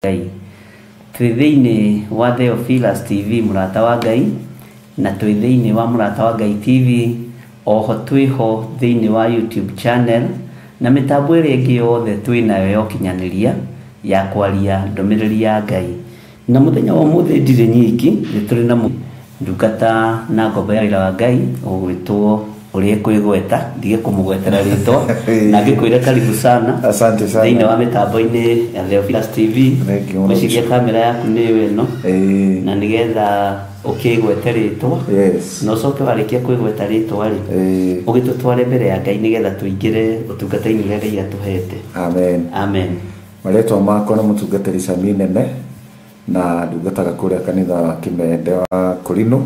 Ngai. Twĩ thĩinĩ wa Theophilus TV Mũrata wa Ngai, na twĩ thĩinĩ wa Mũrata wa Ngai TV, oho twĩho thĩinĩ wa YouTube channel, na mĩtambo ĩrĩa ĩngĩ yothe twĩ nayo ya ũkinyanĩria ya kwaria ndũmĩrĩri ya Ngai. Na mũthenya wa ũmũthĩ ndirĩ nyiki, nĩ tũrĩ na ndungata na ngombo ya wĩra wa Ngai ũgwĩtwo ũrĩa kwĩgweta, ndige kũmũgwetera rĩtwa na ngĩkwĩra karibu sana. Asante sana. Thĩinĩ wa mĩtambo-inĩ ya Theophilus TV. Thank you. Ngwĩciria kamera yaku nĩyo ĩno, na nĩgetha ũkĩgwete rĩtwa. Yes. Na ũcoke warĩkia kwĩgweta rĩtwa rĩ, ũgĩtũtware mbere ya Ngai nĩgetha tũingĩre ũtungata-inĩ ũrĩa Ngai atũhete. Amen. Amen. Marĩtwa makwa nĩ mũtungatĩri Sami Nene, na ndungataga kũrĩa kanitha wa Kimende wa Kũrinũ,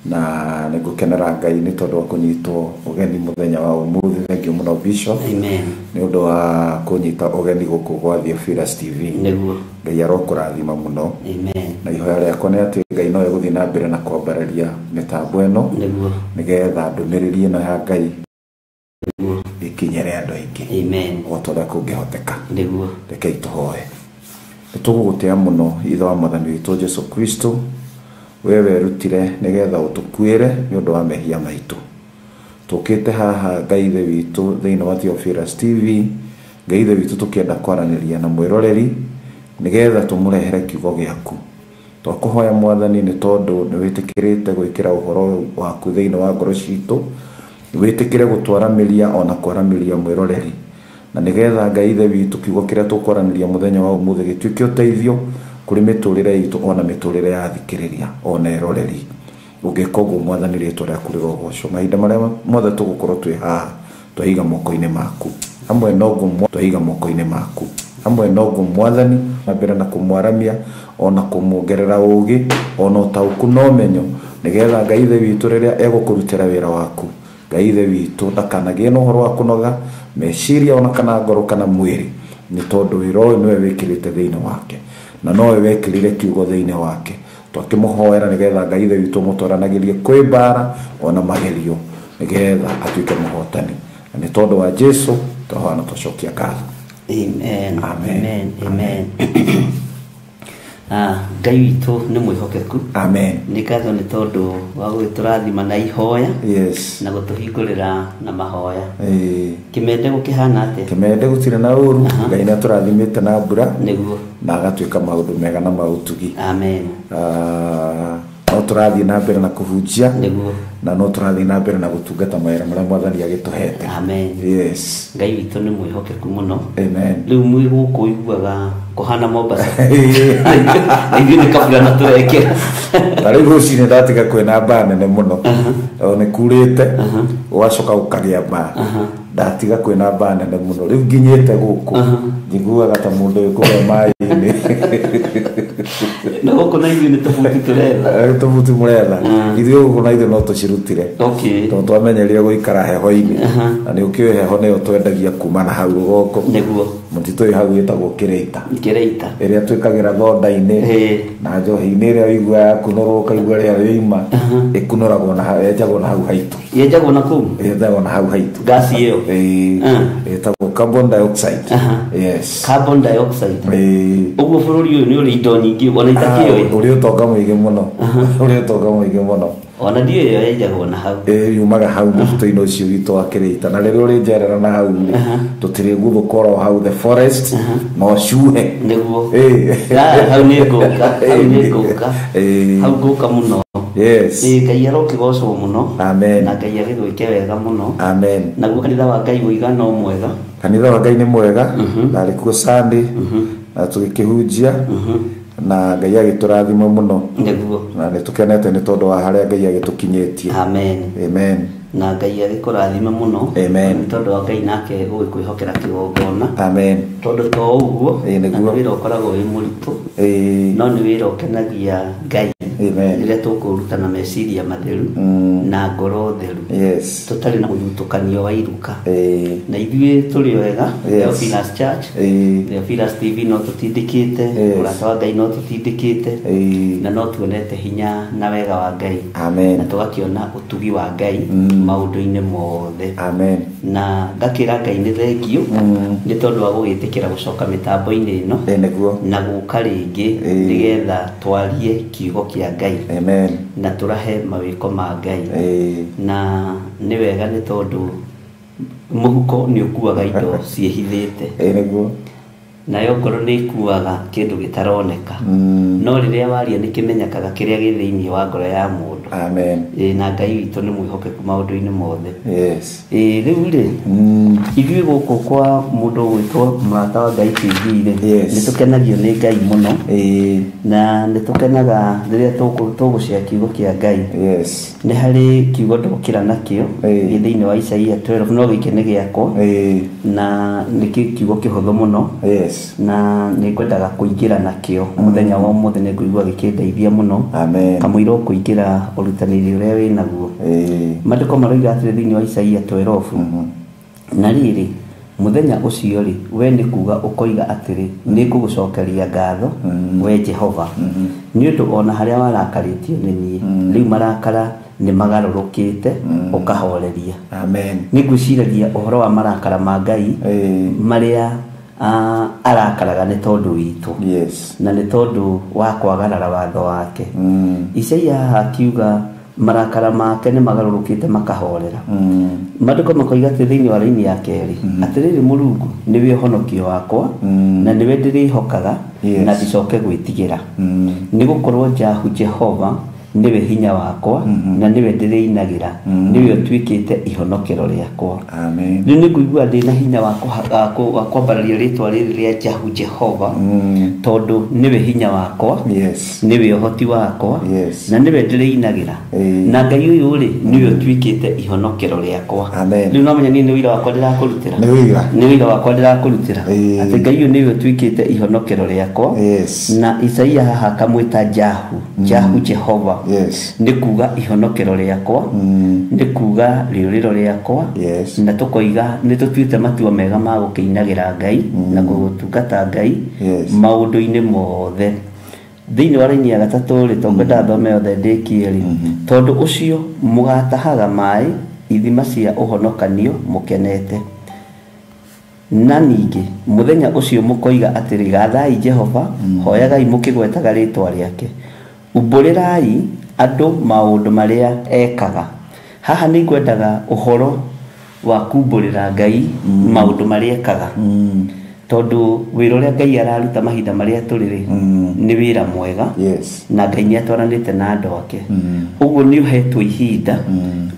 na nĩngũkenera Ngai nĩ tondũ wa kũnyitwo ũgeni mũthenya wa ũmũthĩ. Thank you mũno Bishop. Amen. Nĩ ũndũ wa kũnyita ũgeni gũkũ gwa Theophilus TV. Nĩguo. Ngai arokũrathima mũno. Amen. Na ihoya rĩakwa nĩ atĩ Ngai no egũthiĩ na mbere na kwambararia mĩtambo ĩno. Nĩguo. Nĩgetha ndũmĩrĩri ĩno ya Ngai Nĩguo. ĩkinyĩre andũ aingĩ. Amen. O ta ũrĩa kũngĩhoteka. Nĩguo. Rekei tũhoe. Nĩtũgũgũtĩa mũno Ithe wa Mwathani witũ Jesu Kristo, we werutire nĩgetha ũtũkuĩre nĩ ũndũ wa mehia maitũ. Tũkĩte haha Ngai Ithe witũ thĩinĩ wa Theophilus TV, Ngai Ithe witũ tũkĩenda kwaranĩria na mwĩroreri nĩgetha tũmũrehere kiugo gĩaku. Twakũhoya Mwathani nĩ tondũ nĩ wĩtĩkĩrĩte gwĩkĩra ũhoro waku thĩinĩ wa ngoro citũ, wĩtĩkĩre gũtwaramĩria ona kwaramĩria mwĩroreri, na nĩgetha Ngai Ithe witũ kiugo kĩrĩa tũkwaranĩria mũthenya wa ũmũthĩ gĩtuĩke ũteithio kũrĩ mĩtũrĩre itũ ona mĩtũrĩre ya athikĩrĩria ona eroreri. Ũngĩka ũguo Mwathani rĩtwa rĩaku rĩrogocwo. Mahinda marĩa mothe tũgũkorwo twĩ haha twaiga moko-inĩ maku, hamwe na ũguo twaiga moko-inĩ maku, hamwe na ũguo Mwathani na mbere na kũmwaramia ona kũmuongerera ũgĩ ona ũtaũku na ũmenyo, nĩgetha Ngai Ithe witũ rĩrĩa egũkũrutĩra wĩra waku, Ngai Ithe witũ ndakanagĩe na ũhoro wa kũnoga meciria ona kana ngoro kana mwĩrĩ, nĩ tondũ wĩra ũyũ nĩwe wĩkĩrĩte thĩinĩ wake na nowe wekĩrire kiugo thĩinĩ wake. Twakĩmũhoera nĩgetha Ngai Ithe witũ mũtwaranagĩrie kwĩ mbara ona magerio, nĩgetha atuĩke mũhotani, na nĩ tondũ wa Jesu twahoya na twacokia ngatho. Amen. Amen. Amen. Amen. Ngai witũ nĩ mwĩhokeku. Amen. Nĩ ngatho nĩ tondũ wa gũgĩtũrathima na ihoya. Yes. Na gũtũhingũrĩra na mahoya. Kĩmende gũkĩhana atĩa? Kĩmende gũtirĩ na ũru. Ngai nĩ atũrathimĩte na mbura. Nĩguo. Na agatuĩka maũndũ mega na maũtugi. Amen. No tũrathiĩ na mbere na kũhunjia. Nĩguo. Na no tũrathiĩ na mbere na gũtungata mawĩra marĩa Mwathani agĩtũhete. Amen. Yes. Ngai witũ nĩ mwĩhokeku mũno. Amen. Rĩu mwĩ gũkũ iguaga kũhana Mombasa. Ithuĩ nĩ kabura na tũrekĩra. Ta rĩu rũcinĩ ndatiga kwĩna mbaa nene mũno. O nĩ kurĩte, gũgacoka gũkagĩa mbaa. Ndatiga kwĩna mbaa nene mũno. Rĩu nginyĩte gũkũ, njiguaga ta mũndũ ũyũ kũgĩa maĩ-inĩ. Na gũkũ na ithuĩ nĩ tũbuti tũretha. Tũbuti mũretha. Ithuĩ gũkũ na ithuĩ no tũcirutire. Tondũ twamenyeria gũikara heho-inĩ. Na nĩ ũkĩũĩ heho nĩyo twendagia kuma na hau rũgongo. Nĩguo. Mũtitũ wĩ hau wĩtagwo Kĩrĩita. Kĩrĩita. Ĩrĩa twĩkagĩra thonda-inĩ. Na njohi-inĩ ĩrĩa ũiguaga yakunũrwo ũkaigua ĩrĩa yoima, ĩkunũragwo na hau, yenjagwo na hau haitũ. Yenjagwo na kũu? Yenjagwo na hau haitũ. Gasi ĩyo? Ĩtagwo carbon dioxide. Yes. Carbon dioxide. Ũguo bũrũri ũyũ nĩ ũrĩ indo nyingĩ ona itakĩũĩ. Ũrĩ ũtonga mũingĩ mũno. Ũrĩ ũtonga mũingĩ mũno. Ona ndiũĩ ĩyo yenjagwo na hau. Yumaga hau mũtitũ-inĩ ũcio witũ wa Kĩrĩita. Na rĩrĩa ũrĩnjerera na hau rĩ, tũtirĩ guthũka oro hau the forest, no cuhe. Nĩguo. Hau nĩ ngũka, hau nĩ ngũka. Hau ngũka mũno. Yes. Ngai arokĩgocwo mũno. Amen. Na Ngai agĩgwĩke wega mũno. Amen. Naguo kanitha wa Ngai ũigana o mwega. Kanitha wa Ngai nĩ mwega. Ndarĩ kuo Sunday. Na tũgĩkĩhunjia. Na Ngai agĩtũrathima mũno. Nĩguo. Na nĩ tũkenete nĩ tondũ wa harĩa Ngai agĩtũkinyĩtie. Amen. Amen. Na Ngai agĩkũrathima mũno. Amen. Nĩ tondũ wa Ngai nake gũgĩkwĩhokera kĩgongona. Amen. Tondũ to ũguo, Nĩguo. na nĩ wĩra ũkoragwo wĩ mũritũ. No nĩ wĩra ũkenagia Ngai. Amen. Rĩrĩa tũkũruta na meciria matheru, na ngoro theru. Yes. Tũtarĩ na mũthutũkanio wa iruka. Na ithuĩ tũrĩ wega, Theophilus Church. Theophilus TV no tũtindĩkĩte, Mũrata wa Ngai no tũtindĩkĩte, na no tuonete hinya na wega wa Ngai. Amen. Na tũgakĩona ũtugi wa Ngai maũndũ-inĩ mothe. Amen. Na ngakĩra Ngai nĩ thengio nĩ tondũ wa gũgĩtĩkĩra gũcoka mĩtambo-inĩ ĩno Nĩguo. na gũka rĩngĩ nĩgetha twarie kiugo kĩa Ngai. Amen. Na tũrahe mawĩko ma Ngai. Na nĩ wega nĩ tondũ mũhuko nĩ ũkuaga indo ciĩhithĩte. Nĩguo. Nayo ngoro nĩ ĩkuaga kĩndũ gĩtaroneka. No rĩrĩa waria nĩ kĩmenyekaga kĩrĩa gĩ thĩinĩ wa ngoro ya mũndũ. Amen. Na Ngai witũ nĩ mwĩhokeku maũndũ-inĩ mothe. Yes. Rĩu rĩ, ithuĩ gũkũ kwa mũndũ ũgwĩtwo Mũrata wa Ngai TV rĩ, Yes. nĩ tũkenagio nĩ Ngai mũno. Na nĩ tũkenaga rĩrĩa tũgũcea kiugo kĩa Ngai. Yes. Nĩ harĩ kiugo ndokĩra nakĩo gĩ thĩinĩ wa Isaia 12, no gĩkĩ nĩ gĩakwa. Na nĩ kiugo kĩhũthũ mũno. Yes. Na nĩ ngwendaga kũingĩra nakĩo mũthenya wa ũmũthĩ, nĩ ngũigua gĩkĩndeithia mũno. Amen. Kamũira ũkũingĩra ũrutanĩri ũrĩa wĩnaguo. Maandĩko maroiga atĩrĩ thĩinĩ wa Isaia 12. Na rĩrĩ, mũthenya ũcio rĩ, we nĩ kuga ũkoiga atĩrĩ, nĩ ngũgũcokeria ngatho, we Jehova. Nĩ ũndũ ona harĩa warakarĩtio nĩ niĩ, rĩu marakara nĩ magarũrũkĩte, ũkahoreria. Amen. Nĩ ngwĩciragia ũhoro wa marakara ma Ngai, marĩa arakaraga nĩ tondũ witũ. Yes. Na nĩ tondũ wa kwagarara watho wake. Isaia haha akiuga marakara make nĩ magarũrũkĩte makahorera. Maandĩko makoiga atĩ thĩinĩ wa raini ya kerĩ, atĩrĩrĩ Mũrungu nĩwe ũhonokio wakwa, na nĩwe ndĩrĩhokaga, na ndicoke gwĩtigĩra. Nĩ gũkorwo Jahu Jehova nĩwe hinya wakwa, na nĩwe ndĩrĩinagĩra, nĩwe ũtuĩkĩte ihonokero rĩakwa. Amen. Rĩu nĩ ngũigua ndĩna hinya wa kwambararia rĩtwa rĩrĩ rĩa Jahu Jehova, tondũ nĩwe hinya wakwa, Yes. nĩwe ũhoti wakwa, Yes. na nĩwe ndĩrĩinagĩra. Na Ngai ũyũ rĩ, nĩwe ũtuĩkĩte ihonokero rĩakwa. Amen. Rĩu no menya niĩ nĩ ũira wakwa ndĩrakũrutĩra. Nĩ ũira. Nĩ ũira wakwa ndĩrakũrutĩra. Atĩ Ngai ũyũ nĩwe ũtuĩkĩte ihonokero rĩakwa. Yes. Na Isaia haha akamwĩta Jahu, Jahu Jehova. Yes. Nĩ kuga ihonokero rĩakwa, nĩ kuga rĩũrĩro rĩakwa. Yes. Na tũkoiga nĩ tũtuĩte matua mega ma gũkĩinagĩra Ngai na gũtungata Ngai Yes. maũndũ-inĩ mothe. Thĩinĩ wa raini ya gatatũ rĩ, tondũ ngwendaga thome yothe ndĩkie rĩ, tondũ ũcio mũgatahaga maĩ ithima cia ũhonokanio mũkenete. Na ningĩ mũthenya ũcio mũkoiga atĩrĩ, gathai Jehova, hoyagai mũkĩgwetaga rĩtwa rĩake, umbũrĩrai andũ maũndũ marĩa ekaga. Haha nĩ ngwendaga ũhoro wa kumbũrĩra Ngai maũndũ marĩa ekaga. Tondũ wĩra ũrĩa Ngai araruta mahinda marĩa tũrĩ rĩ, nĩ wĩra mwega. Yes. Na Ngai nĩ atwaranĩte na andũ ake. Ũguo nĩ ũhetwo ihinda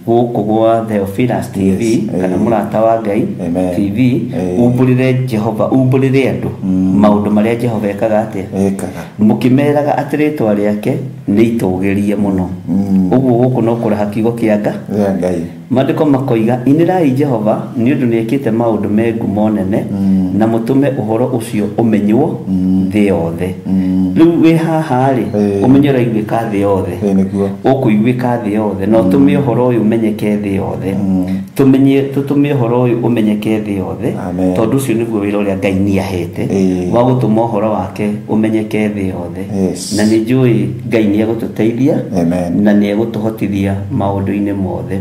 gũkũ gwa Theophilus TV, Yes. kana Mũrata wa Ngai Amen. TV, umbũrĩre Jehova, umbũrĩre andũ maũndũ marĩa Jehova ekaga atĩa. Ekaga. Mũkĩmeraga atĩ rĩtwa rĩake nĩ itũgĩrie mũno. Ũguo gũkũ no kũraha kiugo kĩa Ngai. Rĩa Ngai. Maandĩko makoiga, inĩrai Jehova nĩ ũndũ nĩekĩte maũndũ me ngumo nene, na mũtũme ũhoro ũcio ũmenywo thĩ yothe. Rĩu wĩ haha rĩ, ũmenye ũraiguĩka thĩ yothe. Nĩguo. Ũkũiguĩka thĩ yothe, na ũtũme ũhoro ũyũ ũmenyeke thĩ yothe. Tũtũme ũhoro ũyũ ũmenyeke thĩ yothe, Amen. tondũ ũcio nĩguo wĩra ũrĩa Ngai nĩ ahete, wa gũtũma ũhoro wake ũmenyeke thĩ yothe. Yes. Na nĩ njũĩ Ngai nĩ egũtũteithia, Amen. na nĩ egũtũhotithia maũndũ-inĩ mothe.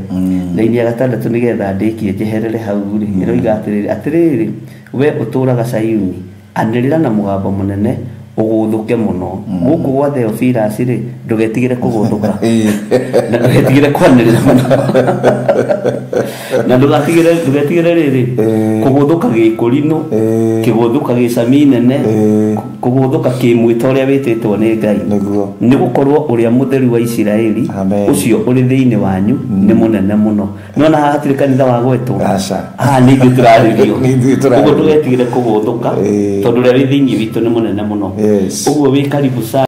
Raini ya gatandatũ nĩgetha ndĩkie njeherere hau rĩ, ĩroiga atĩrĩrĩ, atĩrĩrĩ we ũtũũraga Sayuni, anĩrĩra na mũgambo mũnene ũgũthũke mũno. Gũkũ gwa Theophilus rĩ, ndũgetigĩre kũgũthũka. Na ndũgetigĩre kwanĩrĩra mũno. Na ndũgetigĩre rĩrĩ, kũgũthũka gĩkũrinũ, kĩgũthũka gĩcami nene, kũgũthũka kĩmwĩta ũrĩa wĩtĩtwo nĩ Ngai. Nĩguo. Nĩ gũkorwo ũrĩa mũtheru wa Isiraeli, Amen. ũcio ũrĩ thĩinĩ wanyu nĩ mũnene mũno. Nĩwona haha hatirĩ kanitha wa gwetwo. Aca. Haha nĩ ithuĩ tũrarĩrio. Nĩ ithuĩ tũrarĩrio. Ũguo ndũgetigĩre kũgũthũka, tondũ ũrĩa wĩ thĩinĩ witũ nĩ mũnene mũno. Yes. Ũguo wĩ karibu sana.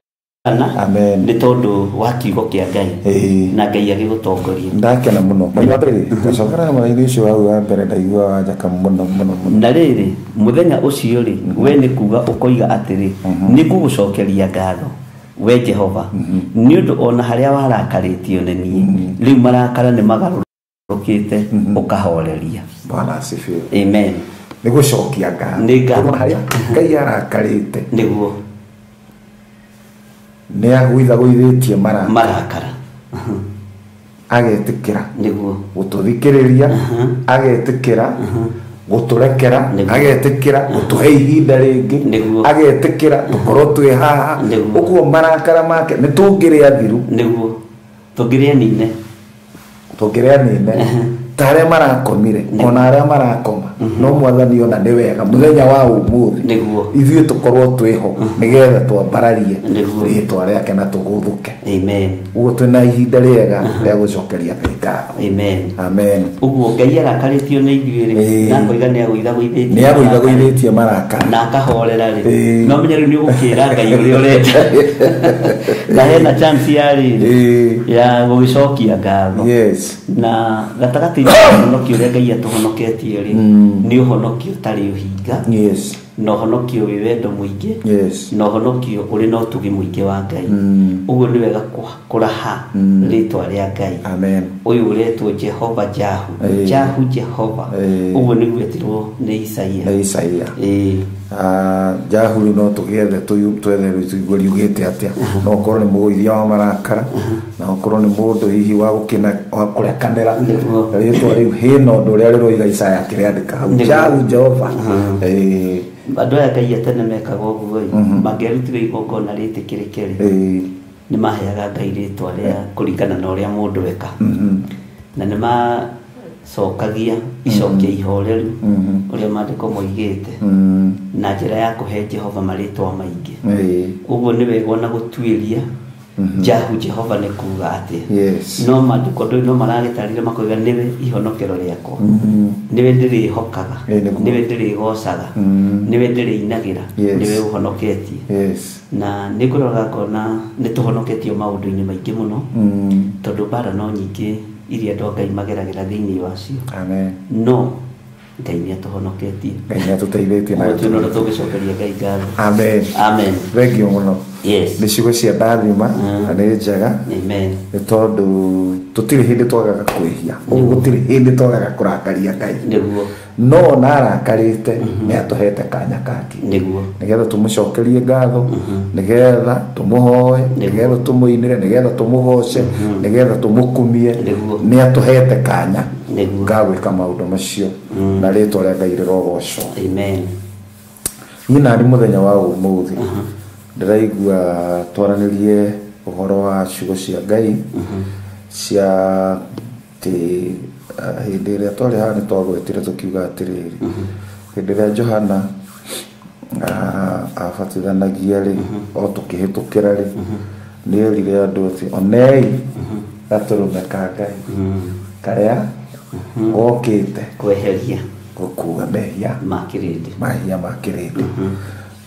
Amen. Nĩ tondũ wa kiugo kĩa Ngai. Na Ngai agĩgũtongoria. Ndakena mũno. Maigua atĩrĩrĩ, ngacokera mwena-inĩ ũcio wau wa mbere ndaigua wanjaka mũno mũno mũno. Na rĩrĩ, mũthenya ũcio rĩ, we nĩ kuga ũkoiga atĩrĩ, nĩ ngũgũcokeria ngatho, we Jehova, nĩ ũndũ ona harĩa warakarĩtio nĩ niĩ, rĩu marakara nĩ magarũrũkĩte, ũkahoreria. Bwana asifiwe. Amen. Nĩ gũcokia ngatho. Nĩ ngatho. Tondũ harĩa Ngai arakarĩte. Nĩguo. Nĩ agũithagũithĩtie marakara. Marakara. Agetĩkĩra Nĩguo. Gũtũthikĩrĩria, agetĩkĩra gũtũrekera, Nĩguo. Agetĩkĩra gũtũhe ihinda rĩngĩ, Nĩguo. Agetĩkĩra tũkorwo twĩ haha. Nĩguo. Ũguo marakara make nĩ tũngĩrĩa thiru. Nĩguo. Tũngĩrĩa nine. Tũngĩrĩa nine ta arĩa marakomire, ona arĩa marakoma, no Mwathani ona nĩ wega mũthenya wa ũmũthĩ Nĩguo. Ithuĩ tũkorwo twĩho nĩgetha twambararie Nĩguo. Rĩtwa rĩake na tũgũthũke. Amen. Ũguo twĩna ihinda rĩega rĩa gũcokeria Ngai ngatho. Amen. Amen. Ũguo Ngai arakarĩtio nĩ ithuĩ rĩ, Ĩĩ. na akoiga nĩ agũithagũithĩtie. Nĩ agũithagũithĩtie marakara. Na akahorera rĩ, Ĩĩ. no menye rĩu nĩ ũgũkĩra Ngai ũrĩa ũrenda na hena chance ya rĩrĩ Ĩĩ. ya gũgĩcokia ngatho. Yes. Na gatagatĩ-inĩ ka ũhonokio ũrĩa Ngai atũhonoketie rĩ, nĩ ũhonokio ũtarĩ ũhinga, Yes. Na ũhonokio wĩ wendo mũingĩ, Yes. Na ũhonokio ũrĩ na ũtugi mũingĩ wa Ngai. Ũguo nĩ wega kũraha rĩtwa rĩa Ngai Amen. Ũyũ ũretwo Jehova Jahu. Ĩĩ. Jahu Jehova. Ĩĩ. Ũguo nĩguo etirwo nĩ Isaia. Nĩ Isaia. Ĩĩ. Ah, Jahu rĩu no tũgĩethe twethe rĩu tũigue riugĩte atĩa, no ũkorwo nĩ mũgũithia wa marakara, na ũkorwo nĩ mũndũ hihi wa gũkĩna wa kũrekanĩra. Nĩguo. Rĩtwa rĩu hĩna ũndũ ũrĩa rĩroiga Isaya akĩrĩandĩka hau. Nĩguo. Jahu Jehova. Ĩĩ. Andũ aya Ngai a tene mekaga ũguo ĩ, mangĩarutire igongona rĩtĩkĩrĩke rĩ, Ĩĩ. Nĩ maheaga Ngai rĩtwa rĩa kũringana na ũrĩa mũndũ eka, na nĩ macokagia icokia ihoreru ũrĩa maandĩko moigĩte, na njĩra ya kũhe Jehova marĩtwa maingĩ. Ĩĩ. Ũguo nĩ wega ona gũtuĩria Jahu Jehova nĩ kuga atĩa. Yes. No maandĩko ndũĩ no maragĩtarire makoiga nĩwe ihonokero rĩakwa, nĩwe ndĩrĩhokaga, Ĩĩ, nĩguo. Nĩwe ndĩrĩgocaga, nĩwe ndĩrĩinagĩra, Yes. nĩwe ũhonoketie. Yes. Na nĩ ngũroraga ngona nĩ tũhonoketio maũndũ-inĩ maingĩ mũno, tondũ mbara no nyingĩ iria andũ a Ngai mageragĩra thĩinĩ wacio. Amen. No Ngai nĩ atũhonoketie. Ngai nĩ atũteithĩtie na Ũguo twĩna ũrĩa tũngĩcokeria Ngai ngatho. Amen. Amen. Thengiũ mũno. Yes. Nĩ ciugo cia ndathima na nĩ njega, Amen. Nĩ tondũ tũtirĩ hĩndĩ twagaga kwĩhia, ũguo gũtirĩ hĩndĩ twagaga kũrakaria Ngai. Nĩguo. No ona arakarĩte nĩ atũhete kanya kangĩ Nĩguo. Nĩgetha tũmũcokerie ngatho, nĩgetha tũmũhoe, nĩgetha tũmũinĩre, nĩgetha tũmũgoce, nĩgetha tũmũkumie. Nĩguo. Nĩ atũhete kanya Nĩguo. Ga gwĩka maũndũ macio, na rĩtwa rĩa Ngai rĩrogocwo. Amen. Niĩ nani mũthenya wa ũmũthĩ ndĩraigua twaranĩrie ũhoro wa ciugo cia Ngai cia atĩ hĩndĩ ĩrĩa twarĩ haha nĩ twagwetire tũkiuga atĩrĩrĩ, hĩndĩ ĩrĩa Johana abatithanagia rĩ, o tũkĩhĩtũkĩra rĩ, nĩ erire andũ atĩ onei gatũrũme ka Ngai karĩa gokĩte kweheria gũkua mehia ma kĩrĩndĩ. Mahia ma kĩrĩndĩ.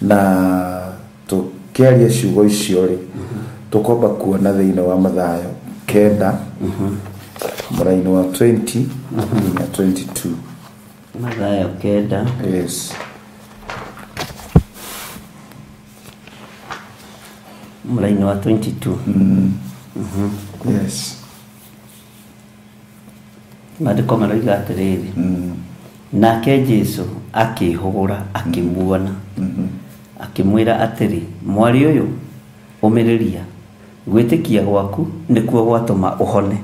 Na tũkĩaria ciugo icio rĩ, tũkwamba kuona thĩinĩ wa Mathayo 9 mũraini wa 20 nginya 22. Mathayo 9. Yes. Mũraini wa 22. Yes. Maandĩko maroiga atĩrĩrĩ, nake Jesũ akĩĩhũgũra akĩmuona, akĩmwĩra atĩrĩ, mwarĩ ũyũ, ũmĩrĩria, gwĩtĩkia gwaku nĩkuo gwatũma ũhone.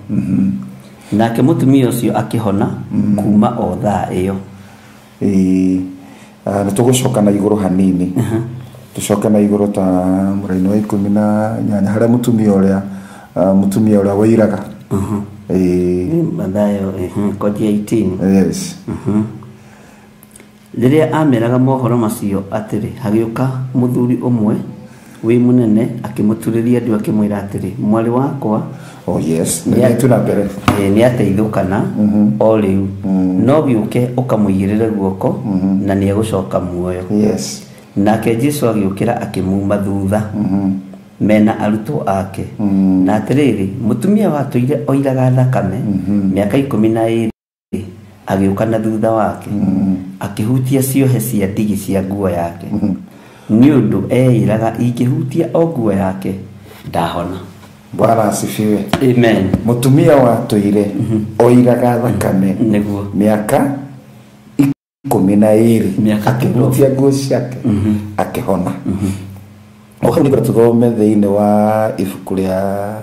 Nake mũtumia ũcio akĩhona kuma o thaa ĩyo. Ĩĩ, nĩ tũgũcoka na igũrũ hanini, tũcoke na igũrũ ta mũraini wa 18 harĩa mũtumia ũrĩa wairaga. Ĩĩ. Mathayo kwanjia 18. Yes. Rĩrĩa ameraga mohoro macio atĩrĩ, hagĩũka mũthuri ũmwe wĩ mũnene akĩmũturĩria ndu akĩmwĩra atĩrĩ, mwarĩ wakwa Oh yes, nĩ tu na mbere. Nĩ ateithũkana o rĩu, no gĩũke ũkamũigĩrĩre guoko na nĩ egũcoka muoyo. Yes. Nake Jesũ agĩũkĩra akĩmuma thutha mena arutwo ake. Na atĩrĩrĩ, mũtumia watũire oiraga thakame mĩaka 12 agĩũka na thutha wake, akĩhutia ciohe cia ndigi cia nguo yake, nĩ ũndũ eĩraga, ingĩhutia o nguo yake ndahona. Bwana asifiwe. Amen. Mũtumia watũire oiraga thakame Nĩguo. Mĩaka 12, Mĩaka akĩhutia nguo ciake akĩhona. O hau nĩngwenda tũthome thĩinĩ wa ibuku rĩa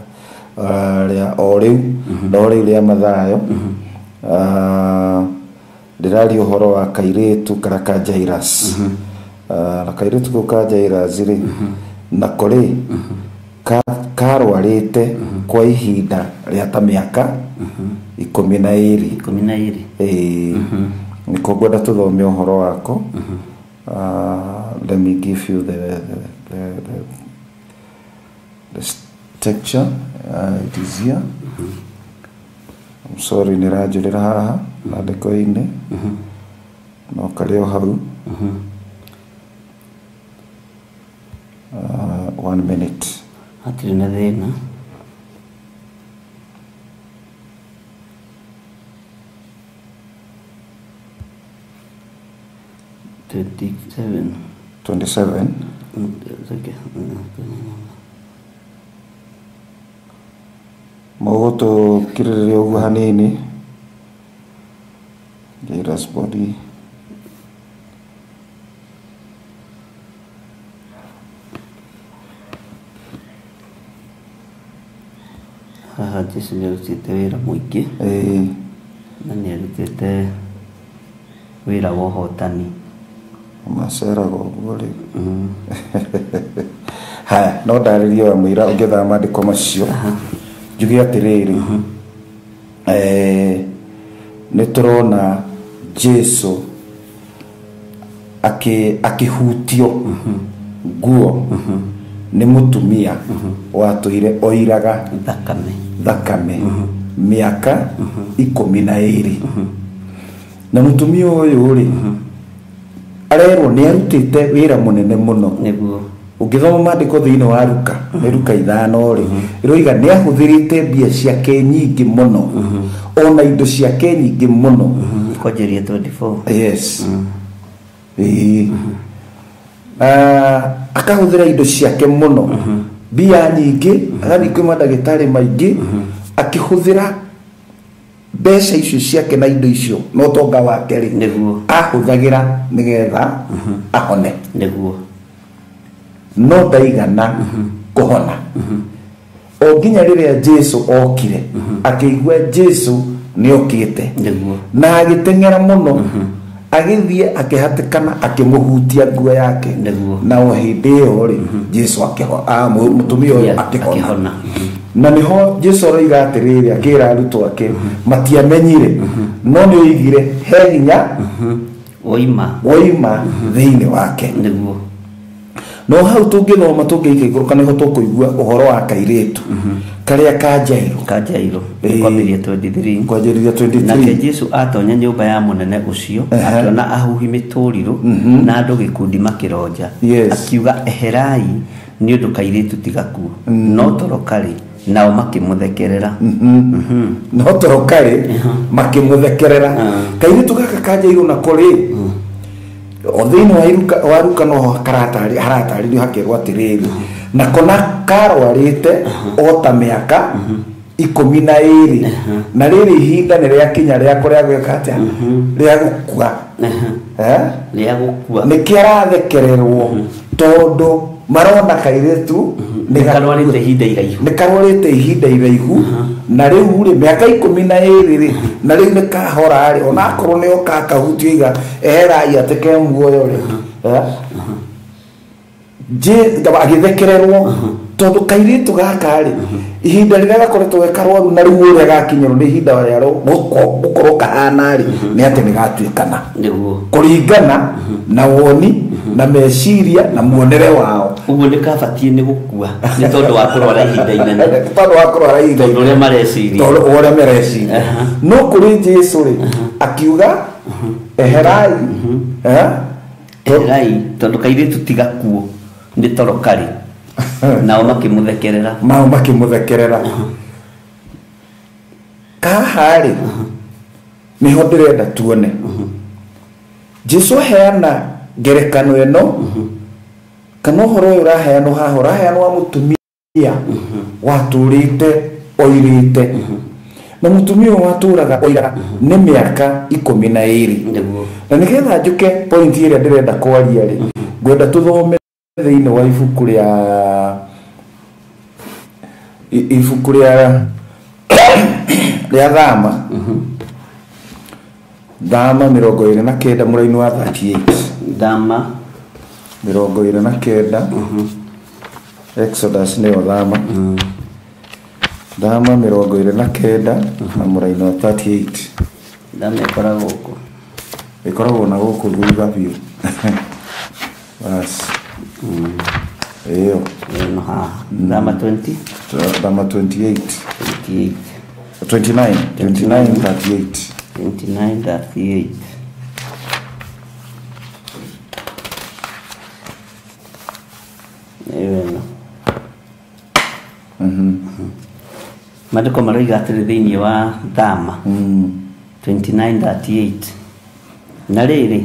rĩa o rĩu no rĩu rĩa Mathayo. Ndĩraria ũhoro wa kairĩtu karĩa ka Jairus. Na kairĩtu kau ka Jairus rĩ, nako rĩ karwarĩte kwa ihinda rĩa ta mĩaka 12. 12. Ĩĩ, nĩko ngwenda tũthome ũhoro wako. Let me give you the texture. It is here. I'm sorry, nĩranjũrĩra haha mandĩko-inĩ, no karĩ o hau. 1 minute. Hatirĩ na thĩna. 27. 27. Okay. Mũgũtũkirĩrĩria ũguo hanini. Jairus body. Haha Jesu nĩarutĩte wĩra mũingĩ. Ĩĩ. Na nĩarutĩte wĩra wa ũhotani. Maceraga ũguo rĩu. Haya, no ndarĩrie wa mũira ũngĩthoma maandĩko macio. Njuge atĩrĩrĩ, nĩ tũrona Jesu akĩhutio nguo nĩ mũtumia watũire oiraga thakame mĩaka 12. Na mũtumia ũyũ rĩ, arerwo nĩ arutĩte wĩra mũnene mũno. Nĩguo. Ũngĩthoma maandĩko thĩinĩ wa Luka, nĩ Luka 5 rĩ, ĩroiga nĩ ahũthĩrĩte mbia ciake nyingĩ mũno, ona indo ciake nyingĩ mũno. Kwanjĩrĩria 24. Yes. Ĩĩ. Akahũthĩra indo ciake mũno, mbia nyingĩ, agathiĩ kwĩ mandagĩtarĩ maingĩ, akĩhũthĩra mbeca icio ciake na indo icio na ũtonga wake rĩ, Nĩguo. ahũthagĩra nĩgetha ahone. Nĩguo. No ndaigana kũhona. O nginya rĩrĩa Jesu okire, akĩigua Jesu nĩokĩte. Nĩguo. Na agĩteng'era mũno, agĩthiĩ akĩhatĩkana akĩmũhutia nguo yake. Nĩguo. Na o hĩndĩ ĩyo rĩ, Jesu akĩhona, mũtumia ũyũ akĩhona. Na nĩho Jesu aroiga atĩrĩrĩ, akĩra arutwo ake matiamenyire, no nĩ oigire he hinya woima thĩinĩ wake. Nĩguo. No hau tũngĩthoma tũngĩika igũrũ kana nĩho tũkũigua ũhoro wa kairĩtu karĩa ka Jairũ. Ka Jairũ. Kwambĩrĩria 23. Kwanjĩrĩria 23. Nake Jesu atonya nyũmba ya mũnene ũcio, akĩona ahuhi mĩtũrirũ na andũ gĩkundi makĩronja. Akiuga eherai nĩ ũndũ kairĩtu ti gakuũ, no toro karĩ. Nao makĩmũthekerera. No toro karĩ makĩmũthekerera. Kairĩtu gaka ka Jairũ nako rĩ, o thĩinĩ wa Luka no haratarĩrio hakerwo atĩrĩrĩ, nako na karwarĩte o ta mĩaka 12, na rĩrĩ ihinda nĩ rĩakinya rĩako rĩa gwĩka atĩa, rĩa gũkua. Rĩa gũkua. Nĩkĩo arathekererwo, tondũ marona kairĩtu nĩ karwarĩte ihinda iraihu. Nĩ karwarĩte ihinda iraihu, na rĩu rĩ mĩaka 12 rĩ, na rĩu nĩ kahora rĩ, ona akorwo nĩ oka akahutio iga eherai atĩ ke muoyo rĩ. Agĩthekererwo tondũ kairĩtu gaka rĩ, ihinda rĩrĩa gakoretwo ge karwaru na rĩu ũrĩa gakinyĩrwo nĩ ihinda rĩa gũkorwo kahana rĩ, nĩ atĩ nĩ gatuĩkana. Nĩguo. Kũringana na woni na meciria na muonere wao. Ũguo nĩ kabatiĩ nĩ gũkua nĩ tondũ wa kũrwara ihinda inene. Tondũ wa kũrwara ihinda Tondũ ũrĩa mareciria. Tondũ ũrĩa mareciria. No kũrĩ Jesu rĩ, akiuga eherai. Eherai tondũ kairĩtu ti gakuũ, nĩ toro karĩ. Nao makĩmũthekerera. Nao makĩmũthekerera. Haha rĩ, nĩho ndĩrenda tuone. Jesu aheana ngerekano ĩno, kana ũhoro ũyũ ũraheanwo haha, ũraheanwo wa mũtumia watũrĩte oirĩte. Na mũtumia ũyũ watũraga oiraga nĩ mĩaka 12. Nĩguo. Na nĩgetha njũke point ĩrĩa ndĩrenda kwaria rĩ, ngwenda tũthome thĩinĩ wa ibuku rĩa Ibuku rĩa Thama. Thama 29 mũraini wa 38. Thama 29. Exodus nĩyo Thama. Thama 29 na mũraini wa 38. Thama ĩkoragwo kũ? Ĩkoragwo na gũkũ thutha biũ. Bas. Ĩyo. Ĩno haha. Thama 20? Thama 28. 28. 29. 29 38. 29 38. Ĩyo. Maandĩko maroiga atĩrĩ thĩinĩ wa Thama 29:38. Na rĩrĩ,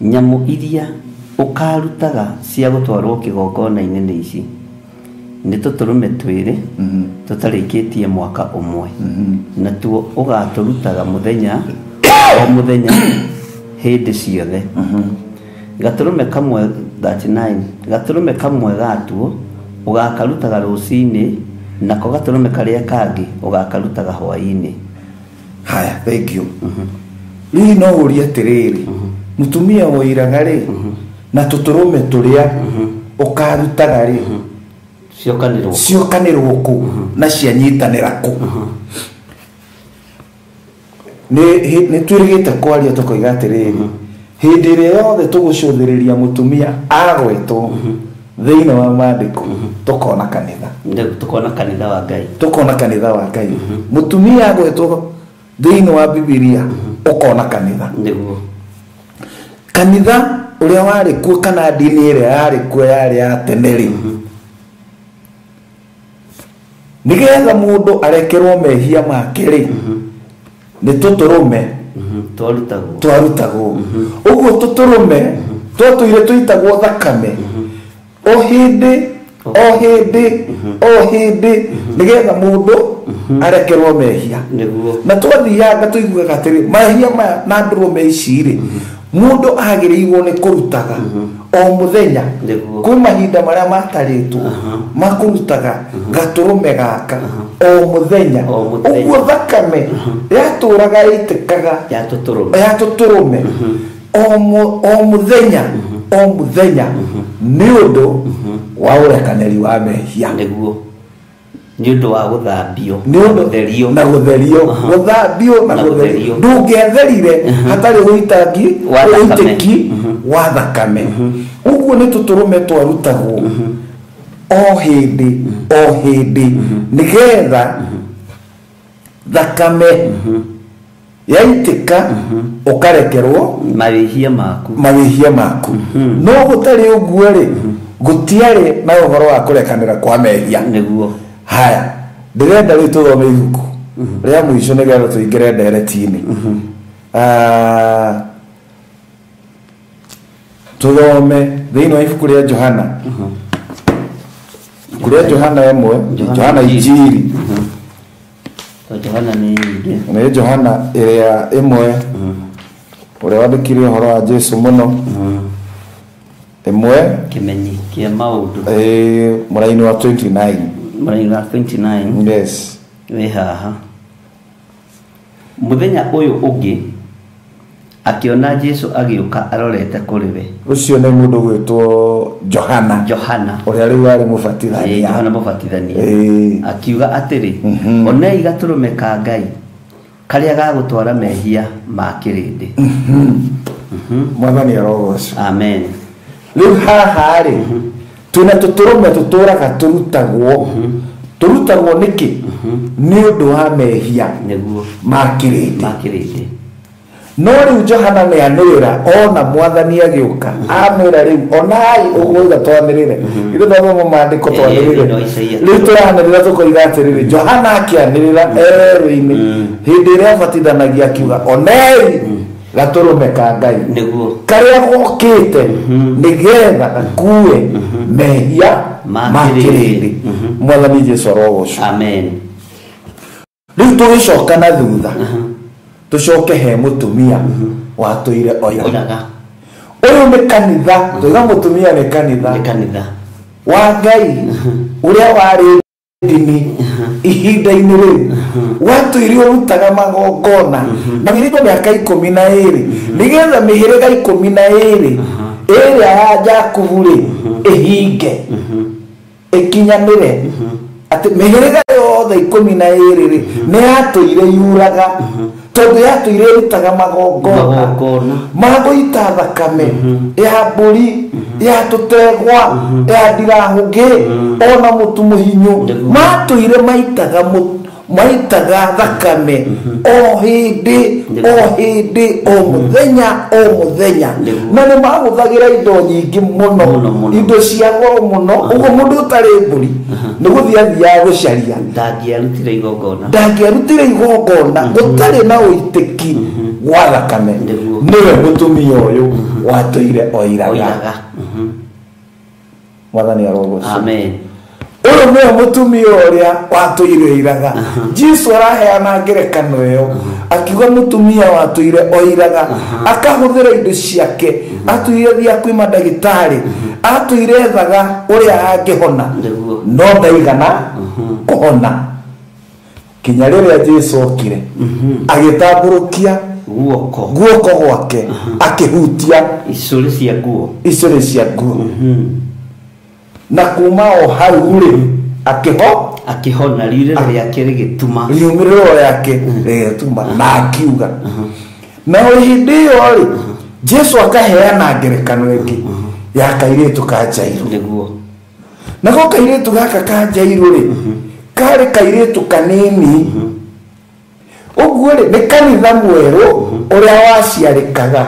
nyamũ iria ũkarutaga cia gũtwarwo kĩgongona-inĩ nĩ ici: nĩ tũtũrũme twĩrĩ tũtarĩkĩtie mwaka ũmwe, natuo ũgatũrutaga mũthenya o mũthenya hĩndĩ ciothe. Gatũrũme kamwe 39, gatũrũme kamwe gatuo ũgakarutaga rũcinĩ, nako gatũrũme karĩa kangĩ ũgakarutaga hwaĩ-inĩ. Haya, thank you. Rĩu no ũrie atĩrĩrĩ, mũtumia woiraga rĩ, na tũtũrũme tũrĩa ũkarutaga rĩ, ciokanĩrwo kũ na cianyitanĩra kũ? Nĩ twĩrĩgĩte kwaria tũkoiga atĩrĩrĩ, hĩndĩ ĩrĩa yothe tũgũcũthĩrĩria mũtumia agwetwo thĩinĩ wa maandĩko, tũkona kanitha. Tũkona kanitha wa Ngai. Tũkona kanitha wa Ngai. Mũtumia agwetwo thĩinĩ wa Bibilia, ũkona kanitha. Nĩguo. Kanitha ũrĩa warĩ kuo kana ndini ĩrĩa yarĩ kuo yarĩ ya tene rĩ, nĩgetha mũndũ arekerwo mehia make rĩ, nĩ tũtũrũme twarutagwo. Ũguo tũtũrũme twatũire tũitagwo thakame o hĩndĩ o hĩndĩ o hĩndĩ, nĩgetha mũndũ arekerwo mehia. Na twathianga tũiguaga atĩrĩ, mehia maya na ndũrũme ici rĩ, mũndũ agĩrĩirwo nĩ kũrutaga o mũthenya. Kwĩ mahinda marĩa matarĩtwo makũrutaga gatũrũme gaka o mũthenya. Ũguo thakame yatũraga ĩitĩkaga ya tũtũrũme o mũthenya o mũthenya, nĩ ũndũ wa ũrekanĩri wa mehia. Nĩguo. Nĩ ũndũ wa gũthambio na gũtherio, gũthambio na gũtherio. Ndũngĩatherire hatarĩ ũitangi ũitĩki wa thakame. Ũguo nĩ tũtũrũme twarutagwo o hĩndĩ o hĩndĩ, nĩgetha thakame yaitĩka ũkarekerwo mawĩhia maku. Mawĩhia maku. No gũtarĩ ũguo rĩ, gũtiarĩ na ũhoro wa kũrekanĩra kwa mehia. Nĩguo. Haya, ndĩrenda rĩu tũthome ibuku rĩa mũico nĩgetha tũingĩre ndereti-inĩ. Tũthome thĩinĩ wa ibuku rĩa Johana. Ibuku rĩa Johana ĩmwe, Johana Injiri. Johana nĩ nyingĩ. Nĩ Johana ĩrĩa ĩmwe, ũrĩa wandĩkire ũhoro wa Jesũ mũno. Ĩmwe, kĩmenyi kĩa maũndũ. Mũraini wa 29. Mũraini wa 29. Yes. Wĩ haha. Mũthenya ũyũ ũngĩ akĩona Jesũ agĩũka arorete kũrĩ we. Ũcio nĩ mũndũ gwĩtwo Johana. Johana. Ũrĩa rĩu arĩ mũbatithania. Johana mũbatithania. Akiuga atĩrĩ, onei gatũrũme ka Ngai karĩa gagũtwara mehia ma kĩrĩndĩ. Mwathani arogocwo. Amen. Rĩu haha rĩ, twĩna tũtũrũme tũtũraga tũrutagwo. Tũrutagwo nĩkĩ? Nĩ ũndũ wa mehia ma kĩrĩndĩ. Ma kĩrĩndĩ. No rĩu Johana nĩ anĩrĩra ona mwathani agĩũka, amwĩra rĩu onai ũguo oiga twanĩrĩre. Ithuĩ twathoma maandĩko twanĩrĩre. Rĩu tũranĩrĩra tũkoiga atĩrĩrĩ, Johana akĩanĩrĩra erũ-inĩ hĩndĩ ĩrĩa abatithanagia akiuga onei gatũrũme ka Ngai Nĩguo. karĩa gokĩte nĩgetha gakue mehia ma kĩrĩndĩ. Mwathani Jesũ arogocwo. Amen. Rĩu tũgĩcoka na thutha, tũcoke he mũtumia watũire oiraga. Ũyũ nĩ kanitha, tũiga mũtumia nĩ kanitha. Nĩ kanitha wa Ngai ũrĩa warĩ Ndini ihinda-inĩ rĩu watũire ũrutaga magongona na mĩhĩrĩga mĩaka 12 nĩgetha mĩhĩrĩga 12 ĩrĩa ya Jakubu rĩ ĩhinge ĩkinyanĩre atĩ mĩhĩrĩga yothe 12 rĩ nĩ yatũire yuraga tondũ yatũire ĩrutaga magongona magũita thakame ya mbũri ya tũtegwa ya ndirahũngĩ ona mũtu mũhinyu matũire maitaga thakame o hĩndĩ o hĩndĩ o mũthenya o mũthenya na nĩ mahũthagĩra indo nyingĩ mũno indo cia goro mũno ũguo mũndũ ũtarĩ mbũri nĩ gũthiĩ athiaga gũcaria ndangĩarutire igongona gũtarĩ na ũitĩki wa thakame nĩwe mũtumia ũyũ watũire oiraga. Mwathani arogocwo. Amen. Ũyũ nĩwe mũtumia ũrĩa watũire oiraga. Jesũ araheana ngerekano ĩyo akiuga mũtumia watũire oiraga akahũthĩra indo ciake atũire thia kwĩ mandagĩtarĩ atũire ethaga ũrĩa angĩhona no ndaigana kũhona kinya rĩrĩa Jesũ okire agĩtambũrũkia guoko gwake akĩhutia icũrĩ cia nguo na kuma o hau rĩ akĩhona riurĩro rĩake rĩgĩtuma riumĩrĩro rĩake rĩgĩtuma na akiuga. Na hĩndĩ ĩyo rĩ Jesũ akaheana ngerekano ĩngĩ ya kairĩtu ka Jairũ. Nako kairĩtu gaka ka Jairũ rĩ karĩ kairĩtu kanini ũguo rĩ nĩ kanitha mwerũ ũrĩa waciarĩkaga.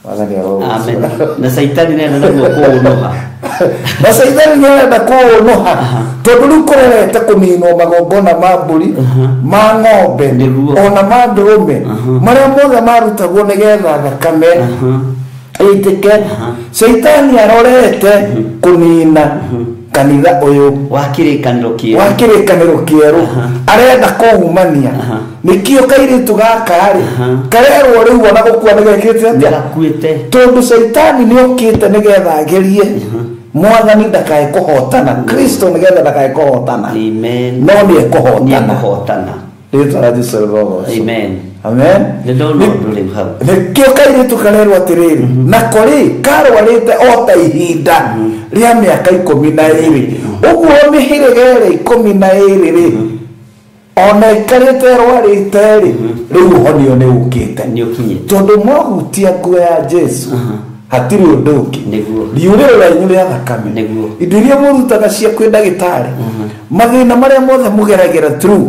Amen. Na Saitani nĩarenda kũũnũha. Na Saitani nĩarenda kũũnũha tondũ rĩu kũrorete kũninwo magongona ma mbũri ma ng'ombe ona ma ndũrũme marĩa mothe marutagwo nĩgetha thakame ĩitĩke. Saitani arorete kũnina kanitha ũyũ wa kĩrĩkanĩro kĩerũ arenda kũumania nĩkĩo kairĩtu gaka rĩ karerwo rĩu ona gũkua nĩgekĩte atĩa tondũ Saitani nĩokĩte nĩgetha agerie mwathani ndakae kũhotana Kristo nĩgetha ndakae kũhotana no nĩekũhotana. Rĩtwa rĩa Jesũ rĩrogocwo. Amen. Amen. Nĩkĩo kairĩtu karerwo atĩrĩrĩ nako rĩ karwarĩte o ta ihinda rĩa mĩaka 12 ũguo mĩhĩrĩga ĩrĩa 12 rĩ ona ĩkarĩte ĩrwarĩte rĩ rĩu ũhonio nĩ ũkĩte tondũ mwahutia nguo ya Jesũ hatirĩ ũndũ ũngĩ riurĩro rĩanyu rĩa thakame indo iria mũrutaga cia kwĩ ndagĩtarĩ mathĩna marĩa mothe mũgeragĩra through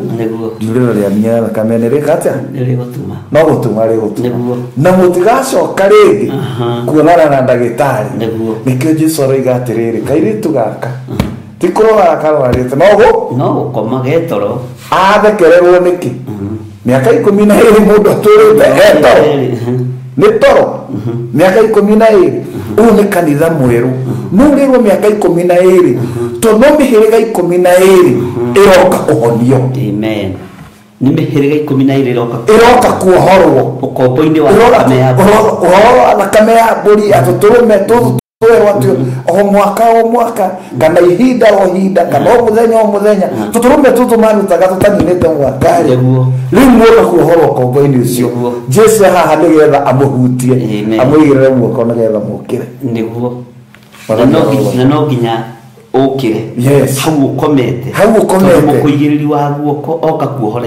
riurĩro rĩanyu rĩa thakame nĩ rĩka atĩa no gũtuma rĩgũtuma na mũtigacoka rĩngĩ kuonana na ndagĩtarĩ. Nĩkĩo Jesũ aroiga atĩrĩrĩ kairĩtu gaka ti kũrwara karwarĩte no gũkoma getoro athekererwo nĩkĩ mĩaka 12 mũndũ atũrĩte etoro nĩ toro mĩaka 12 ũyũ nĩ kanitha mwerũ no ũrĩrwo mĩaka 12 tondũ mĩhĩrĩga 12 ĩroka kũhonio. Amen. Nĩ mĩhĩrĩga 12 ĩroka kuohorwo ũkombo-inĩ wa thakame ya mbũri ũhoro wa thakame ya mbũri atũtũrũme tũtũ twerwo atĩ o mwaka o mwaka kana ihinda o ihinda kana o mũthenya o mũthenya tũtũrũme tũtũ marutaga tũtaninĩte mwaka rĩ rĩu muoka kuohorwo ũkombo-inĩ ũcio. Jesũ haha nĩgetha amũhutie amũigĩrĩre guoko nĩgetha mũkĩre nĩguo na no nginya ũkĩre hau ũkomete tondũ mũkũigĩrĩri wa guoko oka kuohora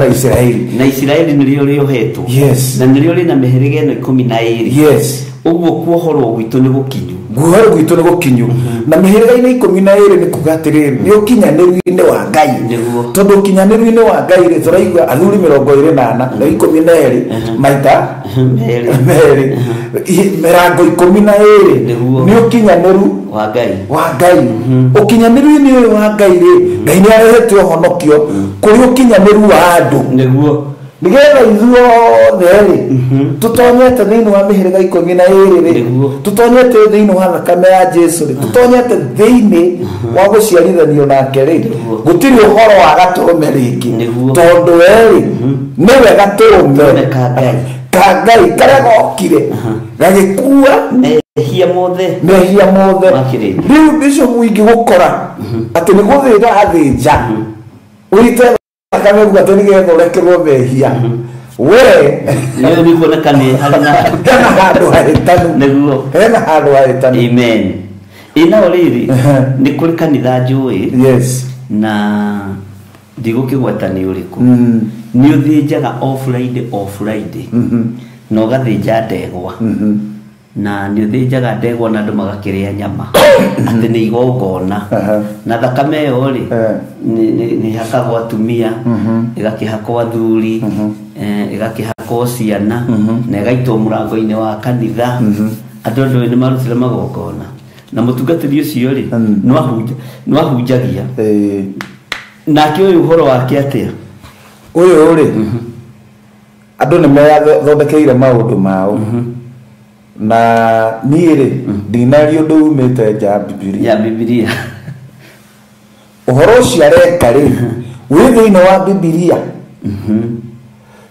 Isiraeli na Isiraeli nĩrĩo rĩohetwo na nĩrĩo rĩna mĩhĩrĩga ĩno 12. Ũguo kuohorwo gwitũ nĩ gũkinyu guohorwo gwitũ nĩ gũkinyu na mĩhĩrĩga-inĩ 12 nĩ kuga atĩrĩrĩ nĩ ũkinyanĩru-inĩ wa Ngai tondũ ũkinyanĩru-inĩ wa Ngai rĩ tũraigua athuri 24 na 12 maita merĩ mĩrango 12 nĩ ũkinyanĩru wa Ngai ũkinyanĩru-inĩ ũyũ wa Ngai rĩ Ngai nĩ arehete ũhonokio kũrĩ ũkinyanĩru wa andũ nĩguo nĩgetha ithuothe rĩ tũtonyete thĩinĩ wa mĩhĩrĩga 12 rĩ tũtonyete thĩinĩ wa thakame ya Jesũ rĩ tũtonyete thĩinĩ wa gũciarithanio nake rĩ gũtirĩ ũhoro wa gatũrũme rĩngĩ tondũ we rĩ nĩwe gatũrũme Ka Ngai karĩa gokire gagĩkua mehia mothe. Mehia mothe. Rĩu bishop ingĩgũkora atĩ nĩ gũthĩnja athĩnja ũite thakame guo atĩ nĩgetha ũrekerwo mehia, we nĩ kuoneka nĩ harĩ na hena handũ hahĩtanu. Nĩguo. Hena handũ hahĩtanu. Amen. Ĩ nao rĩrĩ, nĩ kũrĩ kanitha njũĩ. Yes. Na ndigũkĩgweta nĩ ũrĩkũ. Nĩ ũthĩnjaga o Friday, o Friday, na ũgathĩnja ndegwa, na nĩ ũthĩnjaga ndegwa na andũ magakĩrĩa nyama atĩ nĩ igongona. Na thakame ĩyo rĩ, nĩ hakagwo atumia, ĩgakĩhakwo athuri, ĩgakĩhakwo ciana, na ĩgaitwo mũrango-inĩ wa kanitha. Andũ nĩ marutire magongona na mũtungatĩri ũcio rĩ, no ahunjagia. Nake ũyũ ũhoro wake atĩa? Ũyũ rĩ, andũ nĩ methondekeire maũndũ mao, na niĩ rĩ, ndinaria ũndũ umĩte nja ya Bibilia. Ya Bibilia. Ũhoro ũcio areka rĩ, wĩ thĩinĩ wa Bibilia?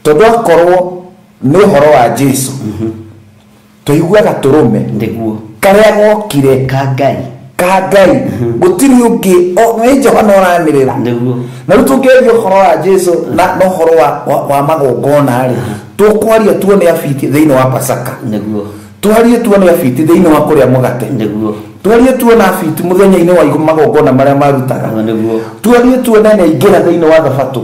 Tondũ akorwo nĩ ũhoro wa Jesu, tũiguaga tũrũme Nĩguo. karĩa gokire Ka Ngai. Ka Ngai, gũtirĩ ũngĩ, nĩ Johana ũranĩrĩra. Nĩguo. Na rĩu tũngĩaria ũhoro wa Jesu na ũhoro wa magongona rĩ, tũkwaria tuone abiti thĩinĩ wa Pasaka. Nĩguo. Twarie tuone abiti thĩinĩ wa kũrĩa mũgate. Nĩguo. Twarie tuone abiti mũthenya-inĩ wa magongona marĩa marutaga. Nĩguo. Twarie tuone nĩ aingĩra thĩinĩ wa thabatũ.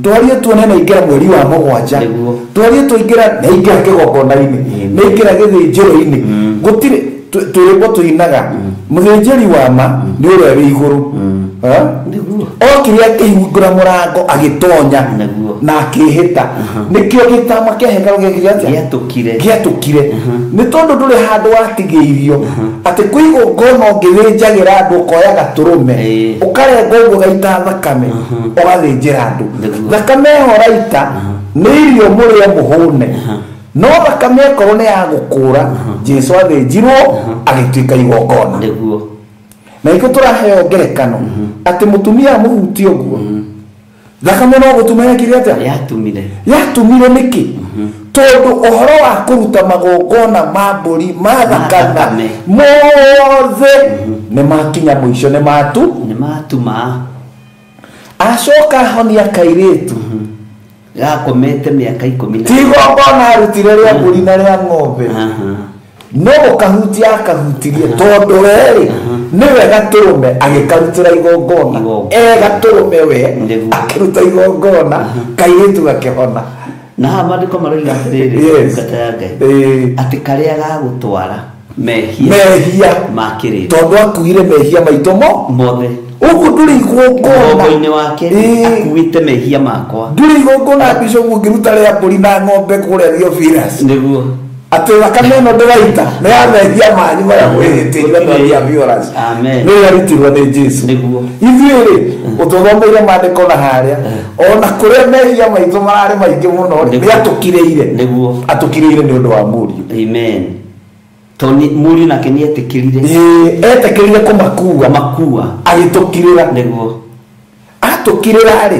Twarie tuone nĩ aingĩra mweri wa 7. Nĩguo. Twarie tũingĩra nĩ aingĩra kĩgongona-inĩ, nĩ aingĩra gĩthĩnjĩro-inĩ. Gũtirĩ tũrĩmbo tũinaga mũthĩnjĩri wa ma nĩ ũrĩa wĩ igũrũ. Nĩguo. Okire akĩhingũra mũrango agĩtonya Nĩguo. na akĩhĩta, nĩkĩo gĩtama kĩa hekarũ gĩekire atĩa? Gĩatũkire. Gĩatũkire. Nĩ tondũ ndũrĩ handũ watigĩirio atĩ kwĩ igongona ũngĩthĩnjagĩra andũ, ũkoya gatũrũme, ũkarenga ũguo gaita thakame, ũgathĩnjĩra andũ. Nĩguo. Thakame ĩyo ũraita nĩ irio mũrĩe mũhũne, no thakame ĩkorwo nĩ ya gũkũra, Jesu athĩnjirwo agĩtuĩka igongona. Nĩguo. Na ikĩo tũraheo ngerekano atĩ mũtumia amũhutie ũguo, thakame no gũtuma yekire atĩa? Yatumire. Yatumire nĩkĩ? Tondũ ũhoro wa kũruta magongona ma mbũri ma thakame thakame. mothe nĩ makinya mũico, nĩ matu. Nĩ matuma. Acoka ahonia kairĩtu. Gakomete mĩaka 10 na Ti igongona arutire rĩa mbũri na rĩa ng'ombe, no gũkahutia akahutirie, tondũ werĩ nĩwe gatũrũme, agĩkarutĩra igongona. Igongona. E gatũrũme we. Nĩguo. Akĩruta igongona, kairĩtu gakĩhona. Na haha maandĩko maroiga atĩrĩrĩ, Yes. ndungata ya Ngai, atĩ karĩa gagũtwara mehia Mehia ma kĩrĩndĩ. Tondũ akuire mehia maitũ mo Mothe. Ũguo ndũrĩ igongona. Mũgongo-inĩ wake akuĩte mehia makwa. Ndũrĩ igongona, bishop, ũngĩruta rĩa mbũri na ng'ombe kũrĩa Theophilus Nĩguo. atĩ thakame ĩno ndĩraita nĩ ya mehia manyu marĩa mwĩhĩtĩire andũ a Theophilus. Amen. Nĩ yarutirwo nĩ Jesu. Nĩguo. Ithuĩ rĩ, ũtũthomeire maandĩko na harĩa ona kũrĩa mehia maitũ mararĩ maingĩ mũno rĩ, nĩ atũkirĩire. Nĩguo. Atũkirĩire nĩ ũndũ wa mũriũ. Amen. Tondũ mũriũ nake nĩ etĩkĩrire. Ĩĩ, etĩkĩrire kũmakua. Makua. Agĩtũkirĩra. Nĩguo. Atũkirĩra rĩ,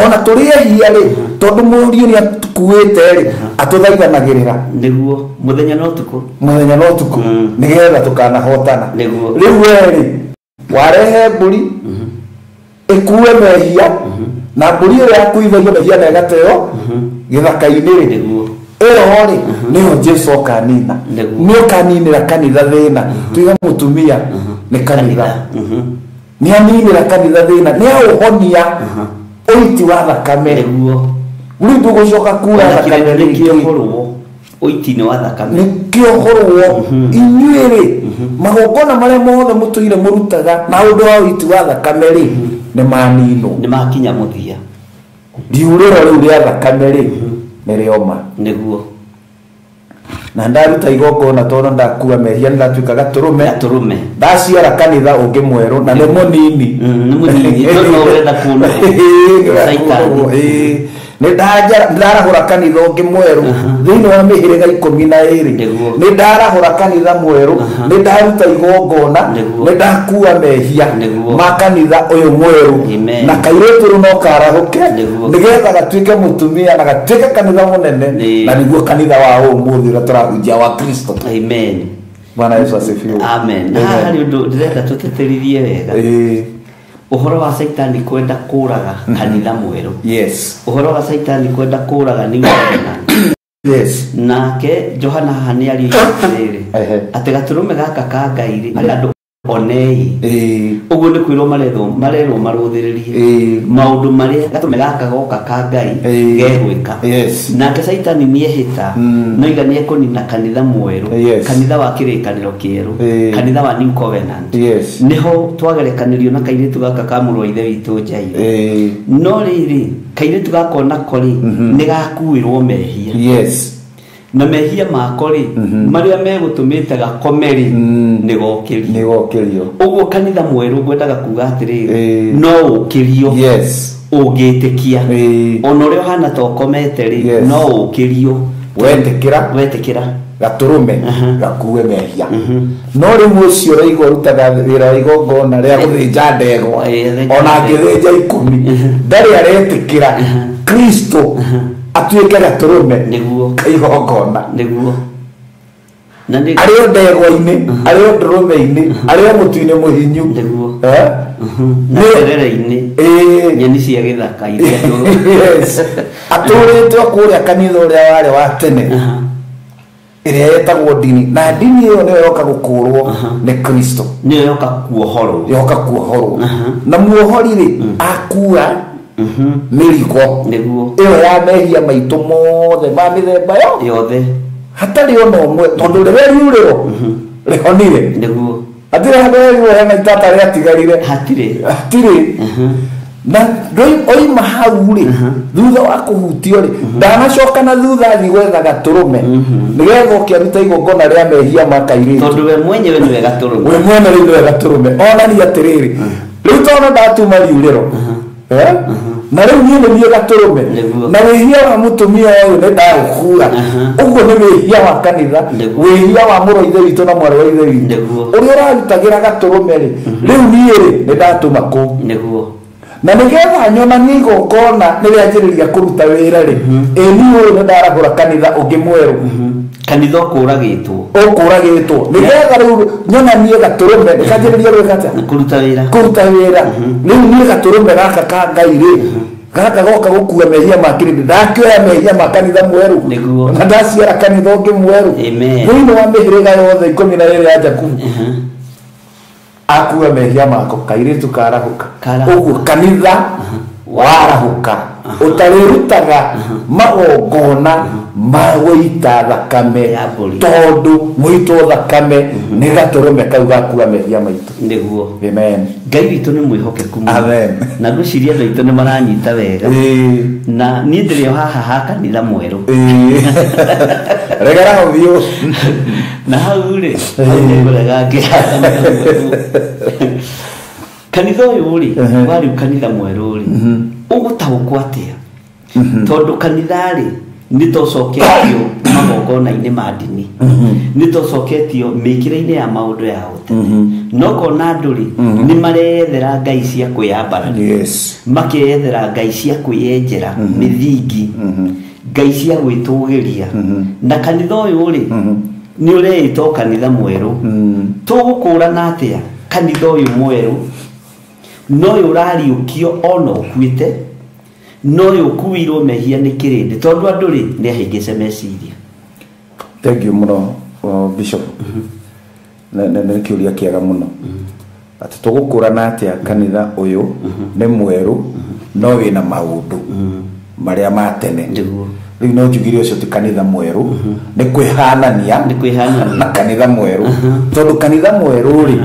ona tũrĩ ehia rĩ, tondũ mũriũ nĩ atũkuĩte rĩ, atũthaithanagĩrĩra. Nĩguo, mũthenya na ũtukũ. Mũthenya na ũtukũ, nĩgetha tũkanahotana. Nĩguo. Rĩu we rĩ, warehe mbũri ĩkue mehia, na mbũri ĩrĩa yakuithagio mehia na ĩgateo gĩthaka-inĩ rĩ, Nĩguo. ĩyo rĩ nĩyo Jesu ũkanina. Nĩguo. Nĩ ũkaninĩra kanitha thĩna. Tuiga mũtumia nĩ kanitha. Nĩ aninĩra kanitha thĩna, nĩ aũhonia ũiti wa thakame. Nĩguo. Rĩu ndũgũcoka kura Ona thakame kĩrĩndĩ rĩngĩ. nĩkĩohorwo ũiti-inĩ wa thakame. Nĩkĩohorwo. Inyuĩ rĩ, magongona marĩa mothe mũtũire mũrutaga na ũndũ wa ũiti wa thakame rĩ, nĩ maninwo. Nĩ makinya mũthia. Riurĩro rĩu rĩa thakame rĩ, nĩ rĩoma. Nĩguo. Na ndaruta igongona, tondũ ndakua mehia, nĩ ndatuĩka gatũrũme. Gatũrũme. Ndaciara kanitha ũngĩ mwerũ, na nĩ mũnini. Nĩ mũnini, no no ũrenda kũnũrwo. Ĩĩ, Caitani. ĩĩ. Nĩ ndarahũra kanitha ũngĩ mwerũ thĩinĩ wa mĩhĩrĩga 12. Nĩ ndarahũra kanitha mwerũ, nĩ ndaruta igongona, nĩ ndakua mehia ma kanitha ũyũ mwerũ, na kairĩtu rĩu no karahũke nĩgetha gatuĩke mũtumia na gatuĩke kanitha mũnene, na nĩguo kanitha wa ũmũthĩ ũrĩa tũrahunjia wa Kristo. Amen. Bwana Yesu asifiwe. Amen. Haha harĩ ũndũ ndĩrenda tũtĩtĩrithie wega. Ũhoro wa Caitani kwenda kũraga kanitha mwerũ. Yes. Ũhoro wa Caitani kwenda kũraga New Covenant. Yes. Nake Johana haha nĩ ariũ atĩrĩrĩ, atĩ gatũrũme gaka ka Ngai rĩ, arĩ andũ onei. Ũguo nĩ kwĩrwo marerwo marũthĩrĩrie maũndũ marĩa gatũrũme gaka goka ka Ngai gegwĩka. Yes. Nake Caitani nĩehĩta noiga nĩekũnina kanitha mwerũ, kanitha wa kĩrĩkanĩro kĩerũ, kanitha wa New Covenant. Yes. Nĩho twagerekanĩrio na kairĩtu gaka ka mũrũ wa ithe witũ Jairũ. No rĩrĩ, kairĩtu gaka onako rĩ, nĩgakuĩrwo mehia. Yes. Na mehia mako rĩ, marĩa megũtũmĩte gakome rĩ, nĩgokĩrio. Ũguo kanitha mwerũ ngwendaga kuga atĩrĩrĩ, no ũkĩrio. Yes. Ũngĩtĩkia. Ona ũrĩa ũhana ta ũkomete rĩ, no ũkĩrio. Wetĩkĩra gatũrũme gakue mehia. No rĩu ũcio ũraigua ũrutaga wĩra wa igongona rĩa gũthĩnja ndegwa, ona angĩthĩnja 10, ndarĩ aretĩkĩra Kristo atuĩke gatũrũme nĩguo igongona. Nĩguo. Arĩ o ndegwa-inĩ, arĩ o ndũrũme-inĩ, arĩ o mũtu-inĩ mũhinyu. Nĩguo. Na terere-inĩ. Nyeni cia gĩthaka iria. Yes. Atũrĩte o kũrĩa kanitha ũrĩa warĩ wa tene, ĩrĩa yetagwo ndini, na ndini ĩyo nĩyo yoka gũkũrwo nĩ Kristo. Nĩyo yoka kuohorwo. Yoka kuohorwo. Na muohori rĩ, akua mĩrigo nĩguo ĩyo ya mehia maitũ mothe ma mĩthemba yothe, hatarĩ ona ũmwe, tondũ rĩrĩa riurĩro rĩhonire. Nĩguo. Hatirĩ handũ riurĩro hena itata rĩatigarire. Hatirĩ. Na oima hau rĩ, thutha wa kũhutio rĩ, ndanacoka na thutha athiĩ gwetha gatũrũme nĩgetha oke arute igongona rĩa mehia ma kairĩtu, tondũ we mwenyewe nĩwe gatũrũme. We mwene rĩu nĩwe gatũrũme. Onania atĩrĩrĩ, rĩu tondũ ndatuma riurĩro, na rĩu niĩ nĩ niĩ gatũrũme, na wĩhia wa mũtumia ũyũ nĩ ndaũkua. Ũguo nĩ wĩhia wa kanitha, wĩhia wa mũrũ wa ithe witũ na mwarĩ wa ithe witũ ũrĩa ũrarutagĩra gatũrũme rĩ, rĩu niĩ rĩ nĩ ndatũma kũu. Nĩguo. Na nĩgetha nyonanie igongona nĩrĩanjĩrĩria kũruta wĩra rĩ, ĩ niĩ ũyũ nĩ ndarahũra kanitha ũngĩ mwerũ, kanitha ũkũragĩtwo, nĩgetha rĩu nyonanie gatũrũme nĩkanjĩrĩria gwĩka atĩa? Kũruta wĩra. Rĩu niĩ gatũrũme gaka ka Ngai rĩ, gaka goka gũkua mehia ma kĩrĩndĩ, ndakĩoya mehia ma kanitha mwerũ, na ndaciara kanitha ũngĩ mwerũ thĩinĩ wa mĩhĩrĩga yothe 12 ya Jakubu. Akua mehia mako, kairĩtu karahũka. Ũguo kanitha warahũka ũtarĩrutaga magongona ma gũita thakame, tondũ mũitwo thakame nĩ gatũrũme kau gakua mehia maitũ. Nĩguo. Amen. Ngai witũ nĩ mwĩhokeku mũno. Amen. Na ngwĩciria andũ aitũ nĩ maranyita wega. Na niĩ ndĩrĩ o haha ha kanitha mwerũ. Regera hau biũ. Na hau rĩ, hau nĩngũrega ngĩhaka. Kanitha ũyũ rĩ, warĩu kanitha mwerũ rĩ, ũgũtaũkwo atĩa? Tondũ kanitha rĩ, nĩ tũcoketio magongona-inĩ ma ndini, nĩ tũcoketio mĩkĩre-inĩ ya maũndũ ya ũtene. No kona andũ rĩ, nĩ mareyethera ngai cia kwĩyambararia. Yes. Makeyethera ngai cia kwĩyenjera mĩthingi, ngai cia gwĩtũgĩria. Na kanitha ũyũ rĩ, nĩ ũreĩtwo kanitha mwerũ. Tũgũkũrana atĩa kanitha ũyũ mwerũ no ũyũ ũrariũkio ona ũkuĩte, no ũyũ ũkuĩirwo mehia nĩ kĩrĩndĩ, tondũ andũ rĩ nĩ ahĩngĩce meciria. Thank you mũno, Bishop. Nĩ kĩũria kĩega mũno. Atĩ tũgũkũrana atĩa kanitha ũyũ nĩ mwerũ no wĩna maũndũ marĩa ma tene. Rĩu no njugire ũcio ti kanitha mwerũ, nĩ kwĩhanania na kanitha mwerũ. Tondũ kanitha mwerũ rĩ,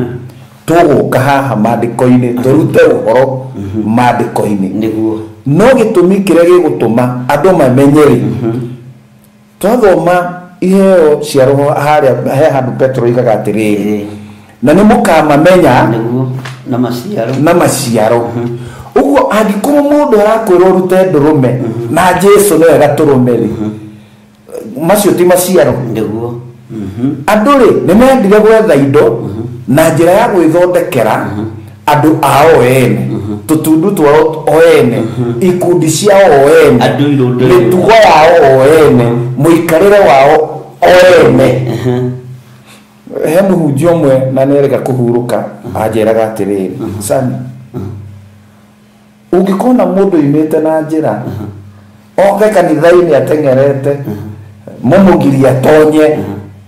tũgũka haha maandĩko-inĩ, tũrute ũhoro maandĩko-inĩ. Nĩguo. No gĩtũmi kĩrĩa gĩgũtũma andũ mamenye rĩ, twathoma iheo cia roho harĩa he handũ Petro oigaga atĩrĩrĩ, na nĩ mũkamamenya nĩguo na maciaro, na maciaro. Ũguo Koguo angĩkorwo mũndũ arakwĩra ũrute ndũrũme na Jesu nĩwe gatũrũme rĩ, macio ti maciaro. Nĩguo. Andũ rĩ nĩ mendire gwetha indo na njĩra ya gwĩthondekera andũ ao ene, tũtundu twao o ene, ikundi ciao o ene, Andũ irũndũ. mĩtugo yao o ene, mũikarĩre wao o ene. He mũhunjia ũmwe na nĩerĩga kũhurũka anjĩraga atĩrĩrĩ, Sami, ũngĩkona mũndũ oimĩte na njĩra oke kanitha-inĩ ateng'erete mũmũgirie atonye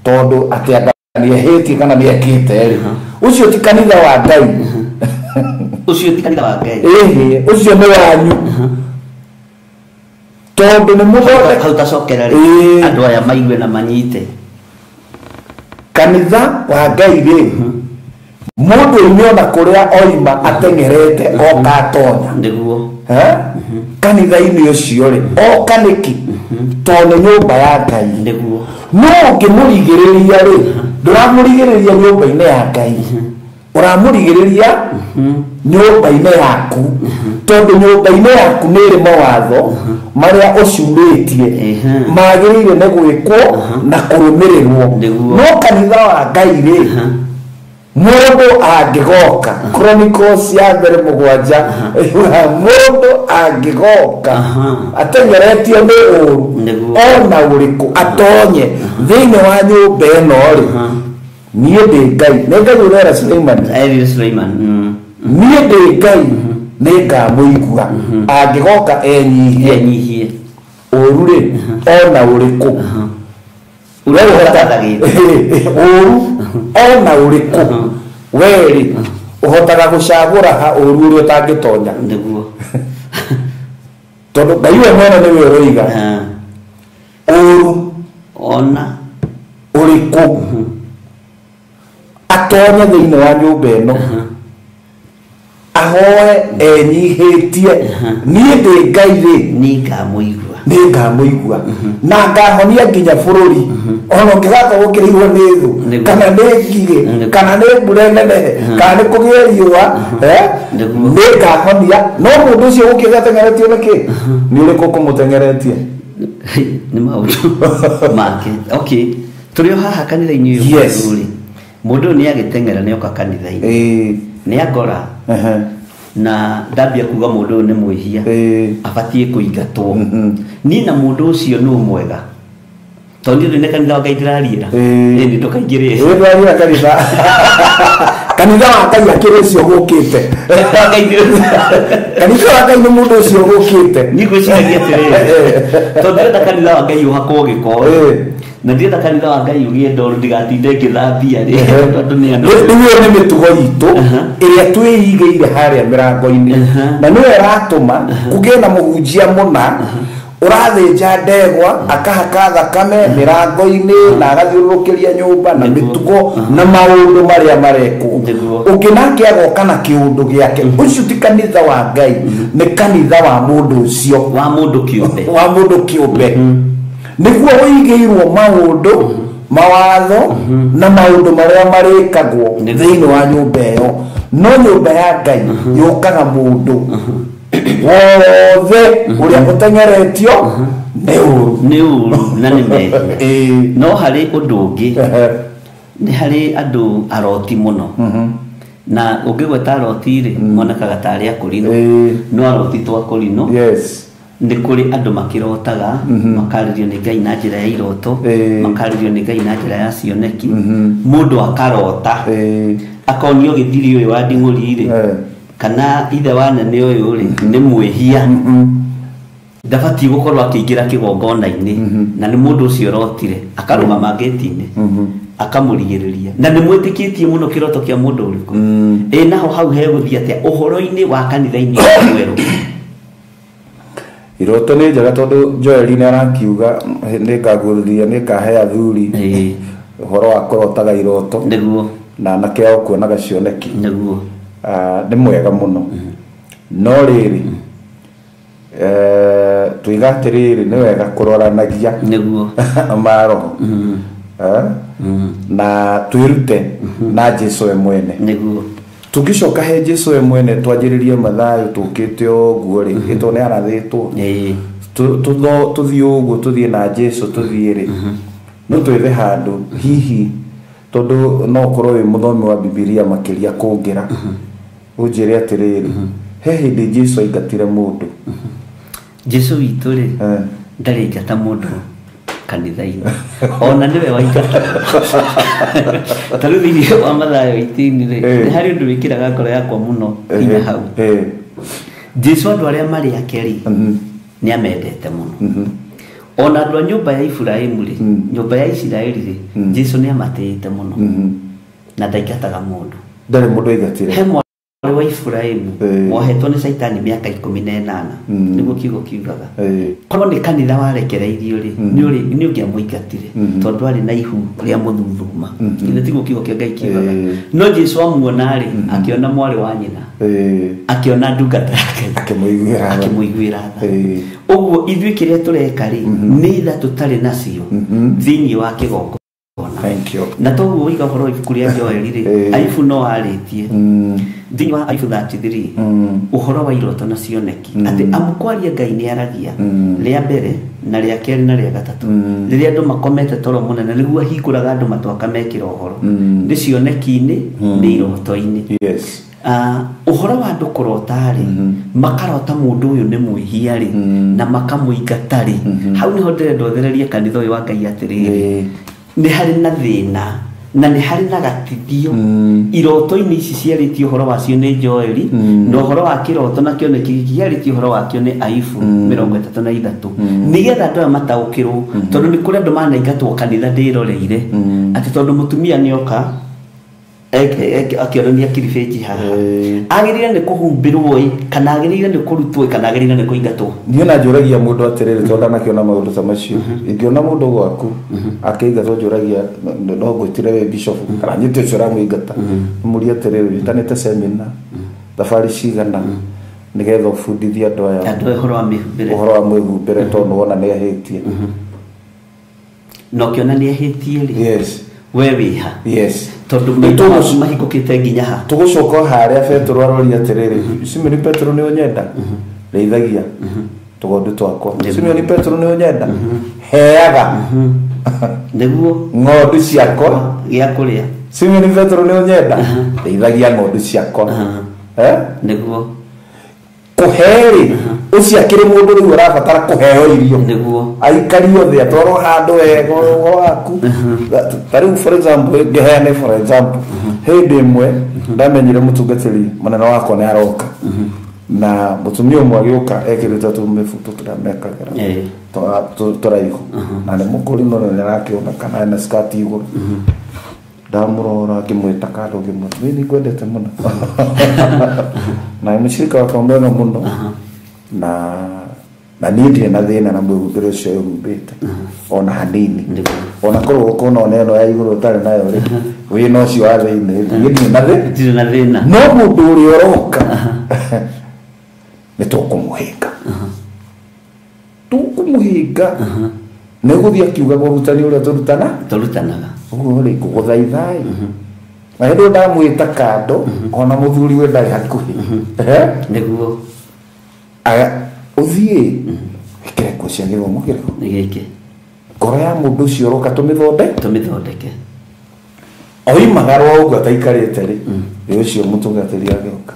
tondũ atĩ anga nĩehĩtie kana nĩekĩte rĩ, ũcio ti kanitha wa Ngai. Ũcio ti kanitha wa Ngai. Ĩhĩ, ũcio nĩ wanyu tondũ nĩ mũthondeka. Hau tacokera rĩ, andũ aya maigue na manyite. Kanitha wa Ngai rĩ, mũndũ oime ona kũrĩa oima ateng'erete oka atonya. Nĩguo. Kanitha-inĩ ũcio rĩ, oka nĩkĩ? Tondũ nĩ nyũmba ya Ngai. Nĩguo. No ũngĩmũrigĩrĩria rĩ, ndũramũrigĩrĩria nyũmba-inĩ ya Ngai, ũramũrigĩrĩria nyũmba-inĩ yaku, tondũ nyũmba-inĩ yaku nĩ ĩrĩ mawatho marĩa ũcurĩtie magĩrĩire nĩ gwĩkwo na kũrũmĩrĩrwo. Nĩguo. No kanitha wa Ngai rĩ, mũndũ angĩgoka, Chronicles ya mbere 7, mũndũ angĩgoka ateng'eretio nĩ ũru Nĩguo. ona ũrĩkũ atonye thĩinĩ wa nyũmba ĩno rĩ, niĩ ndĩ Ngai. Nĩ Ngai ũrera Suleiman. Erire Suleiman. Niĩ ndĩ Ngai, nĩ ngamũigua angĩgoka enyihie. Enyihie. Ũru rĩ ona ũrĩkũ, Ũrĩa ũhotanaga. Ũru ona ũrĩkũ, we rĩ ũhotaga gũcagũra ha ũru ũrĩa ũtangĩtonya. Nĩguo. Tondũ Ngai we mwene nĩwe ũroiga ũru ona ũrĩkũ atonye thĩinĩ wa nyũmba ĩno ahoe enyihĩtie, niĩ ndĩ Ngai rĩ, nĩ ngamũigua. Nĩ ngamũigua na ngahonia nginya bũrũri ona ũngĩgakorwo ũkĩrĩirwo nĩ thũ Nĩguo. kana nĩ ngigĩ Nĩguo. kana nĩ mbura nenehe kana nĩ kũgĩe riũa, Nĩguo. nĩ ngahonia. No mũndũ ũcio ũkĩte ateng'eretio nĩkĩ? Nĩ ũrĩkũ ũkũmũteng'eretie? Nĩ maũndũ make. Okay, tũrĩ o haha kanitha-inĩ ũyũ Yes. rĩ, mũndũ ũyũ nĩ agĩteng'era nĩ oka kanitha-inĩ, nĩ angora na ndambia kuga mũndũ ũyũ nĩ mwĩhia, abatiĩ kũingatwo. Niĩ na mũndũ ũcio nũ mwega? Tondũ niĩ nĩ kanitha wa Ngai ndĩrariĩra. Ĩĩ, ndũkaingĩrĩre. Ĩĩ, ndwariĩra kanitha. Kanitha wa Ngai akĩrĩ ũcio gũkĩte. Kanitha wa Ngai nĩ mũndũ ũcio gũkĩte. Niĩ ngwĩciragia atĩrĩrĩ, tondũ ndĩrenda kanitha wa Ngai ũhakwo gĩko na ndĩrenda kanitha wa Ngai ũgĩe ndoro, ndigatinde ngĩthambia rĩ, tondũ nĩ andũ. Rĩu ĩyo nĩ mĩtugo itũ ĩrĩa twĩigĩire harĩa mĩrango-inĩ, na nĩyo ĩratũma kũgĩe na mũhunjia mũna ũrathĩnja ndegwa akahaka thakame mĩrango-inĩ na agathiũrũrũkĩria nyũmba na mĩtugo na maũndũ marĩa marekwo. Nĩguo. Ũngĩ nake agoka na kĩũndũ gĩake. Ũcio ti kanitha wa Ngai, nĩ kanitha wa mũndũ ũcio, wa mũndũ kĩũmbe. Wa mũndũ kĩũmbe, nĩguo ũigĩirwo maũndũ, mawatho na maũndũ marĩa marĩkagwo thĩinĩ wa nyũmba ĩyo. No nyũmba ya Ngai yũkaga mũndũ wothe ũrĩa ũteng'eretio nĩ ũru. Nĩ ũru na nĩ mehia. No harĩ ũndũ ũngĩ, nĩ harĩ andũ aroti mũno, na ũngĩgweta aroti rĩ, monekaga tarĩ akũrinũ. No aroti to akũrinũ. Nĩ kũrĩ andũ makĩrotaga, makarĩrio nĩ Ngai na njĩra ya iroto, makarĩrio nĩ Ngai na njĩra ya cioneki. Mũndũ akarota akonio gĩthiri ũyũ wa nding'ũri rĩ, kana ithe wa nene ũyũ rĩ, nĩ mwĩhia, ndabatiĩ gũkorwo akĩingĩra kĩgongona-inĩ, na nĩ mũndũ ũcio ũrotire akarũgama ngĩti-inĩ akamũrigĩrĩria, na nĩ mwĩtĩkĩtie mũno kĩroto kĩa mũndũ ũrĩkũ. Ĩ naho hau hegũthiĩ atĩa ũhoro-inĩ wa kanitha-inĩ ũyũ mwerũ? Iroto nĩ njega, tondũ Joeli nĩ arakiuga nĩ ngaguũrĩria, nĩ ngahe athuri ũhoro wa kũrotaga iroto na anake ao kuonaga cioneki. Nĩ mwega mũno, no rĩrĩ, tuiga atĩrĩrĩ, nĩ wega kũroranagia maroho, na twĩrute na Jesu we mwene. Tũngĩcoka he Jesu we mwene twanjĩrĩrie Mathayo tũkĩte ũguo rĩ, ĩtondũ nĩ arathĩtwo. Tũthiĩ ũguo tũthiĩ na Jesu tũthiĩ rĩ, no twethe handũ hihi tondũ no ũkorwo wĩ mũthomi wa Bibilia makĩria kũngĩra, ũnjĩre atĩrĩrĩ, he hĩndĩ Jesu aingatire mũndũ? Jesu witũ rĩ, ndarĩ ingata mũndũ kanitha-inĩ, ona nĩwe waingata. Ta rĩu thĩinĩ wa Mathayo 18 rĩ, nĩ harĩ ũndũ wĩkĩraga ngoro yakwa mũno hinya hau. Jesu andũ arĩa marĩ ake rĩ, nĩ amendete mũno. Ona andũ a nyũmba ya Iburahĩmu rĩ, nyũmba ya Isiraeli rĩ, Jesu nĩ amatĩĩte mũno na ndaingataga mũndũ. Ndarĩ mũndũ aingatire. He mwarĩ wa Iburahĩmu wohetwo nĩ Caitani mĩaka 18, nĩguo kiugo kiugaga. Korwo nĩ kanitha warekereirio rĩ, nĩ ũngĩamũingatire tondũ arĩ na ihu rĩa mũthuthuma. Githĩ tiguo kiugo kĩa Ngai kiugaga? No Jesu amuona rĩ, akĩona mwarĩ wa nyina, akĩona ndungata yake, akĩmũiguĩra tha. Ũguo ithuĩ kĩrĩa tũreka rĩ, nĩ itha tũtarĩ nacio thĩinĩ wa kĩgongona. Thank you. Na toguo waiga ũhoro wa ibuku rĩa Joeli rĩ, Ayubu no arĩtie thĩinĩ wa Ayubu 33 ũhoro wa iroto na cioneki, atĩ amũkwaria Ngai nĩ aragia rĩa mbere na rĩa kerĩ na rĩa gatatũ, rĩrĩa andũ makomete toro mũnene nĩguo ahingũraga andũ matũ akamekĩra ũhoro, nĩ cioneki-inĩ, nĩ iroto-inĩ. Yes. Ũhoro wa andũ kũrota rĩ, makarota mũndũ ũyũ nĩ mwĩhia rĩ, na makamũingata rĩ, hau nĩho ndĩrenda ũthererie kanitha ũyũ wa Ngai atĩrĩrĩ, nĩ harĩ na thĩna na nĩ harĩ na gatithio iroto-inĩ ici ciarĩtie ũhoro wacio nĩ Joeli, na ũhoro wa kĩroto na kĩoneki gĩkĩ kĩarĩtie ũhoro wakĩo nĩ Ayubu 33, nĩgetha andũ aya mataũkĩrwo, tondũ nĩ kũrĩ andũ manaingatwo kanitha ndĩroreire atĩ tondũ mũtumia nĩoka akĩonania kiribĩnji haha, agĩrĩire nĩ kũhumbĩrwo ĩ, kana agĩrĩire nĩ kũrutwo ĩ, kana agĩrĩire nĩ kũingatwo. Niĩ na njũragia mũndũ atĩrĩrĩ, tondũ ndanakĩona maũndũ ta macio, ingĩona mũndũ gwaku akĩingatwo njũragia, no ngwĩtire wĩ bishop kana nyite ũcio ũramũingata, mũrie atĩrĩrĩ, wĩtanĩte seminar thabarĩ cigana nĩgetha ũbundithie andũ aya andũ ũhoro wa mĩhumbĩre, ũhoro wa mwĩhumbĩre, tondũ wona nĩ ahĩtie. Na ũkĩona nĩ ahĩtie rĩ, yes, we wĩha. Yes. Tondũ maitho maku mahingũkĩte nginya ha. Tũgũcoka harĩa Petero aroria atĩrĩrĩ, Simoni Petero nĩ ũnyenda? Rĩithagia tũgondu twakwa. Simoni Petero nĩ ũnyenda? Heaga nĩguo ng'ondu ciakwa gĩa kũrĩa. Simoni Petero nĩ ũnyenda? Rĩithagia ng'ondu ciakwa. Nĩguo kũhe-rĩ, ũcio akĩrĩ mũndũ rĩu ũrabatara kũheo irio, nĩguo aikario thĩ atwarwo handũ wega ũhoro waku. Ta rĩu for example, ngĩheane for example, hĩndĩ ĩmwe ndamenyire mũtungatĩri mũnene wakwa nĩ aroka, na mũtumia ũmwe agĩũka ekĩrĩte tũmĩbuto tũrĩa mekagĩra tũraihu, na nĩ mũkũri mũno, nĩ arakĩona kana ena skati igũrũ. Ndamũrora ngĩmwĩta kando, ngĩmwĩra niĩ nĩ ngwendete mũno na mũcirika wakwa mwega mũno, na niĩ ndirĩ na thĩna na mwĩhumbĩre ũcio wĩhumbĩte ona hanini, ona korwo ũkona ona ĩno ya igũrũ ũtarĩ nayo rĩ, wĩna ũcio wa thĩinĩ, niĩ ndirĩ na thĩna. No mũndũ ũrĩa ũroka nĩ tũkũmũhĩnga, tũkũmũhĩnga nĩ gũthiĩ akiugaga ũrutani ũrĩa tũrutanaga. Ũguo rĩ, ngũgũthaitha-ĩ, na hĩndĩ ĩyo ndamwĩta kando, ona mũthuri we ndarĩ hakuhĩ, nĩguo ũthiĩ wĩkĩre nguo cia gĩthomo kĩrĩkũ gĩkĩ, ngoro ya mũndũ ũcio ũroka tũmĩthondeke. Oimagara ũguo ataikarĩte rĩ, ĩ ũcio mũtungatĩri agĩũka,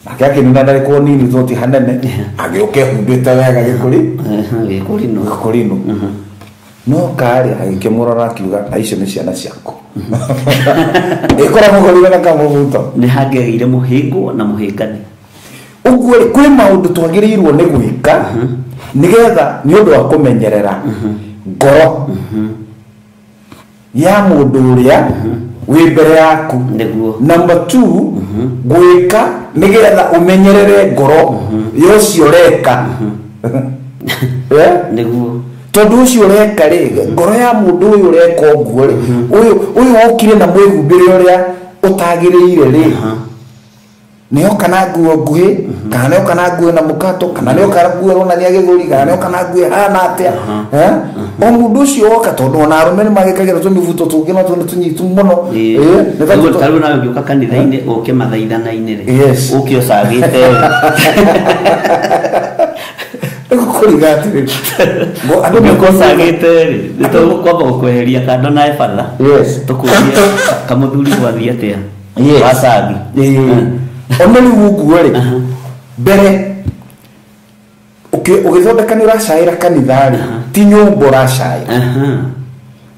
nake akĩnina ndagĩka o nini tondũ ti hanene, agĩũka ehumbĩte wega gĩkũrinũ, no karĩ agĩkĩmũrora akiuga, na icio nĩ ciana ciaku. Ĩkora mũgũrire na kamũbuto. Nĩ hangĩagĩire mũhĩngwo na mũhĩngani. Ũguo rĩ, kwĩ maũndũ twagĩrĩirwo nĩ gwĩka nĩgetha nĩ ũndũ wa kũmenyerera ngoro ya mũndũ ũrĩa wĩ mbere yaku. Nĩguo. Number 2, gwĩka nĩgetha ũmenyerere ngoro ya ũcio ũreka. Nĩguo. Tondũ ũcio ũreka rĩ, ngoro ya mũndũ ũyũ ũreka ũguo rĩ, ũyũ wokire na mwĩhumbĩre ũrĩa ũtagĩrĩire rĩ, nĩoka na nguo nguhĩ, kana nĩoka na nguo na mũkato, kana nĩoka na nguo ĩronania gĩthũri, kana nĩoka na nguo ĩhana atĩa, O mũndũ ũcio woka tondũ ona arũme nĩ magĩkagĩra tũmĩbuto tũngĩ na tũnĩ tũnyitu mũno. Tarĩu nawe ũngĩũka kanitha-inĩ ũke mathaithana-inĩ rĩ, Yes. ũke ũcagĩte Nĩgũkũriga atĩrĩrĩ, andũ ũngĩũka ũcagĩte rĩ, nĩ tũkwamba gũkweheria kando na ebatha. Yes. Tũkũrie kamũthuri gwathiĩ atĩa. Yes. Wacagi. Ona rĩu ũguo rĩ, mbere ũgĩthondeka nĩ ũracaĩra kanitha rĩ, ti nyũmba ũracaĩra.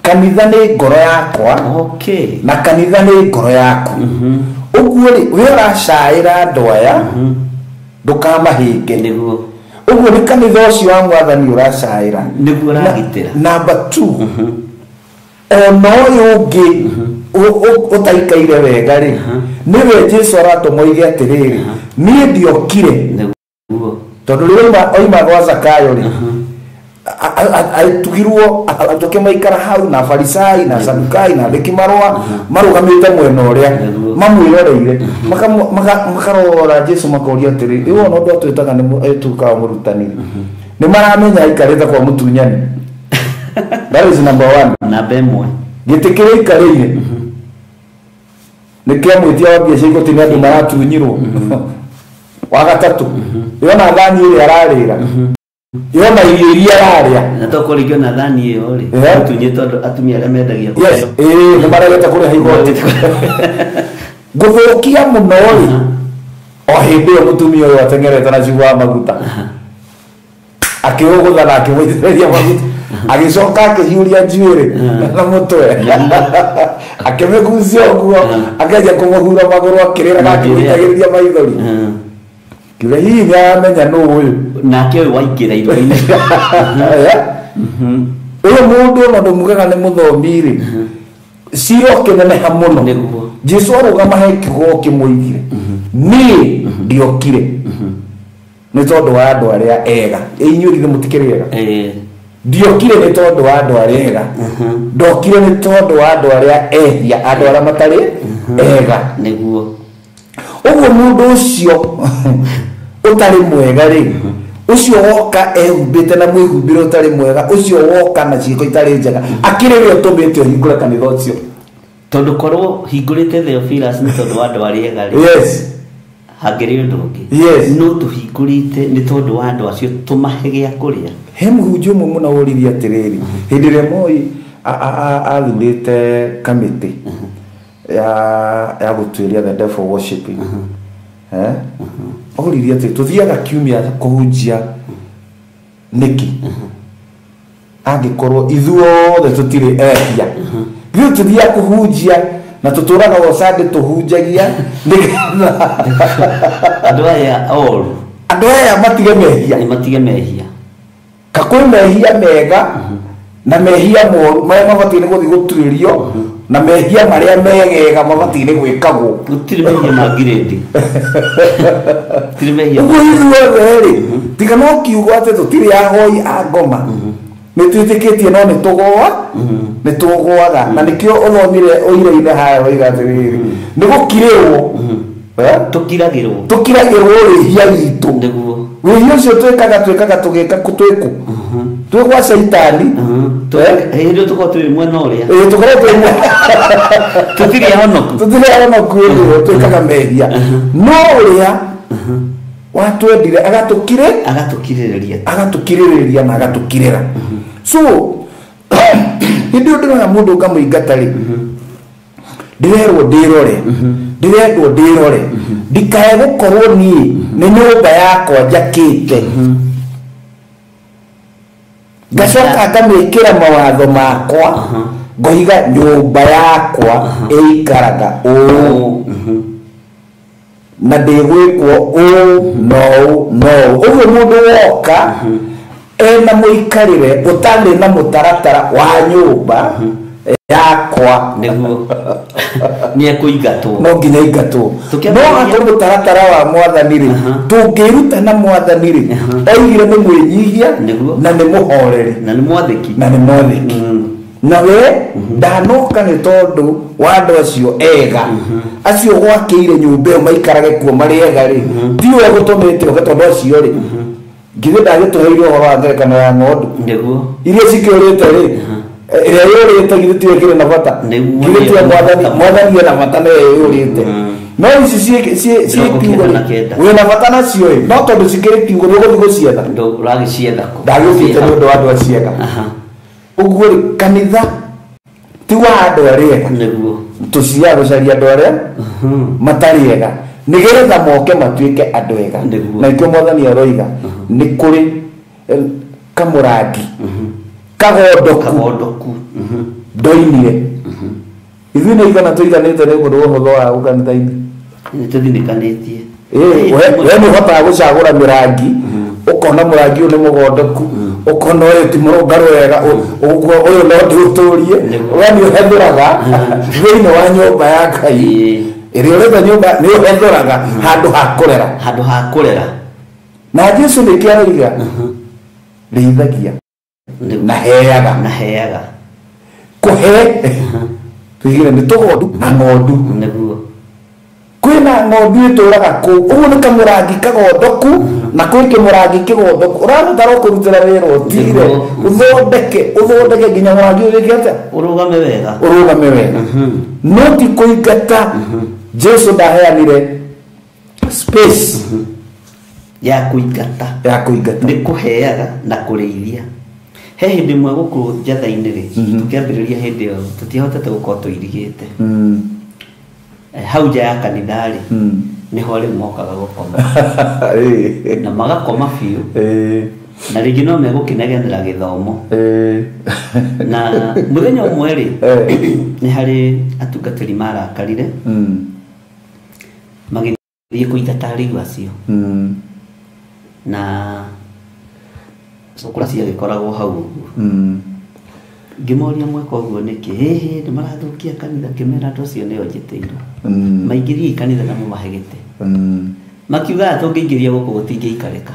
Kanitha nĩ ngoro yakwa. Okay. Na kanitha nĩ ngoro yaku. Ũguo rĩ, we ũracaĩra andũ aya, ndũkamahĩnge. Nĩguo. Ũguo nĩ kanitha ũcio wa mwathani ũracaĩra. Nĩguo ũragitĩra. Number 2, ona ũyũ ũngĩ ũtaikaire wega rĩ, nĩwe Jesu aratũma oige atĩrĩrĩ, niĩ ndiokire. Nĩguo. Tondũ rĩrĩa oima gwa Zakayo rĩ, aitugirwo atuĩke maikara hau na Farisai na Sadukai na andĩki marũa marũgamĩte mwena ũrĩa mamwĩroreire, makarora Jesu makoria atĩrĩ, rĩu ona ũndũ atwĩtaga nĩ ĩtuĩkaga mũrutani, nĩ maramenya aikarĩte kwa mũtunyani. That is number 1. Namba ĩmwe. Gĩtĩ kĩrĩa aikarĩire nĩ kĩa mwĩtia wa mbia cia igoti nĩ andũ maratunyirwo. Wa gatatũ, yona thani ĩrĩa ararĩra, yona irio iria ararĩa. Na tokorwo rĩngĩ ona thani ĩyo rĩ, mũtunyĩtwo andũ atumia arĩa mendagia Yes, kũheo. ĩĩ, nĩ maregete kũrĩha igoti. Gũthũkia mũno rĩ, o hĩndĩ ĩyo mũtumia ũyũ ateng'erete na ciugo wa maguta, akĩũgũtha na akĩmũitĩrĩria maguta, agĩcoka akĩhiũria njuĩrĩ na mũtwe, akĩmĩgucia ũguo, akĩanjia kũmũhura magũrũ akĩrĩraga akĩmũitagĩrĩria maithori. Kiuga hihi nĩ aramenya nũ ũyũ. Nake ũyũ waingĩra indo-inĩ. Ũyũ mũndũ ona ndũmugaga nĩ mũthomi rĩ, cira ũkĩneneha mũno. Nĩguo. Jesu arũgama he kiugo kĩmũigire, niĩ ndiokire nĩ tondũ wa andũ arĩa ega. Ĩ inyuĩ githĩ mũtikĩrĩ ega? Ndiokire nĩ tondũ wa andũ arĩa ega, ndokire nĩ tondũ wa andũ arĩa ehia, andũ arĩa matarĩ ega. Nĩguo. Ũguo mũndũ ũcio ũtarĩ mwega rĩ, ũcio woka ehumbĩte na mwĩhumbĩre ũtarĩ mwega, ũcio woka na ciĩko itarĩ njega, akĩrĩ we ũtũmĩte ũhingũre kanitha ũcio. Tondũ korwo hingũrĩte Theophilus nĩ tondũ wa andũ arĩa ega rĩ, Yes. hangĩrĩ ũndũ ũngĩ. Yes. No tũhingũrĩte nĩ tondũ wa andũ acio tũmahe gĩa kũrĩa. He mũhunjia ũmwe mũno woririe atĩrĩrĩ, hĩndĩ ĩrĩa Moi athurĩte kamĩtĩ ya gũtuĩria the devil worshiping, oririe atĩ tũthiaga kiumia kũhunjia nĩkĩ angĩkorwo ithuothe tũtirĩ ehia? Ithuĩ tũthiaga kũhunjia na tũtũraga o Sunday tũhunjagia nĩgetha andũ aya oru, andũ aya matige mehia. Nĩ matige mehia. Ka kwĩ mehia mega na mehia moru marĩa mabatiĩ nĩ gũthiĩ gũtuĩrio, na mehia marĩa megega mabatiĩ nĩ gwĩkagwo. Gũtirĩ mehia ma ngirĩndi. Gũtirĩ mehia. Ũguo ithuothe rĩ, tiga no kiugo atĩ tũtirĩ ahoi a ngoma, nĩ twĩtĩkĩtie no nĩ tũgũa, nĩ tũgũaga. Na nĩkĩo ũthomire ũira-inĩ haya woiga atĩrĩrĩ, nĩ gũkirĩrwo. Tũkiragĩrwo. Tũkiragĩrwo wĩhia witũ. Nĩguo. Wĩhia ũcio twĩkaga, twĩkaga tũgĩka twĩkũ? Twĩ gwa caitani. Hĩndĩ ĩyo tũkoragwo twĩ mwena ũrĩa. Ĩĩ, tũkoragwo twĩ mwena. Tũtirĩ ahonoku. Tũtirĩ ahonoku hĩndĩ ĩyo twĩkaga mehia. No ũrĩa watwendire agatũkire, Agatũkirĩrĩria. Agatũkirĩrĩria na agatũkirĩra. So hĩndĩ ĩyo ndĩrona mũndũ ngamũingata rĩ, ndĩrerwo ndĩrore, ndĩrendwo ndĩrore, ndikae gũkorwo niĩ nĩ nyũmba yakwa njakĩte, ngacoka ngamĩkĩra mawatho makwa, ngoiga nyũmba yakwa ĩikaraga ũũ na ndĩgwĩkwo ũũ na ũũ na ũũ. Ũguo mũndũ woka ena mũikarĩre ũtarĩ na mũtaratara wa nyũmba yakwa, Nĩguo. Nĩ ekũingatwo. No nginya aingatwo. Tũkĩambĩrĩria- No akorwo mũtaratara wa mwathani rĩ, tũngĩruta na mwathani rĩ, oigire nĩ mwĩnyihia Nĩguo. na nĩ mũhoreri na nĩ mwathĩki. Na nĩ mwathĩki. Na we ndanoka nĩ tondũ wa andũ acio ega, acio gwakĩire nyũmba ĩyo maikarage kuo marĩ ega rĩ, tiwe gũtũmĩte oke tondũ acio rĩ Githĩ ndagĩtũheire ũhoro wa ngerekano ya ng'ondu Nĩguo. Iria cikĩũrĩte rĩ, ĩrĩa yũrĩte githĩ tiyo ĩkĩrĩ na bata? Nĩguo, Githĩ tiyo nĩyo mwathani bata. Mwathani ena bata nayo yũrĩte? No ici ciĩ Mĩrongo kiugo kenda rĩ, na kenda. Wĩna bata nacio ĩ, no tondũ cikĩrĩ kiugo nĩ ũgũthiĩ gũcietha. Ũragĩcietha kũ? Ndagĩũkĩte nĩ ũndũ wa andũ aciega. Ũguo rĩ, kanitha ti wa andũ arĩa ega. Nĩguo. Tũciaga gũcaria andũ arĩa matarĩ ega nĩgetha moke matuĩke andũ ega. Nĩguo. Na nĩkĩo mwathani aroiga nĩ kũrĩ kamũrangi kagondoku. Kagondoku. Ndoinire ithuĩ nĩ igana tũiganĩte nĩ ũndũ wa ũhũthũ wa gũkanitha-inĩ. Nĩ tũthinĩkanĩtie. Ĩĩ, we nĩ ũhotaga gũcagũra mĩrangi, ũkona mũrangi ũyũ nĩ mũgondoku, ũkona ũyũ ti mũrũngarũ wega, ũguo ũyũ no ndĩũtũrie. Nĩguo. We nĩ ũhethũraga thĩinĩ wa nyũmba ya Ngai. Ĩrĩa ũretha nyũmba nĩ ũhethũraga handũ ha kũrera. Handũ ha kũrera. Na Jesu nĩkĩo aroiga rĩithagia Nĩguo. Na heaga. Na heaga. Kũhe tũigire nĩ tũgondu na ng'ondu. Nĩguo. Kwĩna ng'ondu ĩtũraga kũu ũguo nĩ kamũrangi kagondoku na kwĩ kĩmũrangi kĩgondoku ũrabatara kũrutĩra wĩra ũtire. Nĩguo. Ũthondeke nginya mũrangi ũyũ wĩke atĩa? Ũrũgame wega. Ũrũgame wega, no ti kũingata. Jesu ndaheanire space ya kũingata. Ya kũingata. Nĩ kũheaga na kũrĩithia. He hĩndĩ ĩmwe gũkũ njatha-inĩ rĩ, tũkĩambĩrĩria hĩndĩ ĩyo tũtiahotete gũkorwo tũirigĩte. Hau nja ya kanitha rĩ, nĩho rĩu mokaga gũkoma na magakoma biũ, na rĩngĩ no megũkĩnegenera gĩthomo. Na mũthenya ũmwe rĩ, nĩ harĩ atungatĩri marakarire, magĩthiĩ kũingata arĩu acio, na cũkũra ciagĩkoragwo hau ũguo. Ngĩmoria, mweka ũguo nĩkĩ? Hĩhĩ, nĩ marathũkia kanitha. Ngĩmera andũ acio nĩo njĩtĩirwo, maingĩriei kanitha na mũmahe gĩtĩ. Makiuga tũngĩingĩria gũkũ gũtingĩikarĩka,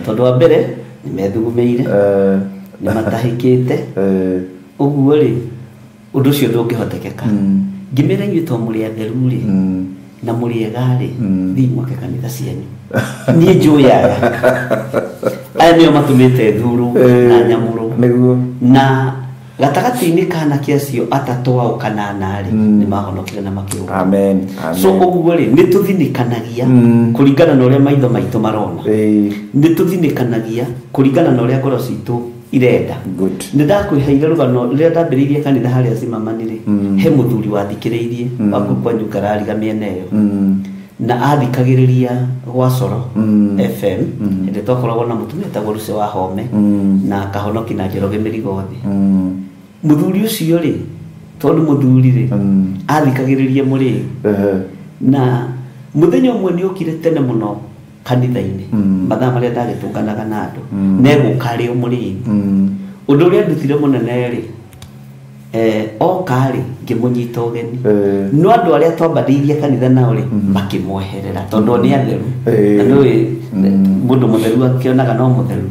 tondũ wa mbere nĩ methugumĩire, nĩ matahĩkĩte, ũguo rĩ ũndũ ũcio ndũngĩhotekeka. Ngĩmera inyuĩ to mũrĩ atheru rĩ na mũrĩ ega rĩ, thiĩ mwake kanitha cianyu, niĩ njũĩ aya, aya nĩo matũmĩte thurwo na nyamũrwo. Nĩguo. Na gatagatĩ-inĩ ka anake acio atatũ ao kanana rĩ, nĩ mahonokire na makĩũka. Amen. So Amen. ũguo rĩ, nĩ tũthinĩkanagia kũringana na ũrĩa maitho maitũ marona, nĩ tũthinĩkanagia kũringana na ũrĩa ngoro citũ irenda. Good. Nĩ ndakwĩheire rũgano rĩrĩa ndambĩrĩirie kanitha harĩa Zimmerman rĩ, he mũthuri wathikĩrĩirie wa kũu kwanyu ngarariga mĩena ĩyo, na athikagĩrĩria gwa Coro FM hĩndĩ twakoragwo na mũtumia etagwo Lucy wa Home na Kahonoki na Njoroge Mĩrigo thĩ. Mũthuri ũcio rĩ, tondũ mũthuri rĩ, athikagĩrĩria mũrĩu, na mũthenya ũmwe nĩ okire tene mũno kanitha-inĩ, mathaa marĩa ndagĩtũnganaga na andũ, negũka arĩ o mũrĩu. Ũndũ ũrĩa ndutire mũnene rĩ, oka rĩ, ngĩmũnyita ũgeni, no andũ arĩa twambanĩirie kanitha nao rĩ, makĩmweherera tondũ o nĩ atheru. Na nĩũĩ mũndũ mũtheru akĩonaga no mũtheru.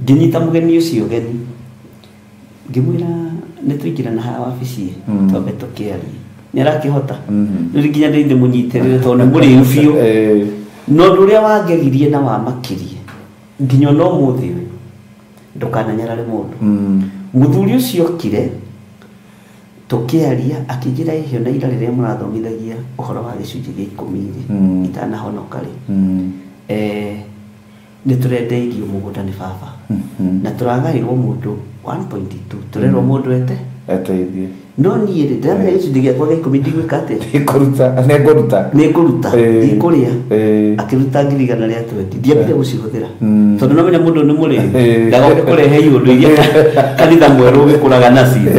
Ngĩnyita mũgeni ũcio ũgeni, ngĩmwĩra nĩ tũingĩra na haha wabici, twambe tũkĩarie, nĩ arakĩhota rĩu nginya ndĩ ndĩmũnyitĩrĩre tondũ nĩ mũrĩu biũ. Na ũndũ ũrĩa wangegirie na wamakirie nginya ona ũmũthĩ ũyũ, ndũkananyarare mũndũ, mũthuri ũcio okire tũkĩaria, akĩnjĩra ihio na ira rĩrĩa mũrathomithagia ũhoro wa gĩcunjĩ gĩa 10 rĩ, itanahonoka rĩ, nĩ tũrendeirio mũgũnda nĩ baba, na tũragaĩrwo mũndũ 1.2, tũrerwo mũndũ ete Eteithie. No niĩ rĩ, ndĩramenya gĩcunjĩ gĩakwa gĩa 10 ndigwĩka atĩa? Nĩngũruta, nĩngũruta. Nĩ ngũruta, ndikũrĩa. Akĩruta 120,000, ndiambire gũcihũthĩra, tondũ nomenya mũndũ nĩ mũrĩu, ndagoke kũrehe iũndũ iria kanitha mwerũ ũgĩkũraga nacio.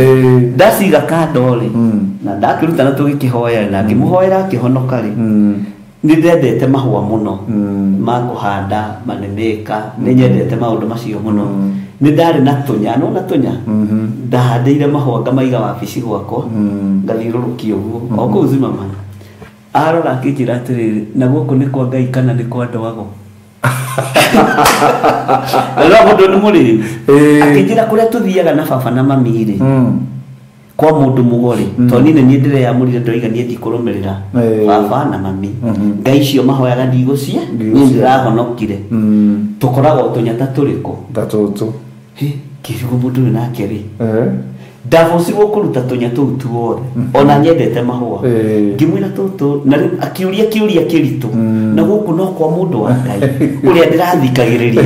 Ndaciga kando rĩ, na ndakĩruta na tũgĩkĩhoya na ngĩmũhoera akĩhonoka rĩ, nĩ ndendete mahũa mũno, ma kũhanda manĩmĩka, nĩ nyendete maũndũ macio mũno. Nĩ ndarĩ na tũnya, nona tũnya ndahandĩire mahũa, ngamaiga wabici gwakwa, ngathiũrũrũkia ũguo o kũu Zimmerman. Arora akĩnjĩra atĩrĩrĩ, na gũkũ nĩ kwa Ngai kana nĩ kwa andũ ago? Na no mũndũ nĩ mũrĩu. Akĩnjĩra kũrĩa tũthiaga na baba na mami rĩ, Kwa mundu mugori to ni ni ndire ndoiga nie ndikurumirira baba na mami ngai icio mahoyaga ndigucie ni ndirahonokire tukoragwo tunyata turiko tatutu he kirugo mundu nake ri ndabocirwo kuruta tunya tuu tuothe ona nyendete mahua ngimwira tutu na riu akiuria kiuria kiritu na guku no kwa mundu wa Ngai uria ndirathikagiriria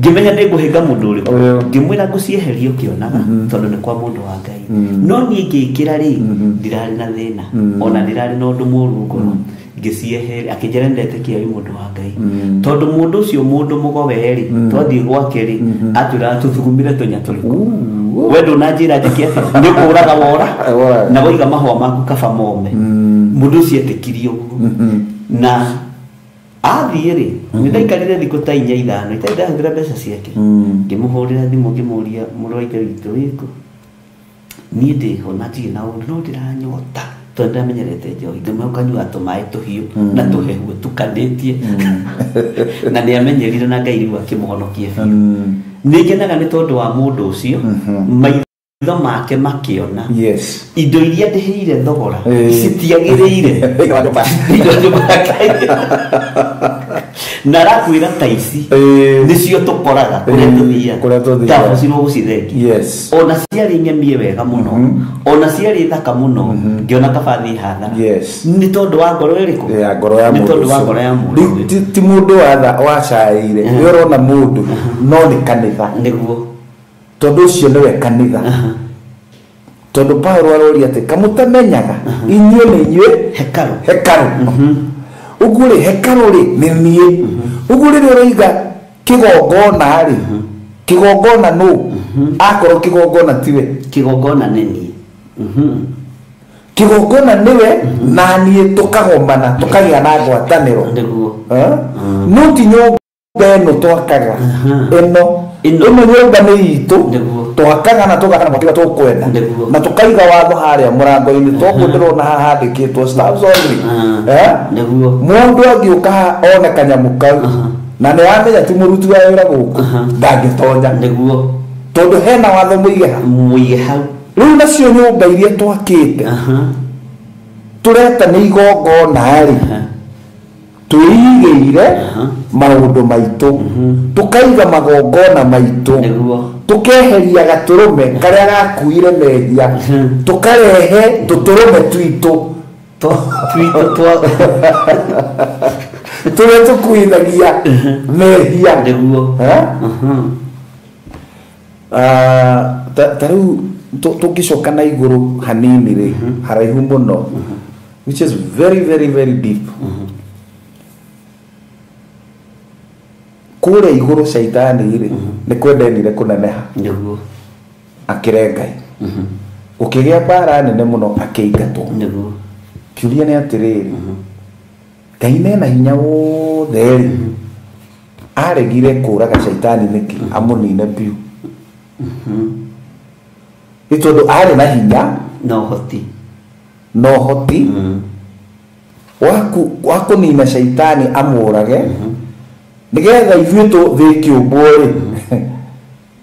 ngimenya ni nguhinga mundu uriku ngimwira ngucieheria ukionaga tondu ni kwa mundu wa Ngai no nie ngikira ri ndirari na thina ona ndirari na undu muru ngoro ngicieheria akinjira ndetikia wi mundu wa Ngai tondu mundu ucio mundu mugowe ri twathie gwake ri atwiraga tuthugumire tunya turiku we ndunanjira njike atia ni kuraga wora na woiga mahua maku kaba mome mundu ucio etikirie uguo na athie ri ni ndaikarire thiku ta 4 5 itarĩ ndahũthĩra mbeca ciake ngimuhũrĩra thimũ ngimuria mũrũ wa ithe witũ wĩkũ niĩ ndĩho na ndirĩ na ũndũ no ndĩranyota tondũ ndamenyerete njohi ngĩmwĩra ũkanyua tũmaĩ tũhiũ na tũhehu tukanĩtie na nĩamenyerire na Ngai rĩu akĩmũhonokia biũ nĩ ngenaga nĩ tondũ wa mũndũ ũcio maitho make makĩona indo iria ndĩhĩire thogora citiagĩrĩire na arakwĩra ta ici nĩcio tũkoraga kũrĩa tũthiaga ndabocirwo gũcithengia ona ciarĩ ng'emie wega mũno ona ciarĩ thaka mũno ngĩona kaba thiĩ hathara nĩ tondũ wa ngoro ĩrĩkũ nĩ tondũ wa ngoro ya mũndũ ti mũndũ wacaĩire nĩ ũrona mũndũ no nĩ kanitha nĩguo tondũ ũcio nĩwe kanitha tondũ Paulo aroria atĩ kamũtamenyaga inyuĩ nĩ inyuĩ hekarũ ũguo rĩ hekarũ rĩ nĩ niĩ ũguo rĩrĩa ũroiga kĩgongona rĩ kĩgongona nũ akorwo kĩgongona tiwe kĩgongona nĩ niĩ kĩgongona nĩwe na niĩ tũkagomana tũkagĩa na ngwatanĩro no ti nyũmba ĩno twakaga ĩno ĩno nyũmba nĩ itũ twakaga na tũgaka na kĩrĩa tũkwenda na tũkaiga watho harĩa mũrango-inĩ toguo ndĩrona haha handĩkĩtwo staffs only mũndũ angĩũka haha one kanyamũ kau na nĩ amenya ti mũruti wa wĩra gũkũ ndangĩtonya nĩguo tondũ hena watho mũige hau rĩu nacio nyũmba iria twakĩte tũreta nĩ igongona rĩ twĩigĩire maũndũ maitũ tũkaiga magongona maitũ tũkeheria gatũrũme karĩa gakuire mehia tũkarehe tũtũrũme twitũ tũrĩa tũkuithagia mehia ta rĩu tũngĩcoka na igũrũ hanini rĩ haraihu mũno which is very very very deep kũrĩa igũrũ caitani rĩ nĩ kwendenire kũneneha nĩguo akĩre Ngai ũkĩgĩa mbara nene mũno akĩingatwo nĩguo kĩũria nĩ atĩrĩrĩ Ngai nena hinya wothe rĩ aregire kũraga caitani nĩkĩ amũnine biũ nĩ tondũ arĩ na hinya na ũhoti wa kũnina caitani amũrage nigetha ithuĩ tũthĩ kĩũmbwo rĩ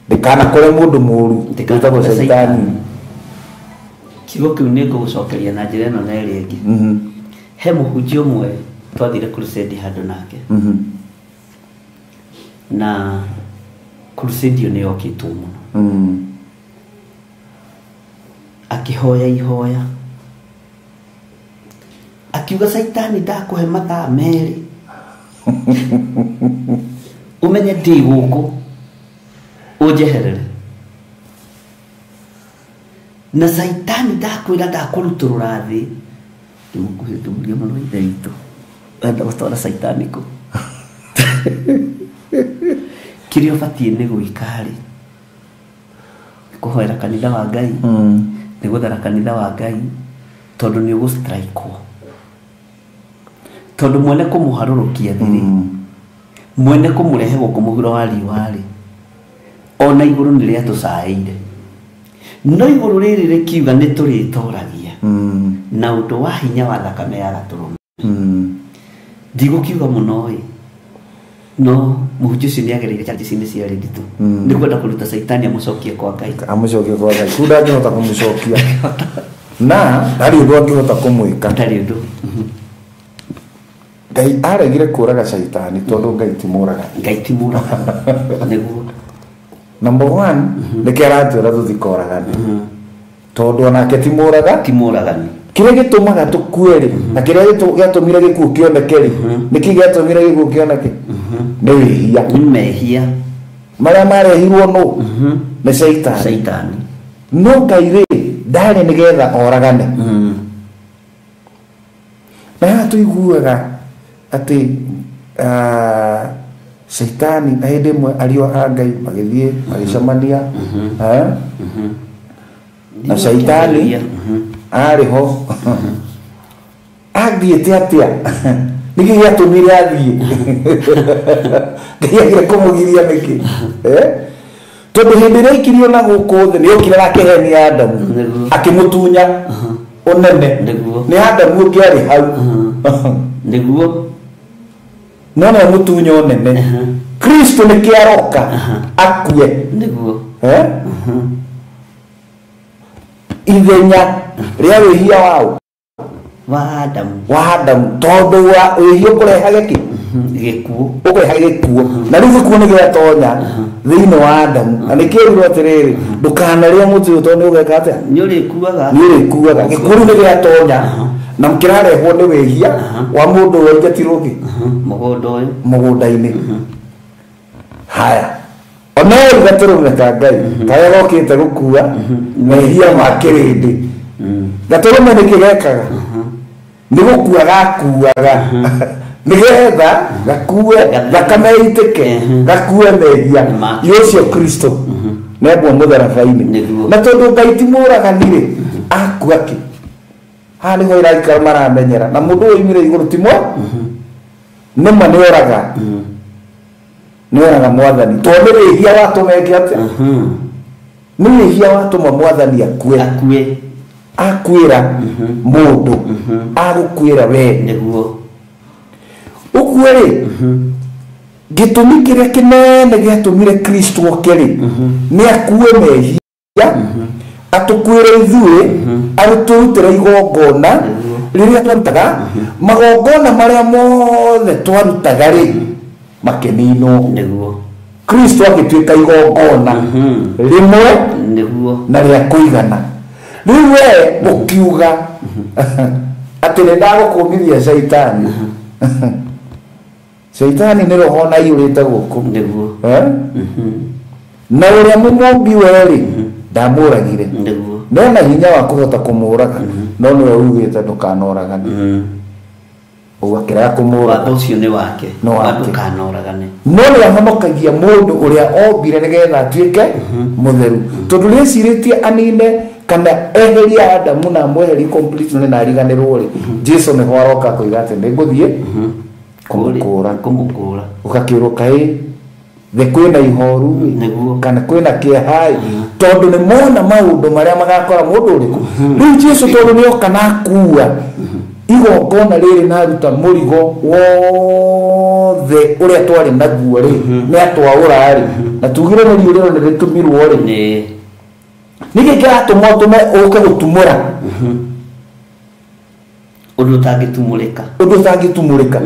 ndikanakore mũndũ mũru wĩtagwo caitani kiugo kĩu nĩ ngũgũcokeria na njĩra ĩno na ĩrĩa ĩngĩ he mũhunjia ũmwe twathire crusade handũ nake na crusade ĩyo nĩ yokĩtwo mũno akĩhoya ihoya akiuga caitani ndakũhe mathaa merĩ umenye ndĩ gũkũ ũnjeherere na caitani ndakwĩra ndakũrutũrũra thĩ ngĩmũkuhĩ ngĩmũria mũrũ wa ithe witũ wenda gũtwara caitani kũ kĩrĩa ũbatiĩ nĩ gwĩka rĩ kũhoera kanitha wa Ngai nĩ gũthara kanitha wa Ngai tondũ nĩ ũgũstrikwo tondũ mwene kũmũharũrũkia thĩ rĩ mwene kũmũrehe gũkũ mũhuro wa riũa rĩ ona igũrũ nĩ rĩatũcaĩire no igũrũ rĩrĩ rĩkiuga nĩ tũrĩtoragia na ũndũ wa hinya wa thakame ya gatũrũme ndigũkiuga mũno ĩ No mũhunjia ũcio nĩ agereire challenges-inĩ ciarĩ nditũ nĩ kwenda kũruta caitani amũcokie kwa Ngai. Amũcokie kwa Ngai kuu ndangĩhota kũmũcokia na ndarĩ ũndũ angĩhota kũmwĩka. Ndarĩ ũndũ. Ngai aregire kũraga caitani tondũ Ngai ti mũragani. Ngai ti mũragani nĩguo. Number one nĩkĩo aratwĩra tũtikoragane tondũ onake ti mũraga. Ti mũragani. Kĩrĩa gĩtũmaga tũkue rĩ na kĩrĩa gĩatũmire gĩkuũ kĩoneke rĩ nĩkĩ gĩatũmire gĩkuũ kĩoneke? Nĩ wĩhia. Nĩ mehia marĩa marehirwo nũ? Nĩ caitani. Caitani. No Ngai rĩ ndarĩ nĩgetha oragane. Na haha tũiguaga atĩ caitani na hĩndĩ ĩmwe ariũ a Ngai magĩthiĩ magĩcemania na caitani arĩ ho athiĩte atĩa? Nĩkĩ gĩatũmire athiĩ? Ngai agire kũmũgiria nĩkĩ? Tondũ hĩndĩ ĩrĩa aikirio na gũkũ thĩ nĩokire akĩhenia Adamu akĩmũtunya ũnene. Nĩ Adamu ũngĩ arĩ hau nĩguo no nĩ amũtunya ũnene. Kristo nĩkĩo aroka akue nĩguo ithenya rĩa wĩhia wao wa Adamu. Wa Adamu tondũ wa wĩhia ũkũrehage kĩ? Gĩkuũ. Ũkũrehage gĩkuũ. Na rĩu gĩkuũ nĩ gĩatonya thĩinĩ wa Adamu. Na nĩkĩo atĩrĩrĩ ndũkanarĩe mũtĩ ũyũ tondũ nĩ ũgeka atĩa? Nĩ ũrĩkuaga. Nĩ ũrĩkuaga. Gĩkuũ rĩu nĩ gĩatonya na kĩrarehwo nĩ wĩhia wa mũndũ ũrĩa waingatirwo kĩ? Mũgũnda ũyũ. Mũgũnda-inĩ. Haya. Onei gatũrũme ka Ngai karĩa gokĩte gũkua mehia ma kĩrĩndĩ. Gatũrũme nĩkĩ gekaga? Nĩ gũkua gakuaga nĩgetha gakue thakame ĩitĩke gakue mehia. Ũcio Kristo nĩambwo mũtharaba-inĩ. Na tondũ Ngai ti mũragani rĩ akua kĩ? Haha nĩho iraikara maramenyera na mũndũ ũyũ oimire igũrũ ti mwe nĩma nĩoraga. Nĩoraga mwathani tondũ nĩ wĩhia watũma eke atĩa? Nĩ wĩhia watũma mwathani akue. Akue. Akuĩra mũndũ agũkuĩra we nĩguo. Ũguo rĩ gĩtũmi kĩrĩa kĩnene gĩatũmire Kristo oke rĩ nĩ akue mehia atũkuĩre ithuĩ arũtũrutĩre igongona rĩrĩa twarutaga magongona marĩa mothe twarutaga rĩ makĩninwo. Nĩguo. Kristo agĩtuĩka igongona rĩmwe nĩguo na rĩa kũigana. Rĩu we ũkiuga atĩ nĩ ndagũkũmithia caitani. Caitani nĩ roho na aiyũrĩte gũkũ. Nĩguo. Na ũrĩa mũmũmbi we rĩ ndamũragire. Nĩguo. Nena hinya wa kũhota kũmũraga no nĩwe ugĩte ndũkanoragane. Ũguo akĩrega kũmũraga. Watho ũcio nĩ wake. Nĩ wake. Ndũkanoragane. No nĩ ahonokagia mũndũ ũrĩa ombire nĩgetha atuĩke mũtheru. Tondũ rĩcirĩtie anine kana eherie Adamu na amweherie completely na ariganĩrwo rĩ Jesu nĩho aroka koiga atĩ nĩngũthiĩ kũmũkũra. Kũmũkũra. Ũgakĩrwo kaĩ thĩ kwĩna ihoru Nĩguo. kana kwĩna kĩeha tondũ nĩ mona maũndũ marĩa magakora mũndũ ũrĩkũ. Rĩu Jesu tondũ nĩoka na akua igongona rĩrĩ na aruta mũrigo wothe ũrĩa twarĩ naguo rĩ nĩ atwaũra rĩ na tugire nĩ rĩrĩ nĩ rĩtũmirwo rĩ nĩkĩ kĩratũma ũtũme ũke gũtumũra ũndũ ũtangĩtumũrĩka. Ũndũ ũtangĩtumũrĩka.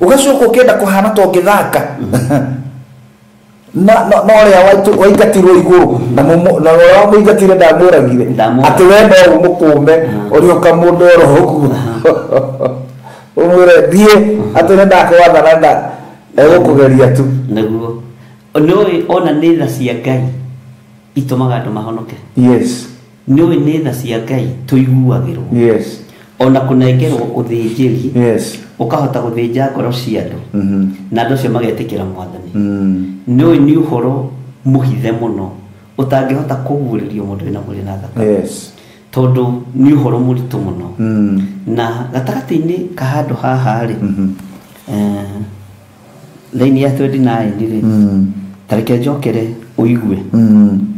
Ũgacoka ũkĩenda kũhana ta ũngĩthaka na na ũrĩa waingatirwo igũrũ na ũrĩa wamũingatire ndamũragire atĩ we no ũmũkũme ũrĩa ũkamũndũ oro ũguo ũmwĩre thiĩ atĩ nĩ ndakwathana na egũkũgeria tu. Nĩguo. Nĩũĩ ona nĩ tha cia Ngai itũmaga andũ mahonoke. Yes. Nĩũĩ nĩ tha cia Ngai tũiguagĩrwo. Yes. Ona kũnengerwo ũthĩnjĩri. Yes. Ũkahota gũthĩnja ngoro cia andũ. Na andũ acio magetĩkĩra mwathani. Nĩũĩ nĩ ũhoro mũhithe mũno ũtangĩhota kũguũrĩrio mũndũ wĩna mwĩrĩ na thakame. Yes. Tondũ nĩ ũhoro mũritũ mũno. Na gatagatĩ-inĩ ka handũ haha rĩ laini ya 29 rĩ ta reke njokere ũigue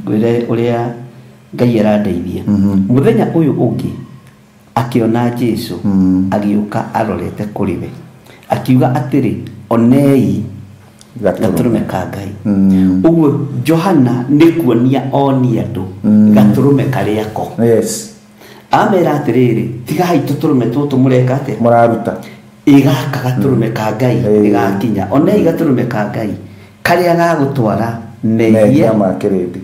ngwĩre ũrĩa Ngai arandeithia. Mũthenya ũyũ ũngĩ akĩona Jesu agĩũka arorete kũrĩ we akiuga atĩrĩ onei Gatũrũme ka Ngai. Ũguo Johana nĩ kuonia onia andũ gatũrũme karĩa ko. Yes. Amera atĩrĩrĩ, tigai tũtũrũme tũtũ mũreka atĩa? Mũraruta. Ĩgaka gatũrũme ka Ngai ĩgakinya. Onei gatũrũme ka Ngai karĩa gagũtwara mehia ma kĩrĩndĩ.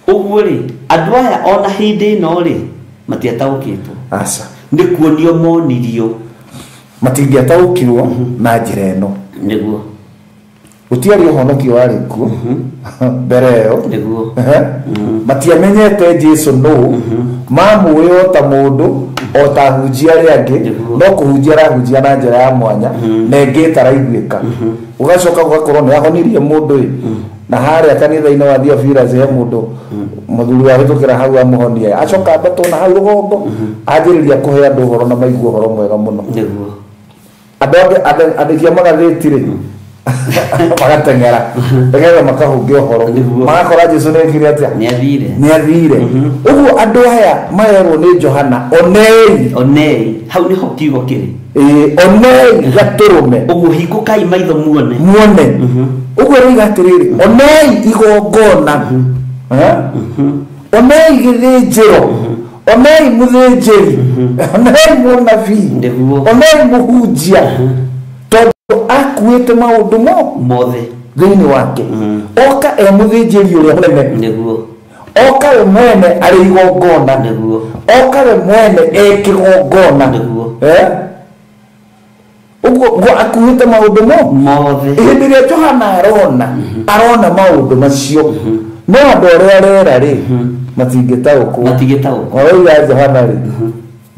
Ũguo rĩ, andũ aya ona hĩndĩ ĩno rĩ matiataũkĩtwo. Aca. Nĩ kuonio monirio. Matingĩataũkirwo na njĩra ĩno. Nĩguo. Gũtiarĩ ũhonokio warĩ kuo mbere ĩyo. Nĩguo. Matiamenyete Jesu nũ, mamũĩ o ta mũndũ, o ta ahunjia arĩa angĩ, no kũhunjia arahunjia na njĩra ya mwanya, na ĩngĩ ĩtaraiguĩka. Gũgacoka gũgakorwo nĩ ahonirie mũndũ ĩ, na harĩa kanitha-inĩ wa Theophilus he mũndũ mũthuri wahĩtũkĩra hau amũhonie, acoka ambatwo na hau rũgongo, anjĩrĩria kũhe andũ ũhoro na maigua ũhoro mwega mũno. Nĩguo. Andũ angĩ andĩki a magathĩti rĩ, magateng'era nĩgetha makahungia ũhoro, magakora Jesu nĩekire atĩa? Nĩathire. Nĩathire. Ũguo andũ aya marerwo nĩ Johana, onei. Onei, hau nĩho kiugo kĩrĩ. Onei gatũrũme. Ũguo hingũkai maitho muone. Muone. Ũguo rĩiga atĩrĩrĩ, onei igongona. Onei gĩthĩnjĩro. Onei mũthĩnjĩri. Onei mũnabii. Onei mũhunjia. Tondũ akuĩte maũndũ mothe thĩinĩ wake. Oka e mũthĩnjĩri ũrĩa mũnene. Nĩguo. Oka we mwene arĩ igongona. Nĩguo. Oka we mwene e kĩgongona. Nĩguo. Ũguo akuĩte maũndũ mothe. Hĩndĩ ĩrĩa Johana arona maũndũ macio, no andũ arĩa arera rĩ matingĩtaũkwo. Matingĩtaũkwo. Maroiga Johana rĩ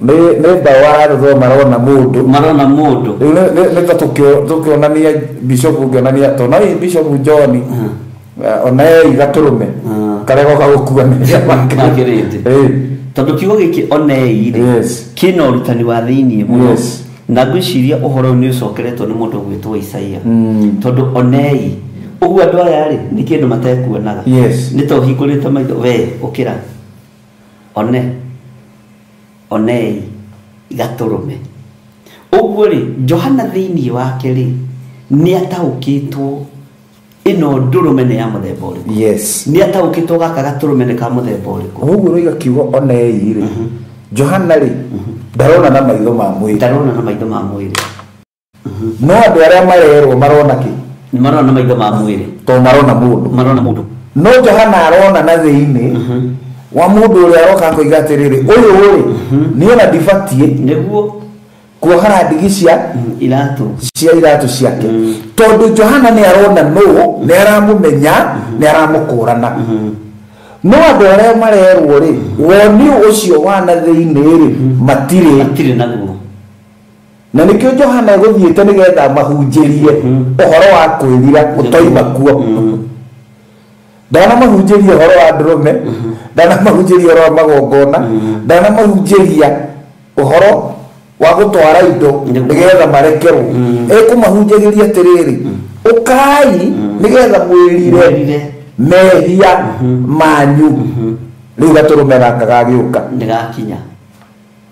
nĩ ndawa ararũthwo marona mũndũ. Marona mũndũ. Rĩu nĩ ta tũkĩonania bishop ũngĩonania tondũ no bishop John onei gatũrũme karĩa goka gũkua mehia ma kĩrĩndĩ. Tondũ kiugo gĩkĩ onei rĩ kĩna ũrutani wa thĩiniĩ mũno. Na ngwĩciria ũhoro ũyũ nĩ ũcokeretwo nĩ mũndũ ũgwĩtwo Isaia. Tondũ onei ũguo andũ aya rĩ nĩ kĩndũ matekuonaga. Nĩ ta ũhingũrĩte maitho, we ũkĩra one onei gatũrũme. Ũguo rĩ Johana thĩiniĩ wake rĩ nĩ ataũkĩtwo ĩno ndũrũme nĩ ya mũthemba ũrĩkũ. Yes. Nĩ ataũkĩtwo gaka gatũrũme nĩ ka mũthemba ũrĩkũ. Ũguo rũiga kiugo onei rĩ Johana rĩ ndarona na maitho ma mwĩrĩ. Ndarona na maitho ma mwĩrĩ. No andũ arĩa marerwo marona kĩ? Nĩ marona na maitho ma mwĩrĩ. Tondũ marona mũndũ. Marona mũndũ. No Johana arona na thĩinĩ wa mũndũ ũrĩa aroka akoiga atĩrĩrĩ, ũyũ rĩ niĩ ona ndibatiĩ nĩguo kuohora ndigi cia iratũ cia iratũ ciake. Tondũ Johana nĩ arona nũ, nĩ aramũmenya, nĩ aramũkũrana. No andũ arĩa marerwo rĩ woni ũcio wa na thĩinĩ rĩ matirĩ naguo. Na nĩkĩo Johana egũthiĩte nĩgetha mahunjĩrie ũhoro wa kwĩrira ũtoima kuo. Ndanamahunjĩria ũhoro wa ndũrũme, ndanamahunjĩria ũhoro wa magongona, ndanamahunjĩria ũhoro wa gũtwara indo nĩgetha marekerwo. Ekũmahunjagĩria atĩrĩrĩ, ũkai nĩgetha mwĩrire mehia manyu. Rĩu gatũrũme gaka gagĩũka. Nĩgakinya.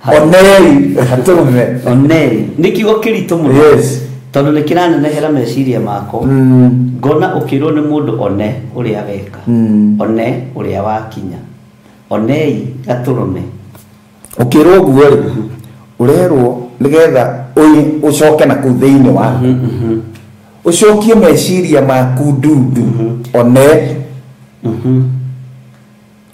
Onei gatũrũme. Onei nĩ kiugo kĩritũ mũno. Yes. Tondũ nĩ kĩranenehera meciria makwa. Ngona ũkĩrwo nĩ mũndũ one ũrĩa weka. One ũrĩa wakinya. Onei gatũrũme. Ũkĩrwo ũguo rĩ ũrerwo nĩgetha ũcoke na kũu thĩinĩ waku. Ũcokie meciria maku ndundu. One.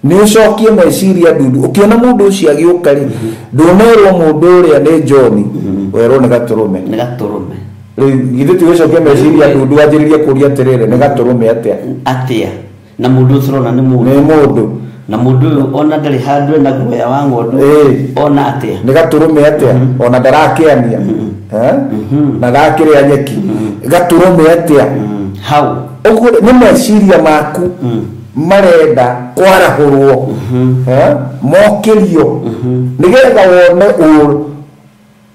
Nĩ ũcokie meciria ndundu. Ũkĩona mũndũ ũcio agĩũka rĩ ndũnerwo mũndũ ũrĩa nĩ John, werwo nĩ gatũrũme. Nĩ gatũrũme. Rĩu githĩ ti gũcokia meciria ndundu wanjĩrĩrie kũũria atĩrĩrĩ nĩ gatũrũme atĩa? Atĩa? Na mũndũ ũcio ũrona nĩ mũndũ. Nĩ mũndũ. Na mũndũ ũyũ ona ndarĩ handũ ena guoya wa ng'ondu. Ona atĩa? Nĩ gatũrũme atĩa? Ona ndarakĩania. Na ndakĩrĩa nyeki. Gatũrũme atĩa? Hau. Ũguo nĩ meciria maku marenda kwarahũrwo. Mokĩrio. Nĩgetha wone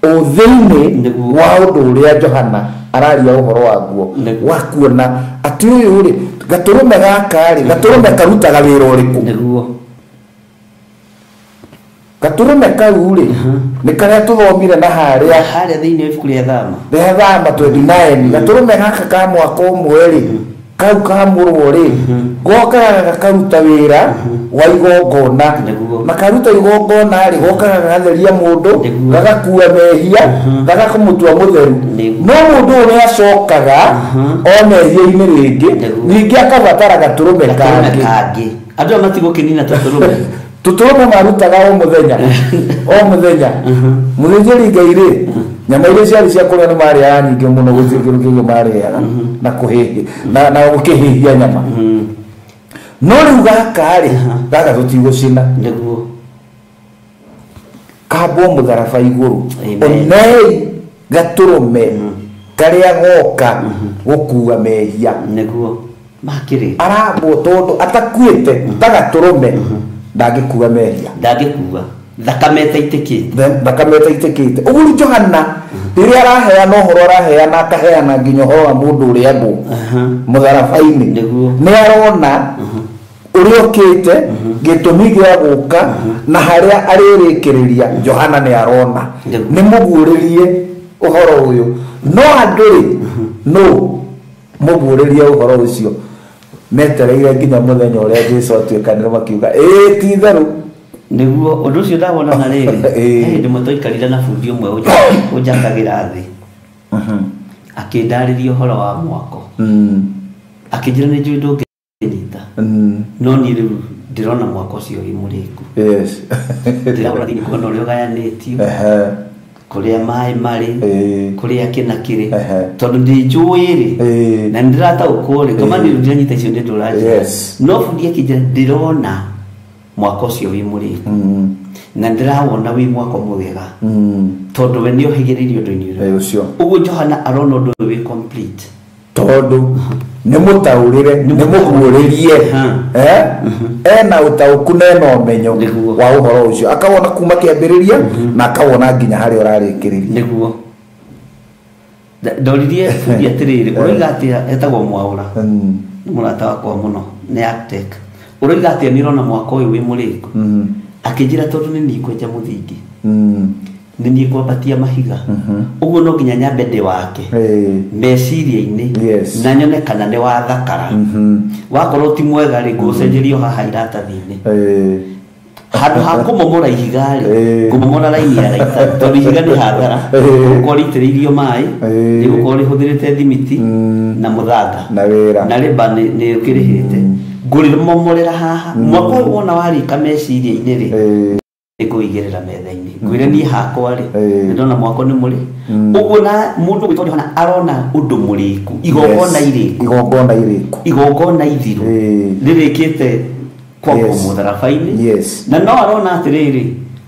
ũthĩinĩ wa ũndũ ũrĩa Johana araria ũhoro waguo wa kuona atĩ ũyũ rĩ gatũrũme gaka rĩ gatũrũme karutaga wĩra ũrĩkũ. Nĩguo. Gatũrũme kau rĩ nĩ karĩa tũthomire na harĩa harĩa thĩinĩ wa ibuku rĩa Thama. Rĩa Thama 29. Gatũrũme gaka ka mwaka ũmwe rĩ, kau kamũrwo rĩ, gokaga gakaruta wĩra wa igongona. Nĩguo. Na karuta igongona rĩ, gokaga gagatheria mũndũ, Nĩguo. gagakua mehia, gagakũmũtua mũtheru. Nĩguo. No mũndũ ũyũ nĩ acokaga o mehia-inĩ rĩngĩ, Nĩguo. ningĩ akabatara gatũrũme Gatũrũme kangĩ. kangĩ. Andũ aya matigũkĩnina tũtũrũme. Tũtũrũme marutaga o mũthenya o mũthenya. Mũthĩnjĩri Ngai rĩ, nyama iria ciarĩ cia kũrĩa nĩ marĩaga nyingĩ mũno, gũtirĩ kĩndũ kĩngĩ marĩaga na kũhĩhia na gũkĩhĩhia nyama. No rĩu gaka rĩ, gaka tũtigũcina. Nĩguo. Kambwo mũtharaba igũrũ. Amen. Onei gatũrũme karĩa goka gũkua mehia. Nĩguo. Makĩrĩ. Arambwo tondũ atakuĩte ta gatũrũme ndangĩkua mehia. Ndangĩkua. Thakame ĩtaitĩkĩte. Thakame ĩtaitĩkĩte. Ũguo rĩu Johana rĩrĩa araheana ũhoro, araheana akaheana nginya ũhoro wa mũndũ ũrĩa ambwo mũtharaba-inĩ. Nĩguo. Nĩ arona ũrĩa ũkĩte, gĩtũmi gĩa gũka na harĩa arĩrĩkĩrĩria. Johana nĩ arona. Nĩguo. Nĩ mũguũrĩrie ũhoro ũyũ. No andũ rĩ, no mũguũrĩrie ũhoro ũcio metereire nginya mũthenya ũrĩa Jesũ atuĩkanire, makiuga ĩĩ ti itherũ. Nĩguo ũndũ ũcio ndawona na rĩrĩ, Ĩĩ. he hĩndĩ ĩmwe twaikarire na bundi ũmwe ũnjakagĩra thĩ, akĩndarĩria ũhoro wa mwako, akĩnjĩra nĩ njũĩ ndũngĩnyita, no niĩ rĩu ndĩrona mwako ũcio wĩ mũrĩku. Yes. Ndĩrona thĩinĩ kuona ũrĩa ũgayanĩtio, Ehe. kũrĩa maĩ marĩ, Ĩĩ. kũrĩa kĩna kĩrĩ, Ehe. tondũ ndĩnjũĩ rĩ, Ĩĩ. na nĩndĩrataũkwo rĩ, kama niĩ rĩu ndiranyita icio nĩ ndũranjĩra. Yes. No bundi akĩnjĩra ndĩrona mwako ũcio wĩ mũrĩku, na ndĩrawona wĩ mwako mwega, tondũ we nĩ ohĩgĩrĩirie ũndũ-inĩ ũrĩa. Ĩ, ũcio. Ũguo Johana arona ũndũ ũyũ wĩ complete. Tondũ nĩ mũtaũrĩre, nĩ mũguũrĩrie. Ena ũtaũku na ena ũmenyo Nĩguo. wa ũhoro ũcio, akawona kuma kĩambĩrĩria na akawona nginya harĩa ũrarĩkĩrĩria. Nĩguo. Ndoririe bundi atĩrĩrĩ, ũroiga atĩa, etagwo Mwaũra, nĩ mũrata wakwa mũno, nĩ architect. Ũroiga atĩa nĩ ũrona mwako ũyũ wĩ mũrĩku? Akĩnjĩra tondũ nĩ niĩ ngwenja mũthingi, nĩ niĩ ngwambatia mahiga, ũguo no nginya nyambe ndĩ wake Ĩĩ. meciria-inĩ, Yes. na nyone kana nĩ wathakara. Wakorwo ti mwega rĩ, ngũcenjerio haha iratathi-inĩ. Ĩĩ. Handũ ha kũmomora ihiga rĩ, Ĩĩ. ngũmomora raini ya raita, tondũ ihiga nĩ hathara. Ĩĩ. Gũkorwo rĩitĩrĩirio maĩ, Ĩĩ. rĩgũkorwo rĩhũthĩrĩte thimiti na mũthanga na wĩra. Na rĩmba nĩ ũkĩrĩhĩte, ngũrĩmomorera haha. Mwaka ũyũ wona warĩka meciria-inĩ rĩ, Ĩĩ. nĩngũigĩrĩra metha-inĩ, ngwĩre niĩ hakwa rĩ, Ĩĩ. nĩndona mwako nĩ mũrĩ ũguo. Na mũndũ gwĩtwo Johana arona ũndũ mũrĩku, igongona Yes. irĩku, Igongona irĩku. Igongona ithiru Ĩĩ. rĩrĩkĩte kwambwo Yes. mũtharaba-inĩ. Yes. Na no arona atĩrĩrĩ,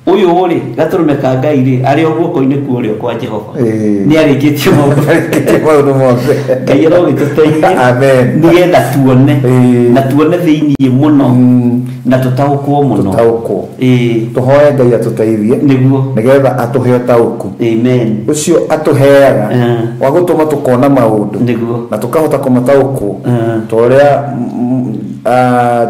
ũyũ rĩ, gatũrũme ka Ngai rĩ, arĩ o guoko-inĩ kwa ũrĩo kwa Jehova, Ĩĩ. nĩ arĩkĩtie maũndũ. Arĩkĩtie maũndũ mothe. Ngai arogĩtũteithia Amen. nĩgetha tuone, Ĩĩ. na tuone thĩiniĩ mũno, na tũtaũkwo mũno. Tũtaũkwo. Ĩĩ. Tũhoe Ngai atũteithie Nĩguo. nĩgetha atũhe ũtaũku Amen. ũcio atũheaga Eh. wa gũtũma tũkona maũndũ Nĩguo. na tũkahota kũmataũkwo, Eh. ta ũrĩa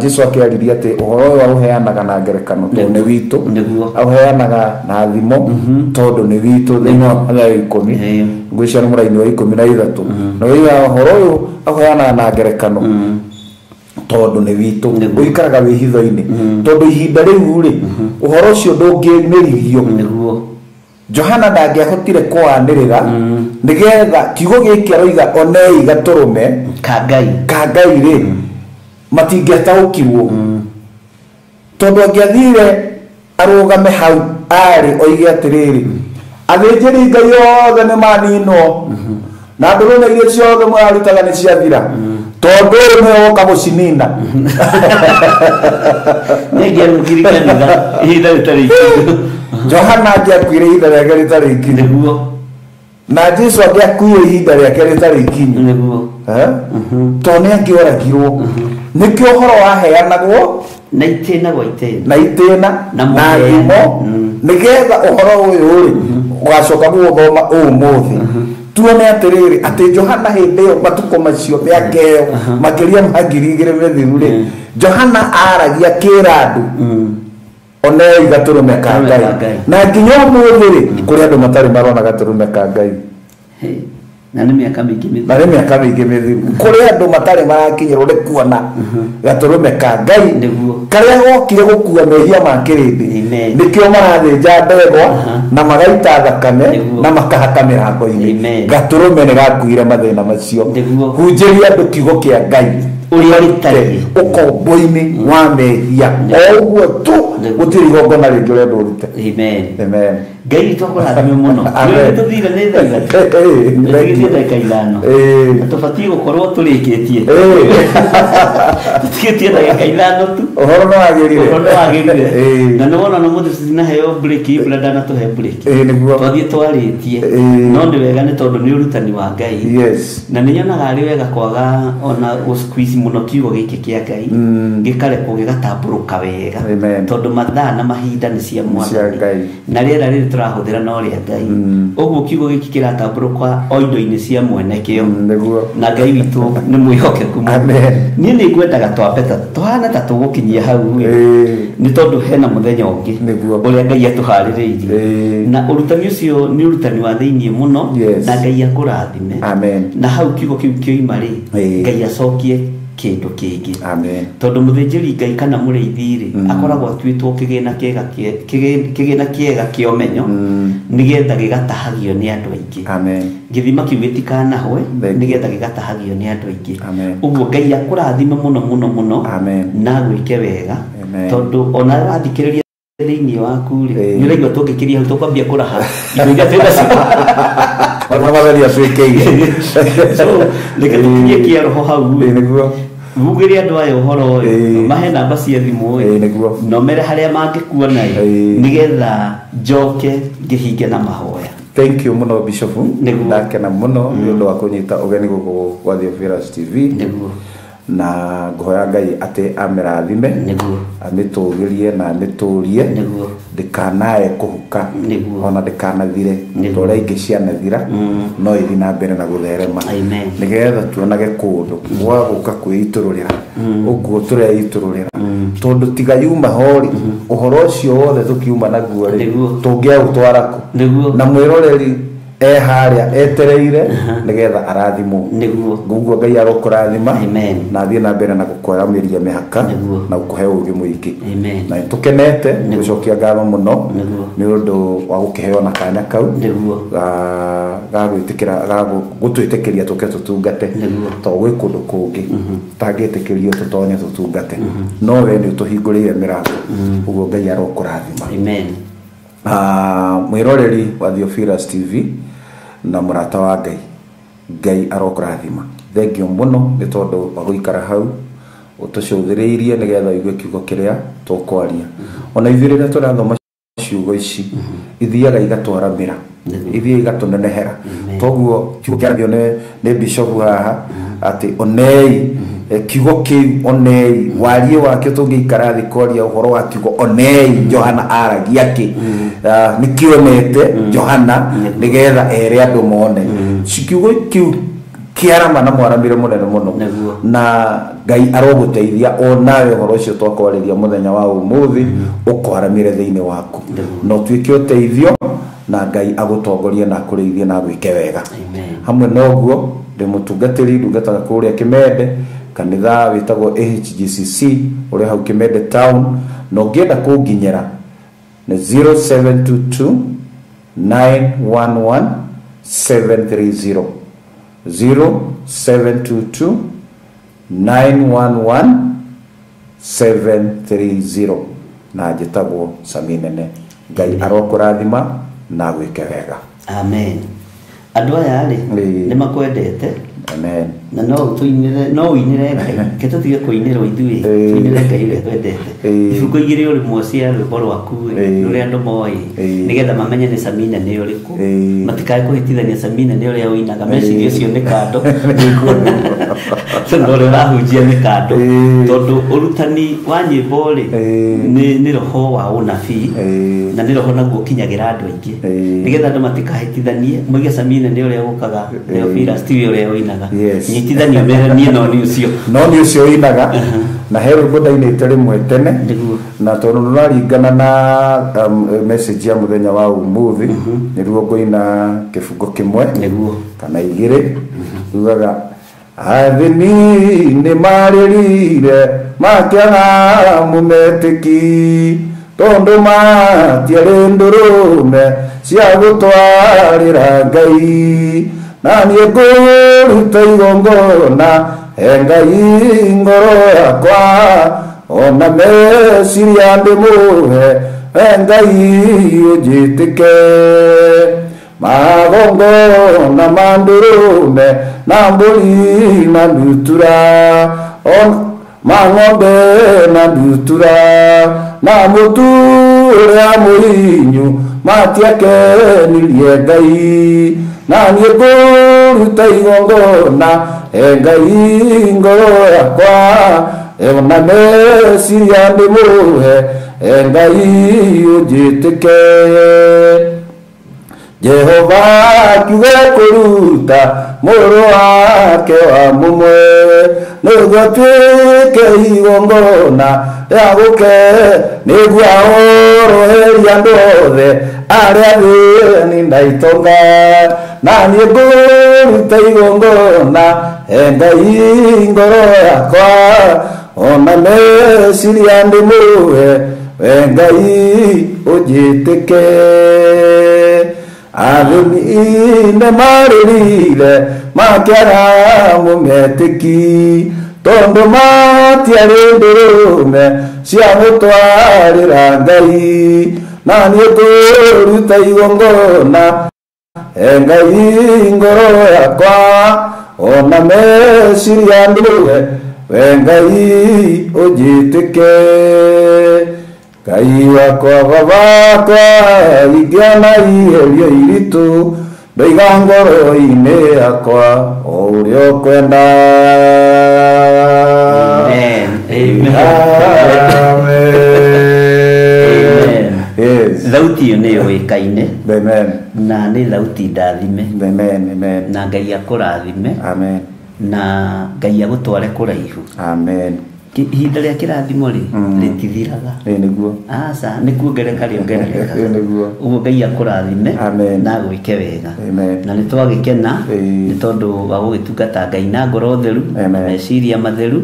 Jesu akĩaririe atĩ ũhoro ũyũ aũheanaga na ngerekano tondũ nĩ witũ. Nĩguo. Aũheanaga na thimo tondũ nĩ witũ, thĩinĩ wa Mathayo 10, Ĩĩ. ngwĩciria nĩ mũraini wa 13, na oigaga ũhoro ũyũ aũheanaga na ngerekano tondũ nĩ witũ. Nĩguo. Ũikaraga wĩ hitho-inĩ tondũ ihinda rĩu rĩ, ũhoro ũcio ndũngĩmĩrithio. Nĩguo. Johana ndangĩahotire kwanĩrĩra nĩgetha kiugo gĩkĩ aroiga onei gatũrũme ka Ngai, ka Ngai rĩ, matingĩataũkirwo, tondũ angĩathire arũgame hau arĩ oige atĩrĩrĩ, athĩnjĩri Ngai othe nĩ maninwo na ndũrũme iria ciothe mũrarutaga nĩ ciathira, tondũ ũyũ nĩwe woka gũcinina. Nĩngĩarũgire kanitha ihinda rĩtarĩ ikinyu. Johana angĩakuire ihinda rĩake rĩtarĩ ikinyu, Nĩguo. na Jesu angĩakuire ihinda rĩake rĩtarĩ ikinyu. Nĩguo. Eh? Tondũ nĩ angĩoragirwo, nĩkĩo ũhoro waheanagwo na itĩna gwa itĩna, na itĩna, na na mũheane. thimo, nĩgetha ũhoro ũyũ rĩ, ũgacoka gũũthoma ũmũthĩ, tuone atĩrĩrĩ, atĩ Johana hĩndĩ ĩyo, matukũ macio, mĩaka ĩyo makĩria ma 2000 mĩthiru rĩ, Johana aragia kĩra andũ. Onei gatũrũme ka Ngai. Na nginya ũmũthĩ rĩ, kũrĩ andũ matarĩ marona gatũrũme ka Ngai. Na nĩ mĩaka mĩingĩ mĩthiru. Na nĩ mĩaka mĩingĩ mĩthiru. Kũrĩ andũ matarĩ marakinyĩrwo nĩ kuona gatũrũme ka Ngai karĩa gokire gũkua mehia ma kĩrĩndĩ. Nĩkĩo marathĩnja ndegwa na magaita thakame na makahaka mĩrango-inĩ. Gatũrũme nĩ gakuire mathĩna macio. Hunjĩria andũ kiugo kĩa Ngai ũrĩa gĩtariĩ ũkombo-inĩ wa mehia. O ũguo tu gũtirĩ igongona rĩngĩ ũrenda ũrute. Amen. Amen. Ngai witũ akũrathime mũno. Nĩ tũthire nĩ thaa ithatũ. Tũtigĩtie ndagĩka ithano. Na tũbatiĩ gũkorwo tũrĩkĩtie. Tũtigĩtie ndagĩka ithano tu. Ũhoro nĩ wagĩrire. Ũhoro nĩ wagĩrire. Na nĩ wona no mũthĩ tũtinaheo break, Ibra ndanatũhe break. Nĩguo. Twathiĩ twarĩtie. No nĩ wega nĩ tondũ nĩ ũrutani wa Ngai. Yes. Na nĩ nyonaga arĩ wega kwaga ona gũ-squeeze mũno kiugo gĩkĩ kĩa Ngai. Gĩkarekwo gĩgatambũrũka wega. Tondũ mathaa na mahinda nĩ cia Mwathani. Na rĩera rĩrĩ tũrahũthĩra no rĩa Ngai. Ũguo kiugo gĩkĩ kĩratambũrũka o indo-inĩ cia mwene kĩo. Na Ngai witũ nĩ mwĩhokeku mũno. Niĩ nĩ ngwendaga twambe ta tũhane ta tũgũkinyia hau nĩ tondũ hena mũthenya ũngĩ ũrĩa Ngai atũharĩrĩirie. Na ũrutani ũcio nĩ ũrutani wa thĩiniĩ mũno. Na Ngai akũrathime. Na hau kiugo kĩu kĩoima rĩ, Ngai acokie kĩndũ kĩngĩ. Tondũ mũthĩnjĩri Ngai kana mũrĩithi rĩ, akoragwo atuĩtwo kĩgĩna kĩega kĩgĩna kĩega kĩa ũmenyo nĩgetha gĩgatahagio nĩ andũ aingĩ. Gĩthima kĩu gĩtikanahwe nĩgetha gĩgatahagio nĩ andũ aingĩ. Ũguo Ngai akũrathime mũno mũno mũno na agwĩke wega. Tondũ ona wathikĩrĩria thĩiniĩ waku rĩ, nĩ ũraigua tũngĩkĩria hau tũkwambia kũraha indo iria twĩ nacio. Mwathani atuĩkĩire. So reke tũkinyie kĩa roho hau rĩ. Ugĩre andũ aya ũhoro ũyũ, mahe namba cia thimũ ĩ, na ũmere harĩa mangĩkuona ĩ, nĩgetha njoke ngĩhinge na mahoya. Thank you mũno Bishop. Ndakena mũno nĩ ũndũ wa kũnyita ũgeni gũkũ gwa Theophilus TV. Na ngũhoya Ngai atĩ amĩrathime, amĩtũgĩrie na amĩtũrie, ndĩkanae kũhuka ona ndĩkanathire ta ũrĩa ingĩ cianathira, no ĩthiĩ na mbere na gũtherema nĩgetha tuonage kũndũ gwa gũka kwĩitũrũrĩra ũguo tũreitũrũrĩra, tondũ tiga yuma ho rĩ, ũhoro ũcio wothe tũkiuma naguo rĩ, tũngĩaũtwara kũ? Na mwĩroreri harĩa etereire nĩgetha arathimwo. Nguguo Ngai arokũrathima na athiĩ na mbere na gũkwaramĩria mĩhaka na gũkũhe ũũgĩ mũingĩ. Na tũkenete gũcokia ngatho mũno nĩ ũndũ wa gũkĩheo na kanya kau ga gwĩtĩkĩra ga gũtwĩtĩkĩria tũke tũtungate, tondũ gwĩ kũndũ kũngĩ tũtangĩtĩkĩrio tũtonye tũtungate, no we nĩ ũtũhingũrĩire mĩrango. Ũguo Ngai arokũrathima. Mwĩroreri wa Theophilus TV na mũrata wa Ngai, Ngai arokũrathima. Thengiũ mũno nĩ tondũ wa gũikara hau ũtũcũthĩrĩirie nĩgetha ũigue kiugo kĩrĩa tũkwaria. Ona ithuĩ rĩrĩa tũrathoma ciugo ici ithiaga igatwaramĩra, ithiaga igatũnenehera. Toguo kiugo kĩaragio nĩ Bishop haha atĩ onei kiugo kĩu, onei wariĩ wakĩo, tũngĩikara thĩ kwaria ũhoro wa kiugo onei Johana aragia kĩ, nĩkĩonete Johana nĩgetha ere andũ mone. Kiugo kĩu kĩarama na mwaramĩre mũnene mũno, na Ngai arogũteithia onawe ũhoro ũcio twakwarĩria mũthenya wa ũmũthĩ ũkwaramĩre thĩinĩ waku, na ũtuĩke ũteithio na Ngai agũtongorie na akũrĩithie na agwĩke wega. Hamwe na ũguo ndĩ mũtungatĩri ndungataga kũrĩa Kĩmende, kanitha wĩtagwo AHGCC ũrĩa hau Kĩmende town, na ũngĩenda kũnginyĩra nĩ 0722 911 730, 0722 911 730, na njĩtagwo Sami Nene. Ngai arokũrathima na agwĩke wega. Amen. Andũ aya rĩ nĩ makwendete. Amen. Na no ũtũinĩre, no ũinĩre Ngai. Reke tũtige kũinĩrwo ithuĩ, tũinĩre Ngai ũrĩa twendete. Ibungo igĩrĩ o rĩmwe cia rwĩmbo rwaku rĩ, rũrĩa andũ moĩ, nĩgetha mamenye nĩ Sami Nene ũrĩkũ. Matikae kũhĩtithania Sami Nene ũrĩa ũinaga, meciria ũcio nĩ kando. Tondũ ũrĩa ũrahunjia nĩ kando. Tondũ ũrutani wa nyĩmbo rĩ, nĩ roho wa ũnabii, na nĩ roho naguo ũkinyagĩra andũ aingĩ. Nĩgetha andũ matikahĩtithanie, moige Sami Nene ũrĩa ũkaga, Theophilus tiwe ũrĩa ũinaga. Nyitithania mere niĩ no nĩ ũcio. No nĩ ũcio ũinaga na he rwĩmbo ndainĩte rĩmwe tene. Nĩguo. Na tondũ rũraringana na message ya mũthenya wa ũmũthĩ, nĩruo ngũina kĩbungo kĩmwe Nĩguo. kana igĩrĩ. Rugaga athĩni nĩ marĩrire makĩaga mũmetĩki, tondũ matiarĩ ndũrũme cia gũtwarĩra Ngai, na niĩ ngũruta igongona he Ngai ngoro yakwa, ona meciria ndĩmũhe, he Ngai ũnjĩtĩke. Magongona ma ndũrũme na mbũri na ndutura, ma ng'ombe na ndutura, na mũtu ũrĩa mũhinyu matiakenirie Ngai, na niĩ ngũruta igongona he Ngai ngoro yakwa, ona meciria ndĩmũhe, he Ngai ũnjĩtĩke. Jehova akiuga kũruta mũrũ wake wa mũmwe, nĩguo atuĩke igongona rĩa gũke, nĩguo ahoroherie andũ othe arĩa athĩni na itonga, na niĩ ngũruta igongona he Ngai ngoro yakwa, ona meciria ndĩmũhe, we Ngai ũnjĩtĩke. Athĩni nĩ marĩrire makĩaga mũmetĩki, tondũ matiarĩ ndũrũme cia gũtwarĩra Ngai, na niĩ ngũruta igongona he Ngai ngoro yakwa, ona meciria ndũrũme, we Ngai ũnjĩtĩke. Ngai wakwa babakwa ingĩona igerio iritũ, ndoiga ngoro-inĩ yakwa o ũrĩa ũkwenda. Amen. Amen. Amen. Amen. Yes. Thauti ĩyo nĩ yũĩkaine. Amen. Na nĩ thauti ndathime. Amen. Amen. Na Ngai akũrathime. Amen. Na Ngai agũtware kũraihu. Amen. Ihinda rĩa kĩrathimo rĩ, rĩtithiraga. Ĩĩ nĩguo. Aca, nĩ kuongerereka rĩongererekaga. Ĩĩ nĩguo. Ũguo Ngai akũrathime. Amen. Na agwĩke wega. Amen. Na nĩ twagĩkena Ĩĩ. nĩ tondũ wa gũgĩtungata Ngai na ngoro theru, Amen. na meciria matheru,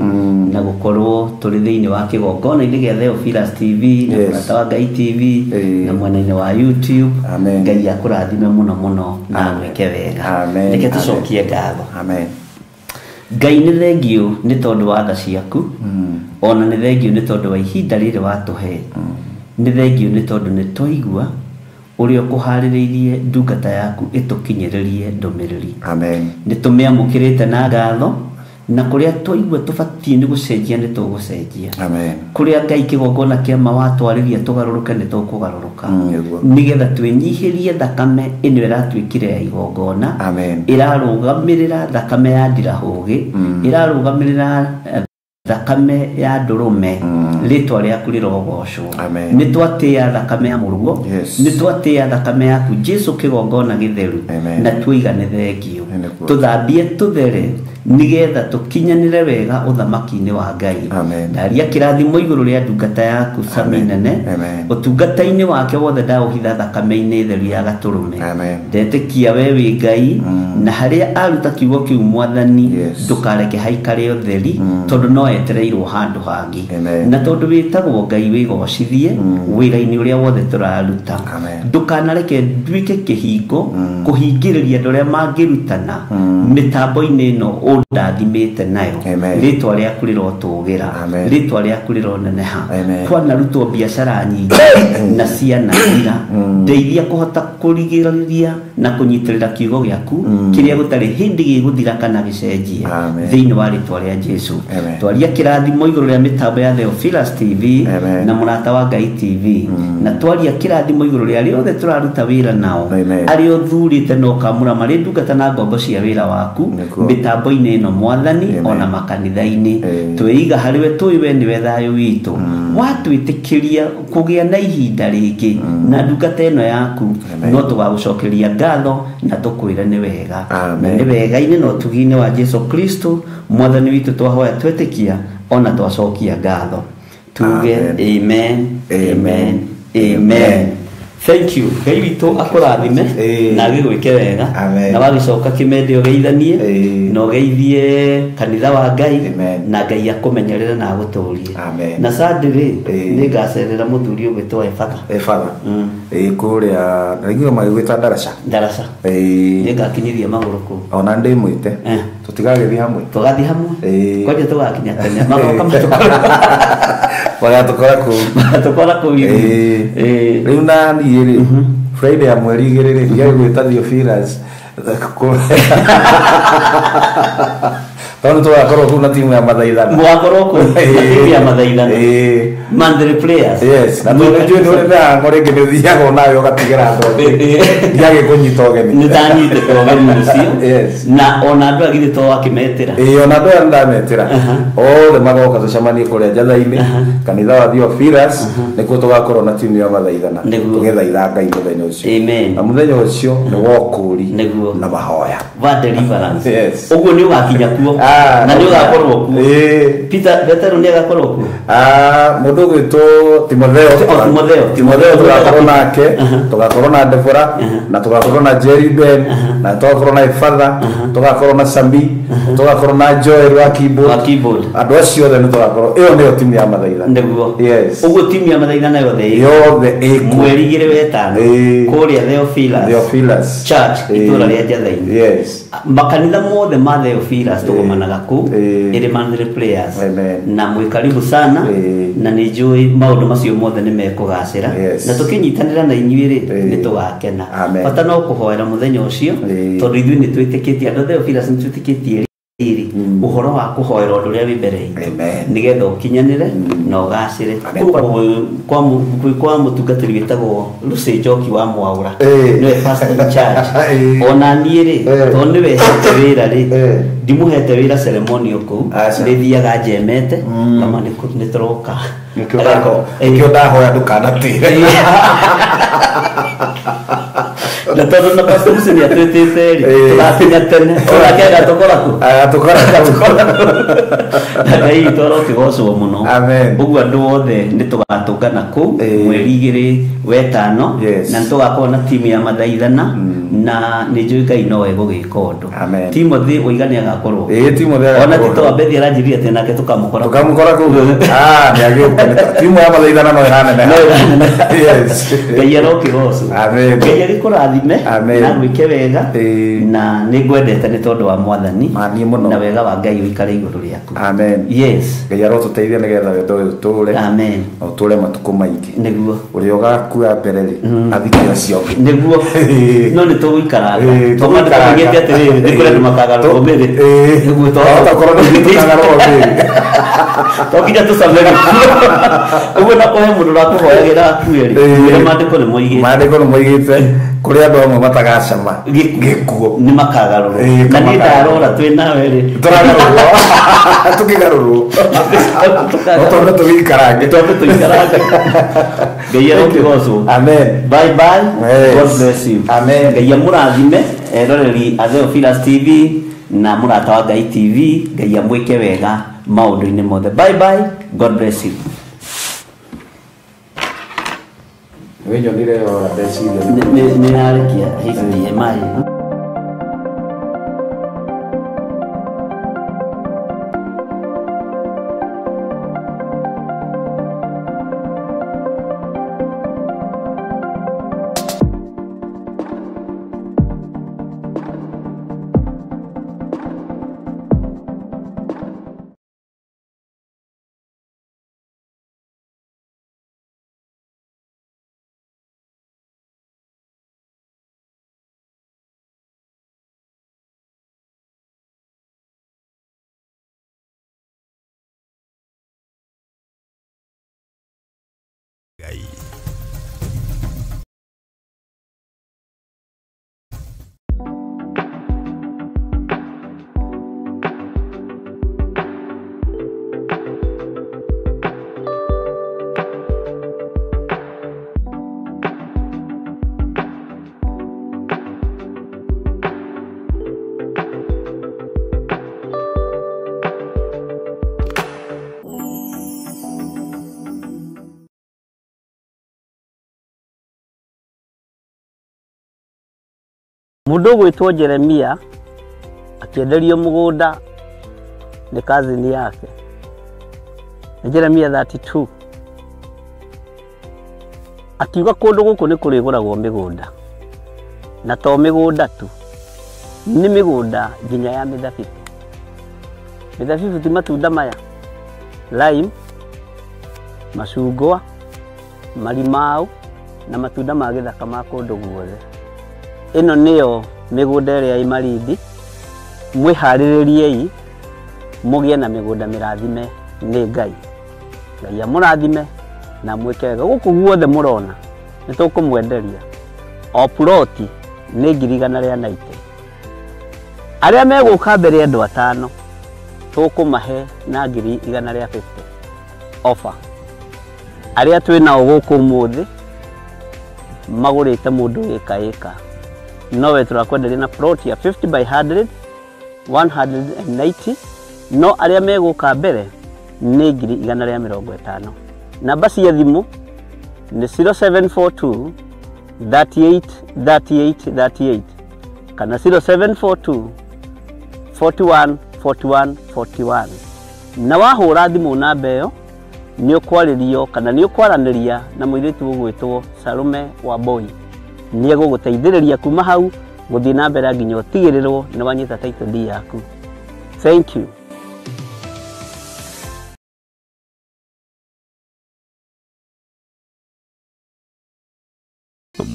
na gũkorwo tũrĩ thĩinĩ wa kĩgongona-inĩ gĩa Theophilus TV na Yes. Mũrata wa Ngai TV Ĩĩ. na mwena-inĩ wa YouTube. Amen. Ngai akũrathime mũno mũno na Amen. agwĩke wega. Amen. Reke Amen. tũcokie ngatho. Amen. Ngai nĩ thengio nĩ tondũ wa tha ciaku, ona nĩ thengio nĩ tondũ wa ihinda rĩrĩ watũhe, nĩ thengio nĩ tondũ nĩ twaigua ũrĩa ũkũharĩrĩirie ndungata yaku ĩtũkinyĩrĩrie ndũmĩrĩri. Amen. Nĩ tũmĩamũkĩrĩte na ngatho, na kũrĩa twaigua tũbatiĩ nĩ gũcenjia nĩ tũgũcenjia. Amen. Kũrĩa Ngai kĩgongona kĩa ma watwarĩria tũgarũrũke nĩ tũkũgarũrũka. Nĩguo. Nĩgetha twĩnyihĩrie thakame ĩno ĩratuĩkire ya igongona. Amen. Ĩrarũgamĩrĩra thakame ya ndirahũgĩ, ĩrarũgamĩrĩra thakame ya ndũrũme. Rĩtwa rĩaku rĩrogocwo. Amen. Nĩ twatĩa thakame ya mũrũguo, Yes. nĩ twatĩa thakame yaku Jesu kĩgongona gĩtheru, Amen. na tuiga nĩ thengio. Nĩguo. Tũthambie tũthere nĩgetha tũkinyanĩre wega ũthamaki-inĩ wa Ngai. Amen. Ndaria kĩrathimo igũrũ rĩa ndungata yaku Sami Amen. Nene. Amen. Ũtungata-inĩ wake wothe ndaũhitha thakame-inĩ theru ya gatũrũme. Amen. Ndetĩkia we wĩ Ngai, na harĩa aruta kiugo kĩu Mwathani, Yes. ndũkareke haikare ũtheri, tondũ no etereirwo handũ hangĩ. Amen. Na tondũ wĩtagwo Ngai wĩgocithie wĩra-inĩ ũrĩa wothe tũraruta. Amen. Ndũkanareke nduĩke kĩhingo kũhingĩrĩria andũ arĩa mangĩrutana mĩtambo-inĩ ĩno ũndathimĩte nayo. Amen. Rĩtwa rĩaku rĩrotũgĩra. Amen. Rĩtwa rĩaku rĩroneneha. Amen. Kwanarutwo biacara nyingĩ na cianathira. Ndeithia kũhota kũrigĩrĩria na kũnyitĩrĩra kiugo gĩaku kĩrĩa gũtarĩ hĩndĩ gĩgũthira kana gĩcenjie. Amen. Thĩinĩ wa rĩtwa rĩa Jesu. Amen. Twaria kĩrathimo igũrũ rĩa mĩtambo ya Theophilus TV Amen. na Mũrata wa Ngai TV, na twaria kĩrathimo igũrũ rĩa arĩa othe tũraruta wĩra nao, Amen. arĩa ũthurĩte na ũkamũra marĩ ndungata na ngombo cia wĩra waku Nĩguo. mĩtambo-inĩ mĩtambo-inĩ ĩno mwathani ona makanitha-inĩ twĩiga harĩ we tũĩ we nĩwe thayũ witũ watwĩtĩkĩria kũgĩa na ihinda rĩngĩ na ndungata ĩno yaku no tũgagũcokeria ngatho na tũkwĩre nĩ wega na nĩ wega-inĩ na ũtugi-inĩ wa Jesu Kristo mwathani witũ twahoya twĩtĩkia ona twacokia ngatho tuge amen amen amen. Thank you. Ngai witũ akũrathime na agĩgwĩke wega na wagĩcoka kĩmende ũgeithanie na ũgeithie kanitha wa Ngai na Ngai akũmenyerere na agũtũrie. Na Sunday rĩ nĩngacerera mũthuri ũgwĩtwo Efatha. Efatha. Kũrĩa rĩngĩ magĩgwĩta Ndaraca. Ndaraca. Nĩngakinyithia magũrũ kũu. Ona ndĩmwĩte. Tũtigagĩthiĩ hamwe. Tũgathiĩ hamwe. Kwanja tũgakinya tene. Magoka matũkora. Magatũkora kũu. Magatũkora kũu. Rĩu na niĩ rĩ Friday ya mweri 2 rĩ ndigagĩgwĩta Theophilus. Tondũ tũgakorwo kũu na timu ya mathaithana. Mũgakorwo kũu na timu ya mathaithana. Monthly players. Yes, na tondũ njũĩ nĩ ũrĩ mĩhango rĩngĩ nĩ ũthiaga onawe ũgatigĩra andũ angĩ. Ndiagĩkũnyita ũgeni. Nĩ ndanyitĩte ũgeni ũcio. Yes. Na ona andũ aya githĩ to wakĩmetĩra. Ona andũ aya nĩndametĩra. Othe magoka tũcemanie kũrĩa Njatha-inĩ, kanitha wa Theophilus, nĩkuo tũgakorwo na timu ya mathaithana. Tũgĩthaitha Ngai mũthenya ũcio. Amen. Na mũthenya ũcio nĩ wa ũkũũri na mahoya. Wa deliverance. Yes. Ũguo nĩ ũgakinya kuo. Na nĩ ũgakorwo kuo. Peter Petero nĩ agakorwo kuo. Mũndũ ũgwĩtwo Timotheo. Timotheo tũgakorwo nake, tũgakorwo na Deborah, na tũgakorwo na Jerry Ben, na tũgakorwo na Efatha, tũgakorwo na Sami, tũgakorwo na Joel wa keyboard. Andũ acio othe nĩ tũgakorwo. Ĩyo nĩyo timu ya mathaithana. Nĩguo. Yes. Ũguo timu ya mathaithana yothe yothe ĩkuo. Mweri 2 wetano kũrĩa Theophilus Church itũũra rĩa Njatha-inĩ. Yes. Makanitha mothe ma Theophilus tũgomanaga kũu ĩrĩ monthly prayers. Na mwĩ karibu sana na nĩ njũĩ maũndũ macio mothe nĩ mekũgacĩra na tũkĩnyitanĩra na inyuĩ rĩ nĩ tũgakena. Bata no kũhoera mũthenya ũcio tondũ ithuĩ nĩ twĩtĩkĩtie andũ Theophilus nĩ twĩtĩkĩtie rĩrĩ ũhoro wa kũhoera ũndũ ũrĩa wĩ mbere itũ nĩgetha ũkinyanĩre na ũgacĩre. Kwa mũtungatĩri wĩtagwo Lucy Njoki wa Mwaũra nĩwe pastor in charge. Ona niĩ rĩ tondũ nĩwe hete wĩra rĩ ndimũhete wĩra ceremonial kũu nĩ thiaga njemete kama nĩ tũroka. Nĩkĩo ndahoya ndũkanatĩre. Na tondũ na pastor Lucy nĩ atwĩtĩte rĩ tũgakinya tene onake agatũkora kũ. Agatũkora kũ. Na Ngai witũ arokĩgocwo mũno. Ũguo andũ othe nĩ tũgatũngana kũu mweri 2 wetano na nĩ tũgakorwo na timu ya mathaithana na nĩ njũĩ Ngai no egũgĩka ũndũ. Timothy ũiga nĩ agakorwo. Ona ti to Bethi aranjĩrire atĩ nake tũkamũkora. Tũkamũkora kũu. Nĩ agĩũka. Timu ya mathaithana no ĩraneneha. Yes. Ngai arokĩgocwo. Ngai agĩkũrathime na gwĩke wega na nĩ ngwendete nĩ tondũ wa mwathani na wega wa Ngai ũikare igũrũ rĩaku. Amen. Yes. Ngai arotũteithia nĩgetha wendo ũyũ ũtũũre. Amen. Na ũtũũre matukũ maingĩ. Nĩguo. Ũrĩa ũgakua mbere rĩ athike acio angĩ. Nĩguo. No nĩ tũgũikaranga. Tondũ tũgĩte atĩrĩrĩ nĩ kũrĩ andũ makagarũrwo mĩrĩ. Nĩguo tokorwo nĩ tũkagarũrwo mĩrĩ. Tokinya tũcame gĩkuũ. Ũguo na kũhe mũndũ ũrakũhoyagĩra akue rĩ mwĩre maandĩko nĩ moigĩte. Maandĩko nĩ moigĩte kũrĩ andũ amwe matagacama gĩkuũ nĩ makagarũrwo. Na niĩ ndarora twĩ nawe rĩ tũragarũrwo tũkĩgarũrwo no twambe tũgĩikarange. Twambe tũikarange. Ngai arokĩgocwo. Amen. Bye bye. God bless you. Amen. Ngai amũrathime eroreri a Theophilus TV na mũrata wa Ngai TV. Ngai amwĩke wega maũndũ-inĩ mothe. Bye bye. God bless you. Wĩnyonire ora ndeciria nĩ yarekia HDMI. Mũndũ ũgwĩtwo Jeremia akĩenderio mũgũnda nĩ cousin yake. Nĩ Jeremia 32. Akiuga kũndũ gũkũ nĩ kũrĩgũragwo mĩgũnda. Na to mĩgũnda tu, nĩ mĩgũnda nginya ya mĩthabibũ. Mĩthabibũ ti matunda maya, lime, macungwa, marimau na matunda ma gĩthaka ma kũndũ guothe. Ĩno nĩyo mĩgũnda ĩrĩa ĩ Malindi. Mwĩharĩrĩriei mũgĩe na mĩgũnda mĩrathime nĩ Ngai. Ngai amũrathime na mwĩke wega. Gũkũ guothe mũrona nĩ tũkũmwenderia o ploti nĩ 190,000. Arĩa megũka mbere andũ atano tũkũmahe na 150,000 offer. Arĩa twĩ nao gũkũ ũmũthĩ magũrĩte mũndũ ĩka ĩka, nowe tũrakwenderia na plot ya 50 by 100 190, no arĩa megũka mbere nĩ 150,000. Namba cia thimũ nĩ 0742 38 38 38 kana 0742 41 41 41. Na wahũra thimũ namba ĩyo nĩ ũkwarĩrio kana nĩ ũkwaranĩria na mũirĩtu ũgwĩtwo Salome Wambui. Nĩ egũgũteithĩrĩria kuma hau gũthiĩ na mbere nginya ũtigĩrĩrwo nĩ wanyita title deed yaku. Thank you.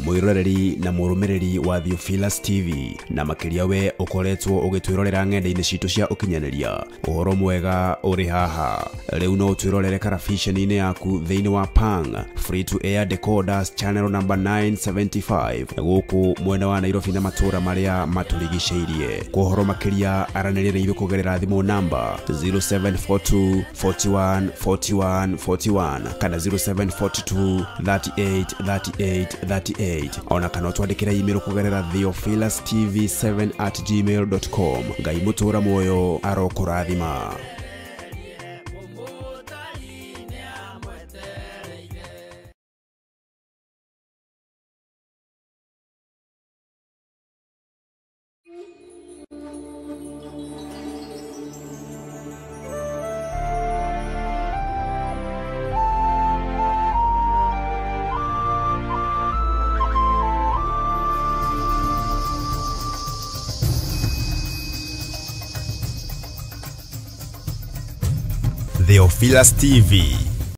Mwiroreri na mũrũmĩrĩri wa Theophilus TV na makĩria we ũkoretwo ũgĩtwĩrorera ng'enda-inĩ citũ cia ũkinyanĩria, ũhoro mwega ũrĩ haha. Rĩu no ũtwĩrorere karabiceni-inĩ yaku thĩinĩ wa Pang Free to Air Decoders channel number 975 gũkũ mwena wa Nairobi na matũũra marĩa matũrigicĩirie. Kwa ũhoro makĩria aranĩria na ithuĩ kũgerera thimũ namba 0742 41 41 41 kana 0742 38 38 38 ona kana twandĩkĩre email kũgerera theophilustv7@gmail.com. Ngai mũtũra muoyo arokũrathima. Theophilus TV,